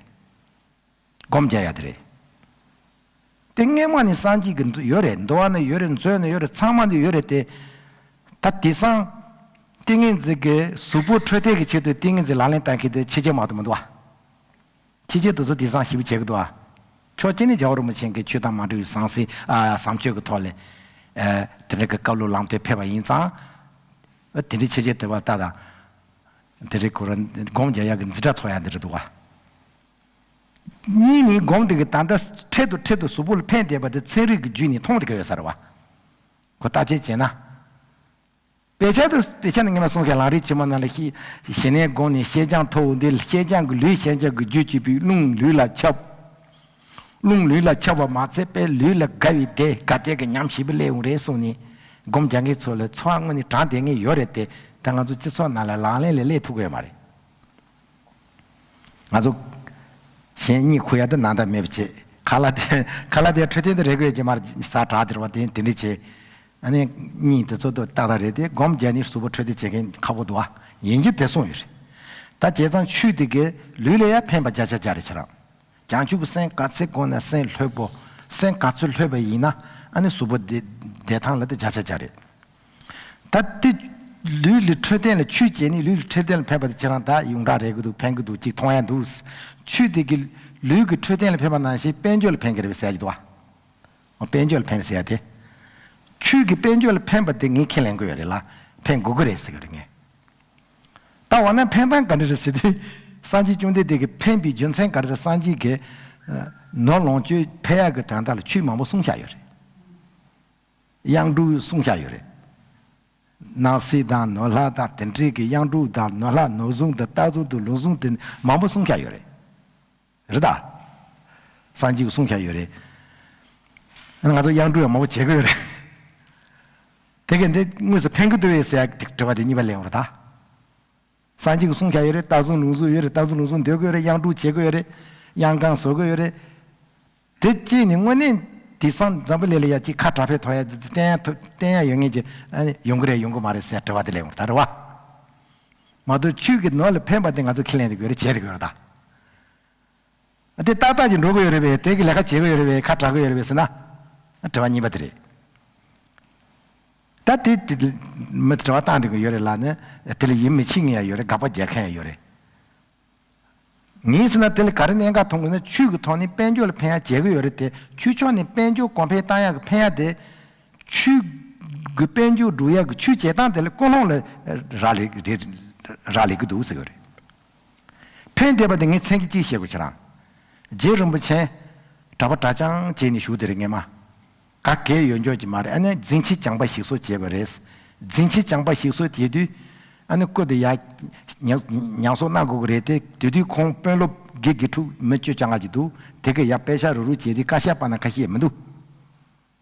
སྒོམ་རྒྱག་ཡ་དེ་རེད། དེ་སྔས་མ་ནས་སངས་རྒྱས་ཀྱི་ཡོད་རེད། འདུལ་བ་ན་ཡོད་རེད། མཛོད་ན་ཡོད་རེད། ཚང་མ་ནས་ཡོད་རེད་དེ། ད་དེང་སང་ཏིང་ངེ་འཛིན་གྱི་གཟུགས་པོ་འཕྲོད་བསྟེན་གྱི་ཆེད་དུ་ཏིང་ངེ་འཛིན་ལག་ལེན་བསྟར་མཁན་དེ་ཕྱི་རྒྱལ་མ་གཏོགས་མི་འདུག་བ། ཕྱི་རྒྱལ་དེ་ཚོ་དེང་སང་ཞེ་པོ་བྱེད་ཀྱི་འདུག་བ། ཕྱོགས་གཅིག་ནས་རྒྱལ་བ་རིན་པོ་ཆེ་གི་ཆོས་དང་མ་འབྲེལ་བའི་བཟང་སྤྱོད། ཨ། བཟང་སྤྱོད་ཀྱི་ཐོག་ལ། ཨ། དེ་འདྲ་གི་བཀའ་སློབ་ལམ་སྟོན་ཕེབས་པ་ཡིན་ཙང་། ཨ། དེ་འདྲའི་ཕྱི་རྒྱལ་དེ་བ་ལྟ་དང་། དེ་འདྲའི་ཁོ་རང་སྒོམ་རྒྱག་ཡག་གི་འཛིན་གྲྭ་ཚོགས་ཡག་འདི་རེད་འདུག་བ། གཉིས་ནི་སྒོམ་དེ་གི་ད་ལྟ་འཕྲལ་དུ་འཕྲལ་དུ་གཟུགས་པོ་ལ་ཕན་བསྡད་པ་དེ་ཚན་རིག་གི་བརྒྱུད་ནས་མཐོང་བསྡད་ཀྱི་ཡོད་ས་རེད་བ། ཁོ་བརྟག་དཔྱད་བྱས་ན། དཔེ་ཆ་དུ་དཔེ་ཆ་ནི་ངས་མ་གསུངས་ཀྱང་ལམ་རིམ་ཇི་མ་ན་ལ་ཞི་ཞི་གནས་སྒོམ་ནས་ཤེས་སྦྱང་ཐོབ་འོང་དུས་ཤེས་སྦྱང་གི་ལུས་ཤེས་སྦྱང་གི་རྒྱུ་བྱེད་པའི་རླུང་ལུས་ལ་ཁྱབ། རླུང་ལུས་ལ་ཁྱབ་པ་མ་ཚད་པའི་ལུས་ལ་དགའ་བའི་བདེ་དགའ་བདེ་གི་ཉམས་ཞིབ་སླེབས་འོང་རེད་གསུངས་ནས། སྒོམ་རྒྱག་མཁན་ཚོ་ལ་ཚོར་བ་དངོས་གནས་དྲངས་བསྡད་མཁན་ཡོད་རེད་དེ། ད་ང་ཚོ་སྤྱི་ཚོགས་ནང་ལ་ལག་ལེན་ལ་སླེབས་ཐུབ་ཀྱི་ཡོད་མ་རེད། ང་ཚོ་གཞན་གཉིད་ཁུག་ཡ་དེ་ནང་ལྟར་མེད་པ་བྱེད། ཁ་ལག་དེ་ཁ་ལག་དེ་འཕྲོད་བསྟེན་དེ་རེད་དགོས་ཀྱི་མ་རེད། ཟ་དྲག་དེ་རེད་བ། དེ་དེ་འདྲ་བྱེད། ཨ་ནི་གཉིད་དེ་ཚོ་དོ་ཏག་ཏག་རེད་དེ། སྒོམ་རྒྱག་ནས་གཟུགས་པོ་འཕྲོད་བསྟེན་བྱེད་མཁན་ཁག་པོ་འདུག་བ། ཡིན་གྱི་དེ་གསུངས་ཡོད་རེད། ད་བྱས་ཙང་ཆོས་དེ་གའི་ལུས་ལ་ཡང་ཕན་པ་བརྒྱ་ཆ་བརྒྱ་རེད་ཁྱེད་རང་། བྱང་ཆུབ་ཀྱི་སེམས་ག་ཚོད་གོང་ན་སེམས་ལྷོད་པོ། སེམས་ག་ཚོད་ལྷོད་པ་ཡིན་ན་ཨ་ནི་གཟུགས་པོ་བདེ་བདེ་ཐང་ལ་དེ་བརྒྱ་ཆ་བརྒྱ་རེད། ད་དེ་ལུས་ལ་འཕྲོད་བསྟེན་ལ་ཆོས་བྱས་ནས་ལུས་ལ་འཕྲོད་བསྟེན་ལ་ཕན་པ་དེ་ཁྱེད་རང་ད་ཡོངས་གྲགས་རེད་གི་འདུག་ཕན་གི་འདུག་ཅིག་མཐོང་ཡ་འདུག་ཆོས་དེ་གི་ལུས་ཀྱི་འཕྲོད་བསྟེན་ལ་ཕན་པ་ནང་བཞིན་དཔལ་འབྱོར་ལ་ཕན་གི་རེད་པས་ཟེར་ཡ་གི་འདུག་བ། དཔལ་འབྱོར་ལ་ཕན་ཟེར་ཡ་དེ། ཆོས་ཀྱི་དཔལ་འབྱོར་ལ་ཕན་པ་དེ་ངས་ཁས་ལེན་དགོས་ཡོད་རེད་ལ། ཕན་དགོས་ཀྱི་རེད་ཟེར་གི་རེད་ངས། ད་འོ་ན་ཕན་སྟངས་ག་འདྲ་རེད་ཟེར་དུས། སངས་རྒྱས་བཅོམ་ལྡན་འདས་ཀྱིས་ཕན་པའི་རྒྱུ་མཚན་ག་རེ་ཟེར། སངས་རྒྱས་ཀྱིས་ནོར་ལོངས་སྤྱོད་འཕེལ་ཡག་གི་དོན་དག་ལ་ཆོས་མང་པོ་གསུངས་བཞག་ཡོད་རེད། གཡང་དྲུང་གསུངས་བཞག་ཡོད་རེད། སྣང་སྲིད་དང་ནོར་ལྷ་དང་དེ་འདྲའི་གི་གཡང་དྲུང་དང་ནོར་ལྷ་ནོར་བཟུང་དང་རྟ་བཟུང་དང་ལུག་བཟུང་དེ་མང་པོ་གསུངས་བཞག་ཡོད་རེད། རེད་ད། སངས་རྒྱས་ཀྱིས་གསུངས་བཞག་ཡོད་རེད། ང་ཚོ་གཡང་དྲུང་ཡང་མང་པོ་བྱེད་ཀྱི་ཡོད་རེད། དེ་ག་འདི་དངོས་སུ་ཕན་གྱི་འདུག་བས་ཟེར་ཡག་དྲི་བ་དེ་གཉིས་པ་ལེན་ཡོང་རེད་ད། སངས་རྒྱས་ཀྱིས་གསུངས་བཞག་ཡོད་རེད། རྟ་བཟུང་ལུག་བཟུང་ཡོད་རེད། རྟ་བཟུང་ལུག་བཟུང་སྡོད་ཀྱི་ཡོད་རེད། གཡང་དྲུང་བྱེད་ཀྱི་ཡོད་རེད། གཡང་ཁང་བཟོ་གི་ཡོད་རེད། དེ་སྐྱེས་ནས་དངོས་གནས་དེང་སང་འཛམ་བུ་གླིང་ལ་ཡ་གཅིག་ཁ་གྲག་ཕེ་ཐོ་ཡ་དེ་བསྟན་ཡ་ཐོ་བསྟན་ཡ་ཡོད་ངེས་ཀྱི་ཨ་ནི་ཡོང་གི་རེད་ཡོང་གི་མ་རེད་ཟེར་དྲི་བ་དེ་ལས་ཡོང་ད་རེད་བ། མ་གཏོགས་ཆོས་ཀྱི་ནོར་ལ་ཕན་པ་དེ་ང་ཚོ་ཁས་ལེན་དེ་དགོས་རེད་བྱེད་དེ་དགོས་རེད་ད། དེ་ཏག་ཏག་ཅིག་འགྲོ་གི་ཡོད་རེད་པས། དེ་གི་ལས་ཀ་བྱེད་གི་ཡོད་རེད་པས། ཁ་གྲག་གི་ཡོད་རེད་པས་ཟེར་ན། དྲི་བ་གཉིས་པ་དེ་རེད། ད་དེ་དེ་མི་དྲི་བ་བཏང་དེ་གི་ཡོད་རེད་ལ་ནི། དེ་ལ་ཡིད་མི་ཆེས་ངེས་ཡ་ཡོད་རེད། དགག་པ་རྒྱག་མཁན་ཡ་ཡོད་རེད། ངས་ཟེར་ན་དེ་ལ་ག་རེ་གནད་འགག་མཐོང་གི་ན། ཆོས་ཀྱི་ཐོག་ནས་དཔལ་འབྱོར་ལ་ཕན་ཡ་བྱེད་གི་ཡོད་རེད་དེ། ཆོས་ཕྱོགས་ནས་དཔལ་འབྱོར་གོང་འཕེལ་བཏང་ཡ་གི་ཕན་ཡ་དེ། ཆོས་ཀྱི་དཔལ་འབྱོར་སྒྲུབ་ཡ་གི་ཆོས་བྱེད་སྟངས་དེ་ལ་ཀུན་སློང་ལ་རག་ལས་རེད། རག་ལས་གི་འདུག་ཟེར་གི་རེད། ཕན་བདེ་བ་དེ་ངས་མཚན་གྱི་གཅིག་བཤད་དགོས་ཁྱེད་རང་། རྗེ་རིན་པོ་ཆེ་གྲྭ་པ་གྲྭ་རྐྱང་བྱས་ནས་བཞུགས་དེ་རེད་སྔས་མ། ག་གེ་ཡོད་འཇོག་གི་མ་རེད། ཨ་ནི་འཛིན་ཆེན་བྱམས་པ་ཞིག་གསོ་བྱས་པ་རེད། འཛིན་ཆེན་བྱམས་པ་ཞིག་གསོ་བྱས་དུས། ཨ་ནི་སྐུ་དེ་ཡ་ཉམས་ཉམས་གསོ་གནང་དགོས་ཀྱི་རེད་དེ། དེ་དུས་ཁོང་དཔོན་སློབ་དགེ་དགེ་ཕྲུག་མི་བཅུ་བཅོ་ལྔ་ཅིག་འདུག་དེ་གས་ཡ་དཔེ་ཤག་རུག་རུག་བྱས་དུས་བཀའ་ཤག་པ་ན་ཁ་ཤས་མི་འདུག་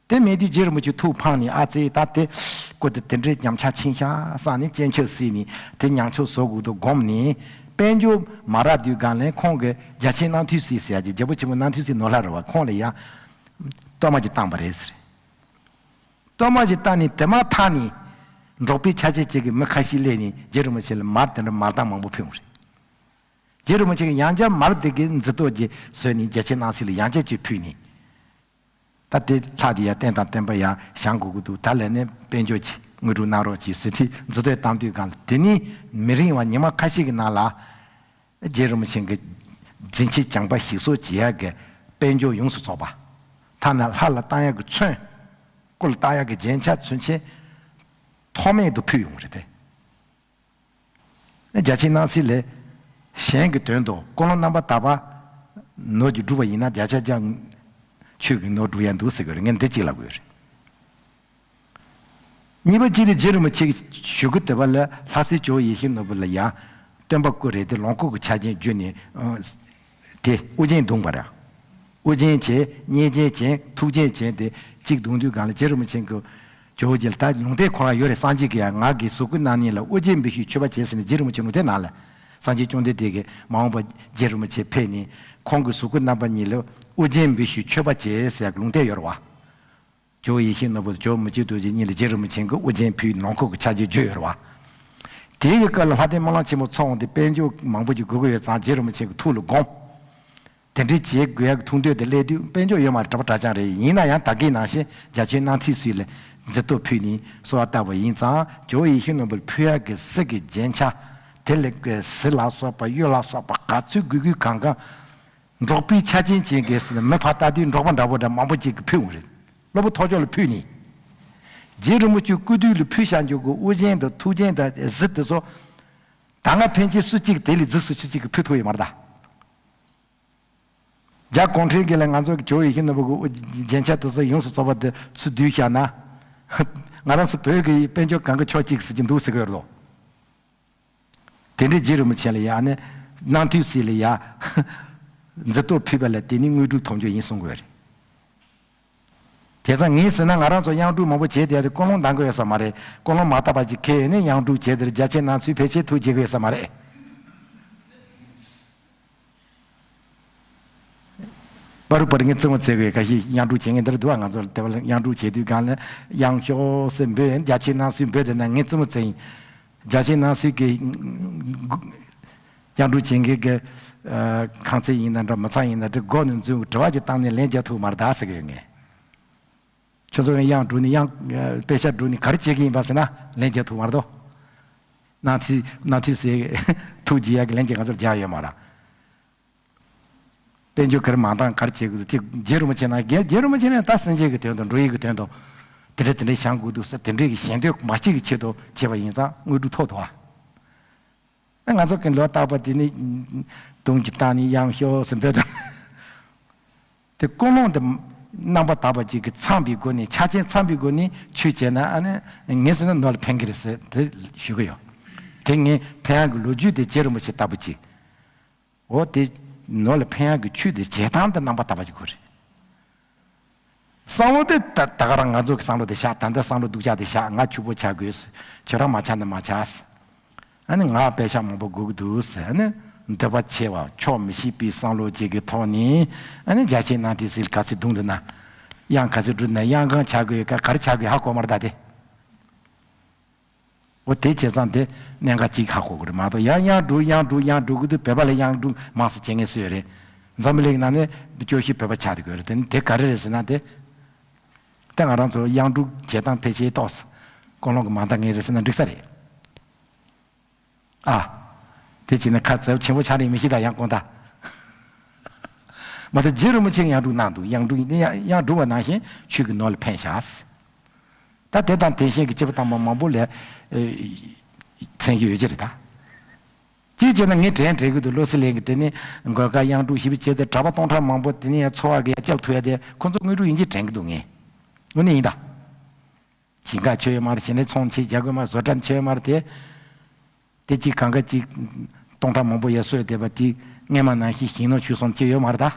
དེ་མེད་དུས་རྗེ་རིན་པོ་ཆེ་ཐུགས་ཕངས་ནས། ཨ་ཙི། ད་དེ་སྐུ་དེ་དེ་འདྲའི་ཉམས་ཆག་ཕྱིན་ཤག་བསམ་ནས་སྤྱན་ཆབ་གཟིགས་ནས་དེ་ཉམས་ཆག་བཟོ་དགོས་འདུག་བསྒོམས་ནས། དཔལ་འབྱོར་མ་རག་དུས་སྒང་ལ་ཁོང་གི་རྒྱལ་ཆེན་རྣམ་ཐོས་སྲས་ཟེར་ཡ་ཅིག་རྒྱལ་པོ་ཆེན་པོ་རྣམ་ཐོས་སྲས་ནོར་ལྷ་རེད་བ། ཁོང་ལ་ཡ་གཏོར་མ་ཅིག་བཏང་པ་རེད་ཟེར། གཏོར་མ་ཅིག་བཏང་ནས་དེ་མ་ཐག་ནས་འབྲོག་པའི་ཆ་བྱད་ཅིག་གི་མི་ཁ་ཤས་སླེབས་ནས་རྗེ་རིན་པོ་ཆེ་ལ་མར་དེ་འདྲ་མར་གདངས་མང་པོ་ཕུལ་བ་རེད། རྗེ་རིན་པོ་ཆེ་གིས་ཡང་བསྐྱར་མར་དེ་གི་འཛིན་ཐོ་ཅིག་བཟོས་ནས་རྒྱལ་ཆེན་རྣམ་སྲས་ལ་ཡང་བསྐྱར་ཅིག་ཕུལ་ནས། ད་དེ་ལྷ་དེ་ཡ་རྟེན་དང་བརྟེན་པ་ཡ་བཞེངས་དགོས་ཀྱི་འདུག་ད་ལས་ནས་དཔལ་འབྱོར་གྱི་དངོས་གྲུབ་གནང་རོགས་གྱིས་ཟེར་དུས་འཛིན་ཐོ་བཏང་དུས་སྒང་ལ། དེ་ནས་མི་རིང་བ་ཉི་མ་ཁ་ཤས་ཀྱི་ནང་ལ། རྗེ་རིན་པོ་ཆེ་གིས་འཛིན་ཆེན་བྱམས་པ་ཞིག་གསོ་བྱེད་ཡ་གི་དཔལ་འབྱོར་ཡོངས་སུ་རྫོགས་པ། ཐ་ན་ལྷ་ལ་བཏང་ཡ་གི་ཚོན། སྐུ་ལ་བཏགས་ཡ་གི་རྒྱན་ཆ་ཚུན་ཆད་ཐོགས་མེད་དུ་ཕུལ་ཡོང་གི་རེད་དེ། རྒྱལ་ཆེན་རྣམ་སྲས་ལས་གཞན་གྱི་དོན་དུ་ཀུན་སློང་རྣམ་པར་དག་པ་ནོར་གྱིས་བསྒྲུབས་པ་ཡིན་ན། བརྒྱ་ཆ་བརྒྱ་ཆོས་ཀྱིས་ནོར་སྒྲུབ་ཡ་འདུག་ཟེར་གྱི་རེད། ངས་འདི་གཅིག་ལབ་དགོས་རེད། གཉིས་པ་གཅིག་ནི་རྗེ་རིན་པོ་ཆེ་གིས་ཞུ་གི་དེ་བ་ལ་ལྷ་སྲས་ཇོ་བོ་ཡིད་བཞིན་ནོར་བུ་ལ་ཡང་སྟོན་པ་སྐུ་རེད་དེ། ལོངས་སྐུ་གི་ཆ་རྐྱེན་བརྒྱུད་ནས་ཨ་དེ་དབུ་རྒྱན་བརྡུངས་པ་རེད། དབུ་རྒྱན་བྱས། མཉེས་རྒྱན་བྱས། ཐུགས་རྒྱན་བྱས་ཏེ་གཅིག་བརྡུངས་དུས་སྒང་ལ་རྗེ་རིན་པོ་ཆེ་གིས་ཇོ་བོ་རྗེ་ལ། ད་ལུང་བསྟན་ཁོ་རང་ཡོད་རེད། སངས་རྒྱས་ཀྱིས་ཡང་ང་གི་གཟུགས་སྐུ་རྣམ་གཉིས་ལ་དབུ་རྒྱན་འབུལ་ཞིང་མཆོད་པ་བྱས་ཟེར་ནས་རྗེ་རིན་པོ་ཆེ་ལུང་བསྟན་གནང་ལ། སངས་རྒྱས་བཅོམ་ལྡན་འདས་ཀྱིས་མ་འོངས་པ་རྗེ་རིན་པོ་ཆེ་ཕེབས་ནས་ཁོང་གི་གཟུགས་སྐུ་རྣམ་པ་གཉིས་ལ་དབུ་རྒྱན་འབུལ་ཞིང་མཆོད་པ་བྱས་ཟེར་ཡག་ལུང་བསྟན་ཡོད་རེད་བ། ཇོ་བོ་ཡིད་བཞིན་ནོར་བུ་དང་ཇོ་བོ་མི་བསྐྱོད་རྡོ་རྗེ་གཉིས་ལ་རྗེ་རིན་པོ་ཆེ་གིས་དབུ་རྒྱན་ཕུལ། ལོངས་སྐུ་གི་ཆ་རྐྱེན་བརྗོད་ཡོད་རེད་བ། དེའི་སྐབས་ལ་ལྷ་ལྡན་སྨོན་ལམ་ཆེན་མོ་ཚོགས་འོང་དུས་དཔལ་འབྱོར་མང་པོ་ཅིག་དགོས་ཀྱི་ཡོད་ཙང་རྗེ་རིན་པོ་ཆེ་གི་ཐུགས་ལ་དགོངས། དེ་འདྲའི་བྱེད་དགོས་ཡག་གི་ཐུགས་འདོད་དེ་སླེབས་དུས། དཔལ་འབྱོར་ཡོད་མ་རེད། གྲྭ་པ་གྲྭ་རྐྱང་རེད། ཡིན་ན་ཡང་ད་གིན་ནང་བཞིན་རྒྱལ་ཆེན་རྣམ་ཐོས་སྲས་ལ་མཛད་དུ་ཕུལ་ནས་གསོལ་བ་བཏབ་པ་ཡིན་ཙང་། ཇོ་བོ་ཡིད་བཞིན་ནོར་བུ་ལ་ཕུལ་ཡག་གི་གསེར་གྱི་རྒྱན་ཆ་དེ་ལ་གི་གཟི་ལ་སོགས་པ་གཡུ་ལ་སོགས་པ་ག་ཚོད་དགོས་དགོས་གང་གང་། འབྲོག་པའི་ཆ་རྐྱེན་ཅན་གྱི་ཟེར་ན་མི་ཕར་ལྟ་དུས་འབྲོག་པ་འདྲ་པོ་འདྲ་མང་པོ་ཅིག་གིས་ཕུལ་འོང་རེད། སློབ་དཔོན་ཐོར་ཅོག་ལ་ཕུལ་ནས། རྗེ་རིན་པོ་ཆེ་སྐུ་དུས་ལ་ཕུལ་བཞག་རྒྱུ་གི་དབུ་རྒྱན་དང་ཐུགས་རྒྱན་དང་གཟི་དེ་ཚོ། ད་སྔ་ཕན་ཆད་སུ་གཅིག་དེ་ལས་རྫིག་སུ་ཆུ་གཅིག་གིས་ཕུལ་ཐུབ་ཡོད་མ་རེད་ད། རྒྱ་གུང་ཁྲན་གྱིས་ལ་ང་ཚོ་གི་ཇོ་བོ་ཡིད་བཞིན་ནོར་བུ་གི་རྒྱན་ཆ་དེ་ཚོ་ཡོངས་སུ་རྫོགས་པ་དེ་ཚུར་བསྡུས་བཞག་ན། ང་རང་ཚོ་བོད་ཀྱི་དཔལ་འབྱོར་གང་གི་ཕྱོགས་གཅིག་ཟེར་གྱི་འདུག་ཟེར་གི་ཡོད་རེད་དོ། དེ་འདྲའི་རྗེ་རིན་པོ་ཆེ་ལ་ཡ་ཨ་ནི་རྣམ་ཐོས་སྲས་ལ་ཡ་མཛད་དུ་ཕུལ་བ་ལ་དེ་ནི་དངོས་གྲུབ་ཐོབ་རྒྱུ་ཡིན་གསུང་གི་ཡོད་རེད། དེ་ཙང་ངས་ཟེར་ན་ང་རང་ཚོ་གཡང་དྲུང་མང་པོ་བྱས་བསྡད་དེ་ཀུན་སློང་འདང་གི་ཡོད་ས་མ་རེད། ཀུན་སློང་མ་དག་པ་ཅིག་ཁེལ་ནས་གཡང་དྲུང་བྱས་དེར་རྒྱལ་ཆེན་རྣམ་ཚོས་ཕལ་ཆེར་ཐུགས་དགྱེས་གི་ཡོད་ས་མ་རེད། པ་རུ་པར་ངས་རྩེད་མོ་རྩེ་གི་ཡོད། ཁ་ཤས་གཡང་དྲུང་བྱེད་མཁན་འདིར་འདུག་ཨ། ང་ཚོ་དེ་བ་གཡང་དྲུང་བྱེད་དུས་སྒང་ལ་གཡང་ཤོག་ཟེར་འབོད། རྒྱལ་ཆེན་རྣམ་ཚོས་འབོད་དེ་ན་ངས་རྩེད་མོ་རྩེ་ཡིན། རྒྱལ་ཆེན་རྣམ་ཚོས་ཀྱི་གཡང་དྲུང་བྱེད་མཁན་གྱི་ཨ་ཁང་ཚན་ཡིན་ན་འདྲ་མི་ཚང་ཡིན་ན་འདྲ་སྒོ་ནས་འཛུལ་དྲི་བ་ཅིག་བཏང་ནས་ལན་རྒྱག་ཐུབ་མ་རེད་ད་ཟེར་གི་ཡོད་ངས། ཁྱོད་ཚོ་གིས་དབྱངས་སྒྲུག་ནས་དབྱངས་ཨ་དཔེ་ཆ་སྒྲུག་ནས་ག་རེ་བྱེད་ཀྱི་ཡིན་པ་ཟེར་ན་ལན་རྒྱག་ཐུབ་མ་རེད་དོ། གནའ་དུས་གནའ་དུས་ཟེར་ཐུགས་དགྱེས་ཡག་གི་ལན་རྒྱག་ང་ཚོར་རྒྱག་ཡོད་མ་རེད། དཔལ་འབྱོར་ག་རེ་མ་འདང་ག་རེ་བྱེད་དགོས་འདུག་དེ་རྗེ་རིན་པོ་ཆེ་ན་རྗེ་རྗེ་རིན་པོ་ཆེ་ནས་ད་སེམས་ཅན་གྱི་དོན་དུ་འགྲོ་བའི་གི་དོན་དུ་དེ་འདྲ་དེ་འདྲ་བྱེད་དགོས་འདུག་ཟེར་དེ་འདྲའི་གི་ཞལ་འདོན་མ་བྱེད་ཀྱི་ཆེད་དུ་བྱས་པ་ཡིན་ཙང་དངོས་གྲུབ་ཐོབ་འདུག་ཨ། ང་ཚོ་གི་ལོ་རྟག་པ་དེ་ནི་དུང་གི་རྟགས་ནི་དབྱངས་ཤོག་ཟེར་འབོད་དང་། དེ་ཀུན་སློང་དེ་རྣམ་པར་དག་པ་ཅིག་གིས་འཚམས་པའི་སྒོ་ནས་ཆ་རྐྱེན་འཚམས་པའི་སྒོ་ནས་ཆོས་བྱས་ན་ཨ་ནི་ངས་ཟེར་ན་ནོར་ལ་ཕན་གི་རེད་ཟེར་དེ་ཞུ་གི་ཡོད། དེ་ངས་ཕན་ཡག་གི་ལོ་རྒྱུས་དེ་རྗེ་རིན་པོ་ཆེ་ལྟ་བུ་ཅིག་འོ་དེ་ནོར་ལ་ཕན་ཡག་གི་ཆོས་དེ་བྱེད་སྟངས་དེ་རྣམ་པར་དག་པ་ཅིག་དགོས་རེད། བསམ་བློ་དེ་ད་ད་ག་རང་ང་ཚོ་གི་བསམ་བློ་དེ་བཞག་ད་ལྟ་བསམ་བློ་སྡུག་ཅག་དེ་བཞག་ང་ཕྱུག་པོ་ཆགས་དགོས། ཁྱོད་རང་མ་ཆགས་ན་མ་ཆགས། ཨ་ནི་ང་དཔེ་ཆ་མང་པོ་དགོས་ཀྱི་འདུག་ཟེར་ཨ་ནི་འདོད་པ་ཆེ་བ་ཆོག་མི་ཤེས་པའི་བསམ་བློ་ཅིག་གི་ཐོག་ནས་ཨ་ནི་རྒྱ་ཆེའི་ནང་དེ་ཟིལ་ག་ཚོད་བརྡུངས་འདུག་ན། དབྱངས་ག་ཚོད་སྒྲུག་ན་དབྱངས་གང་ཆགས་དགོས་ཡོད་ག་ག་རེ་ཆགས་དགོས་ཧ་གོ་མ་རེད་ད་དེ། འོ་དེ་བྱས་ཙང་དེ་གནད་འགག་གཅིག་ཧ་གོ་དགོས་རེད་མ་གཏོགས་ཡང་དབྱངས་སྒྲུག་དབྱངས་སྒྲུག་དབྱངས་སྒྲུག་གི་དུས་བོད་པ་ལ་དབྱངས་སྒྲུག་མང་ཙམ་བྱེད་མཁན་སུ་ཡོད་རེད། འཛམ་བུ་གླིང་ནང་ནས་སྐྱོ་ཤོས་བོད་པ་ཆགས་བསྡད་ཡོད་རེད་དེ་ནི་དེ་ག་རེ་རེད་ཟེར་ན་དེ། ད་ང་རང་ཚོ་དབྱངས་སྒྲུག་བྱེད་སྟངས་ཕལ་ཆེར་ཏོག་ཙམ་ཀུན་སློང་གི་མ་འདང་ངེས་རེད་ཟེར་ན་འགྲིག་ས་རེད། ཨ། དེ་བྱས་ན་ཁ་ཚབ་ཆེན་པོ་ཆགས་ནས་མི་ཤེས་ད་ཡང་དགོངས་དག་མ་ད་རྗེ་རིན་པོ་ཆེས་དབྱངས་སྒྲུག་གནང་འདུག་དབྱངས་སྒྲུག་ཡིན་ན་དབྱངས་སྒྲུག་པ་ནང་བཞིན་ཆོས་ཀྱི་ནོར་ལ་ཕན་བཞག་ད་དེ་དང་དེ་བཞིན་གྱི་སྐྱེས་བུ་དམ་པ་མང་པོ་ལ་ཨེ་མཚན་གྱི་ཡོད་ཀྱི་རེད་ད། གཅིག་བྱས་ན་ངས་དྲན་དྲན་གྱི་འདུག་བློ་གསལ་གླིང་གི་དེ་ནི་མགོན་དཀར་དབྱངས་སྒྲུག་ཞེས་པའི་ཆེད་དུ་གྲྭ་པ་སྟོང་ཕྲག་མང་པོ་དེ་ནི་ཡང་འཚོ་བ་གི་ཡ་སྐྱབས་ཐུབ་ཡ་དེ་ཁོ་ཚོ་དངོས་གྲུབ་ཡིན་གྱི་དྲན་གྱི་འདུག་ངས། དངོས་གནས་ཡིན་ད། ཞིང་ཁ་ཆོད་ཡོད་མ་རེད་ཞིང་ལས་ཚོང་ཆེ་རྒྱག་དགོས་མ་རེད་བཟོ་གྲྭ་ཆོད་ཡོད་མ་རེད་དེ། དེ་གཅིག་གང་ག་གཅིག་སྟོང་ཕྲག་མང་པོ་ཡ་གསོས་བསྡད་པ་དེ་སྔས་མ་ནང་བཞིན་ཞིང་ནོར་ཆོས་གསུམ་ཆེ་ཡོད་མ་རེད་ད།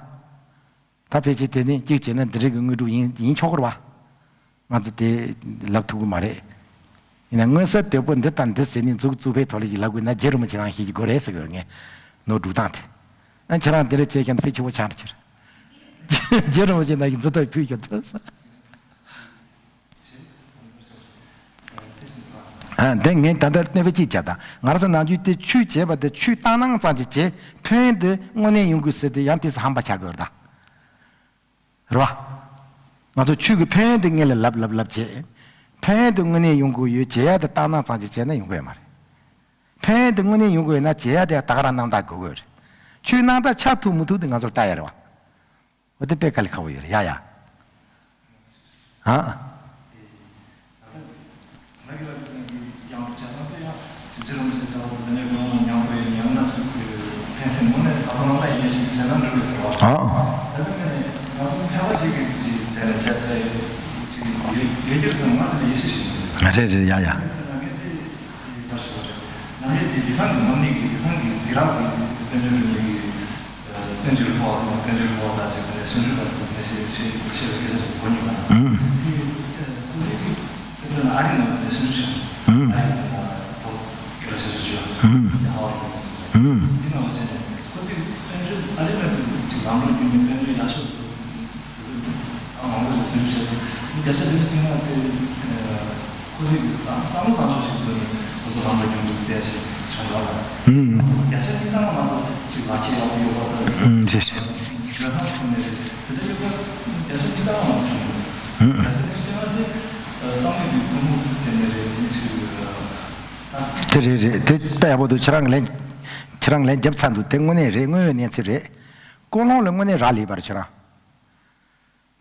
ད་ཕལ་ཆེར་དེ་ནི་གཅིག་བྱས་ན་འདི་རིགས་ཀྱི་དངོས་གྲུབ་ཡིན་ཡིན་ཆོག་གི་རེད་བ། ང་ཚོ་དེ་ལབ་ཐུབ་ཀྱི་མ་རེད། ཡིན་ན་མངོན་གསལ་དོད་པོ་འདི་དང་འདི་ཟེར་ནས་མཛུབ་གུ་བཙུགས་པའི་ཐོག་ལ་ཞིག་ལབ་དགོས་ན་རྗེ་རིན་པོ་ཆེ་རང་ཞིག་གི་དགོས་རེད་ཟེར་གི་ཡོད་ངས་ནོར་སྒྲུག་སྟངས་དེ། ཨ་ཁྱེད་རང་འདི་འདྲ་བྱས་ཀྱང་ཕལ་ཆེ་བོ་ཆགས་འགྲོ་ཁྱེར། རྗེ་རིན་པོ་ཆེ་ནང་གི་མཛུབ་ཐོག་ཕུལ་ཤོག་ཐུབ་ས། ཨ་འདི་ངས་ད་ལྟ་གནས་པའི་གཅིག་བྱས་དང་ང་རང་ཚོ་ནམ་རྒྱུན་དེ་ཆོས་བྱས་པ་དེ་ཆོས་བཏང་སྣང་ཙམ་ཅིག་བྱས་ཕན་ཡོན་དེ་དངོས་གནས་ཡོང་དགོས་ཟེར་དེ་ཡང་དེ་ཚོ་ཧམ་པ་ཆགས་དགོས་རེད་ད། རེད་བ། ང་ཚོ་ཆོས་ཀྱི་ཕན་ཡོན་དེ་ངེད་ལ་ལབ་ལབ་ལབ་བྱས། ཕན་ཡོན་དེ་དངོས་གནས་ཡོང་དགོས་ཡོད་བྱེད་ཡ་དེ་བཏང་སྣང་ཙམ་ཅིག་བྱས་ན་ཡོང་གི་ཡོད་མ་རེད། ཕན་ཡོན་དེ་དངོས་གནས་ཡོང་དགོས་ཡོད་ན་བྱེད་ཡ་དེ་ད་ག་རང་རྣམ་དག་དགོས་དགོས་རེད། ཆོས་རྣམ་དག་ཆགས་ཐུབ་མི་ཐུབ་དེ་ང་ཚོར་ལྟ་ཡ་རེད་བ། འོ་དེ་དཔེ་དཀའ་ལས་ཁག་པོ་ཡོད་རེད་ཡ་ཡ། ཨ། རེད་རེད་ཡ་ཡ། བསྟན་འགྲོའི་འཕོ་བ་དེ་ཚོ་བསྟན་འགྲོའི་འཕོ་བ་དང་བཅས་པའི་སེམས་ཤུགས་དང་བཅས་པའི་ཞེས་ཞེས་ཞེས་པའི་སྐད་ཆ་ཞིག་གོ་མྱོང་བ་དང་། ཨུམ། དེ་ཁོ་ཚོའི་དེ་དེ་ཚོ་ནི་ཨ་རི་ནང་དུ་སེམས་ཤུགས་ཆེན་པོ་ཨུམ། ཨ་རི་ནང་ཐོག་སྐད་ཆ་ཞིག་བརྗོད་ཨུམ། དེ་ཧ་བ་རེད་ཟེར། ཨུམ། དེ་ནང་བཞིན་ཁོ་ཚོའི་དཔལ་འབྱོར་ཨ་རི་ནང་དུ་ཅིག་ལམ་ལུགས་རྒྱུན་གྱི་དཔལ་འབྱོར་ཡག་ཤོས་དེ་ཚོ་ཨ་མང་པོ་ཞིག་སེམས་ཤུགས་ཆེན་པོ་མི་བརྒྱ་ཆ་དེ་ཚོ་སྟེང་ན་དེ། ཁོ་ཚོས་ཀྱི་བསམ་བསམ་བློ་བཏང་ཕྱོགས་ཤིག་བཟོས་ནས་ཁོ་ཚོ་ལམ་ལ་རྒྱུན་དུ་གསལ་ཞིག་བྱུང་ཡོད་ལ། ཨུམ། བརྒྱ་ཆ་གཉིས་ཚང་མ་ལ་ཅིག་ལག་ཁྱེར་ཡག་པོ་ཡོད་པ་དང་། ཨུམ་ཞེས་ཞེས། ཇོ་ཧང་ཚང་ནས་རེད་དེ་འདྲ་ཡོད་པ་བརྒྱ་ཆ་གཉིས་ཚང་མ་ལ་བྱུང་ཡོད། ཨུམ། བརྒྱ་ཆ་གཉིས་ཚང་མ་དེ་བསམ་བློ་གི་ཕུང་པོ་ཟེར་ནས་རེད་མི་ཞིག་ད། དེ་རེད་རེད་དེ་དཔེ་ཡག་པོ་འདུག་ཁྱེད་རང་ལན་ཁྱེད་རང་ལན་རྒྱབ་ཚར་འདུག་དེ་དངོས་གནས་རེད་དངོས་ཡོད་གནས་ཚུལ་རེད། ཀུན་སློང་ལ་དངོས་གནས་རག་ལས་པ་རེད་ཁྱེད་རང་།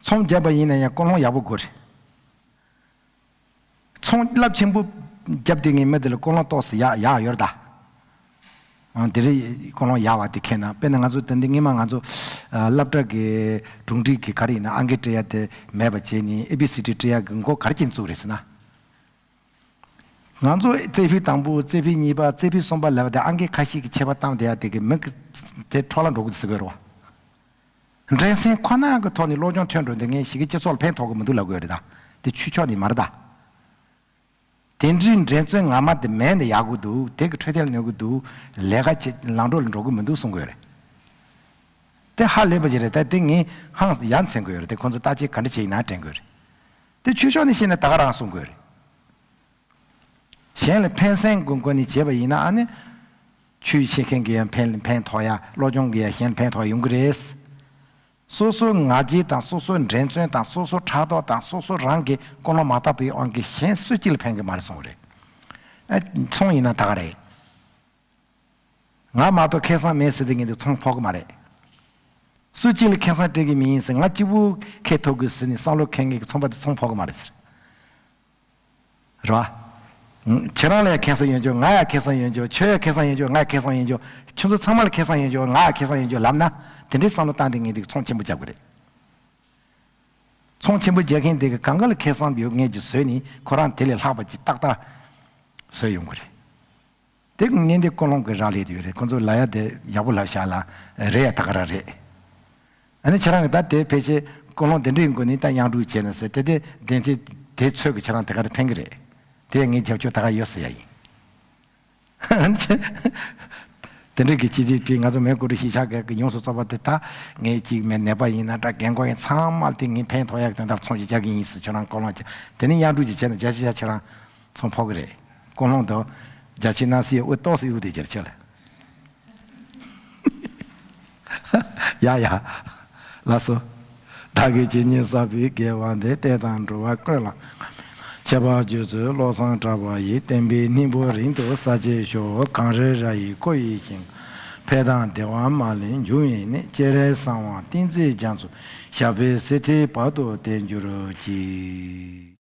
ཚོང་བརྒྱབ་པ་ཡིན་ན་ཡང་ཀུན་སློང་ཡག་པོ་དགོས་རེད། ཚོང་རླབས་ཆེན་པོ་བརྒྱབ་དེ་ངས་མི་དེ་ལ་ཀུན་སློང་ཏོག་ཙམ་ཡག་ཡག་ཡོད་རེད་ད། ཨང་དེ་རིང་ཀུན་སློང་ཡག་བ་དེ་ཁེལ་ན་དཔེར་ན་ང་ཚོ་དེ་འདི་སྔོན་མ་ང་ཚོ་ཨ་སློབ་གྲྭ་གི་གྲུང་འབྲིང་གི་ག་རེ་ཡིན་ན་ཨང་ཀི་སྤྲད་ཡ་དེ་མེད་པ་བྱས་ནས་ཨེ་བི་སི་ཌི་སྤྲད་ཡ་གི་མགོ་ག་རེ་བྱས་ནས་བཙུགས་རེད་ཟེར་ན། ང་ཚོ་རྩེ་ཕུད་དང་པོ་རྩེ་ཕུད་གཉིས་པ་རྩེ་ཕུད་གསུམ་པ་ལབ་པ་དེ་ཨང་ཀི་ཁ་ཤས་ཀྱི་ཆད་པ་བཏང་བསྡད་ཡ་དེ་གི་མི་གི་དེ་འཕྲོ་བརླག་འགྲོ་གི་འདུག་ཟེར་གི་རེད་བ། འགྲན་སེམས་ཁོ་ན་གི་ཐོག་ནས་སློབ་སྦྱོང་ཐོན་འགྲོ་འདི་ངས་ཞིག་གི་སྤྱི་ཚོགས་ལ་ཕན་ཐོགས་གི་མི་འདུག་ལབ་དགོས་རེད་ད། དེ་ཆོས་ཕྱོགས་ནས་མ་རེད་ད། དེ་འདྲའི་འགྲན་རྩོད་ངར་མ་དེ་མེད་ནས་ཡག་གི་འདུག་དེ་གི་འཕྲོད་བསྟེན་ལ་གནོད་གི་འདུག་ལས་ཀ་བྱེད་ལམ་འགྲོ་ལ་འགྲོ་གི་མི་འདུག་གསུང་གི་ཡོད་རེད། དེ་ཧ་ལས་པ་ཅིག་རེད་ད་དེ་ངས་ཧང་ཡ་མཚན་གི་ཡོད་རེད་དེ་ཁོང་ཚོ་བརྟག་དཔྱད་ག་འདྲ་བྱས་ཡིན་ན་དྲན་གི་ཡོད་རེད། དེ་ཆོས་ཕྱོགས་ནས་བཤད་ན་ད་ག་རང་གསུང་གི་ཡོད་རེད། གཞན་ལ་ཕན་སེམས་ཀྱི་སྒོ་ནས་བྱས་པ་ཡིན་ན་ཨ་ནི། ཆོས་ཤེས་མཁན་གྱི་ཡང་ཕན་ཕན་ཐོགས་ཡ་སློབ་སྦྱོང་གི་ཡང་གཞན་ལ་ཕན་ཐོགས་ཡ་ཡོང་གི་རེད། སོ་སོའི་ང་རྒྱལ་དང་སོ་སོའི་འགྲན་རྩོད་དང་སོ་སོའི་ཕྲག་དོག་དང་སོ་སོ་རང་གི་ཀུན་སློང་མ་དག་པའི་དབང་གིས་གཞན་སུ་གཅིག་ལ་ཕན་གི་མ་རེད་གསུངས་རེད། ཨ། ཚོང་ཡིན་ན་ད་ག་རེད། ང་མ་གཏོགས་ཁེ་བཟང་མེད་ཟེར་དེ་ངས་འདི་ཚོང་ཕོག་གི་མ་རེད། སུ་གཅིག་ལ་ཁེ་བཟང་སྤྲད་གི་མི་ཡིན་ཟེར། ང་གཅིག་པུ་ཁེ་ཐོབ་དགོས་ཟེར་ནས་བསམ་བློ་འཁྱེར་མཁན་གྱི་ཚོང་པ་དེ་ཚོང་ཕོག་གི་མ་རེད་ཟེར། རེད་བ། ཁྱེད་རང་ལ་ཡང་ཁེ་བཟང་ཡོད་འཇོག་ང་ཡང་ཁེ་བཟང་ཡོད་འཇོག་ཁྱོད་ཡང་ཁེ་བཟང་ཡོད་འཇོག་ང་ཡང་ཁེ་བཟང་ཡོད་འཇོག་ཁྱོད་ཚོ་ཚང་མ་ལ་ཁེ་བཟང་ཡོད་འཇོག་ང་ཡང་ཁེ་བཟང་ཡོད་འཇོག་ལབ་ན། དེ་འདྲའི་བསམ་བློ་བཏང་དེ་ངས་དེ་ཚོང་ཆེན་པོ་རྒྱག་གི་རེད། ཚོང་ཆེན་པོ་རྒྱག་མཁན་དེ་གི་གང་ག་ལ་ཁེ་བཟང་ཡོད་མཁན་གྱི་བཟོས་ནས་ཁོ་རང་དེ་ལས་ལྷག་པ་ཅིག་ཏག་ཏག་བཟོས་ཡོང་གི་རེད། དེ་ངན་དེ་ཀུན་སློང་གི་རག་ལས་ཡོད་རེད། ཁོ་ཚོ་ལབ་ཡ་དེ་ཡག་པོ་ལབ་བཞག་ལ་རེད་ཡ། ད་ག་རང་རེད། ཨ་ནི་ཁྱེད་རང་གི་ད་དེ་ཕལ་ཆེར་ཀུན་སློང་དེ་འདྲའི་སྒོ་ནས་ད་དབྱངས་སྒྲུག་བྱས་ན་ཟེར་དེ་དེ་དེ་དེ་དེ་ཚོད་ཀྱི་ཁྱེད་རང་དེ་ག་རེ་ཕན་གི་རེད། དེ་ངས་རྒྱབ་སྐྱོར་ད་ག་ཡོད་ཟེར་ཡ་ཡིན། ཨ་ནི་དེ་འདྲའི་གི་ཅི་ཅི་དེ་ང་ཚོ་མེ་ཀུ་རི་གཞིས་ཆགས་ཀྱི་ཡོངས་སུ་རྫོགས་པ་དེ་ད་ངས་ཅིག་མེད་ནད་པ་ཡིན་ན་འདྲ་རྒན་འཁོགས་ཡིན་ཚང་མ་དེ་ངས་ཕན་ཐོགས་ཡག་དོན་དག་ཚོང་ཅིག་རྒྱག་གི་ཡིན་ཟེར་ཁྱོད་རང་ཀུན་སློང་བྱས་དེ་ནི་དབྱངས་སྒྲུག་ཅིག་བྱས་ན་བརྒྱ་ཆ་བརྒྱ་ཁྱོད་རང་ཚོང་ཕོག་གི་རེད། ཀུན་སློང་དང་། རྒྱ་ཆེ་ན་སི་ཡོ་ཨོ་ཏོག་སི་ཡོ་དེ་ཅར་ཆེ་ལ། ཡ་ཡ། ལགས་སོ། བདག་གིས་ཇི་སྙེད་བསགས་པའི་དགེ་བ་འདི་བསྟན་དང་འགྲོ་བ་ཀུན་ལ། ཁྱབ་པར་བརྗོད་ཚུལ་བློ་བཟང་གྲགས་པ་ཡིས། བསྟན་པའི་སྙིང་པོ་རིང་དུ་གསལ་བྱེད་ཤོག་གངས་རི་ར་ཡི་བརྐོས་ཡིད་བཞིན། འཕེལ་དང་བདེ་བ་མ་ལུས་འབྱུང་བའི་གནས། སྤྱན་རས་གཟིགས་དབང་བསྟན་འཛིན་རྒྱ་མཚོ། ཞབས་པད་སྲིད་མཐའི་བར་དུ་བརྟན་གྱུར་ཅིག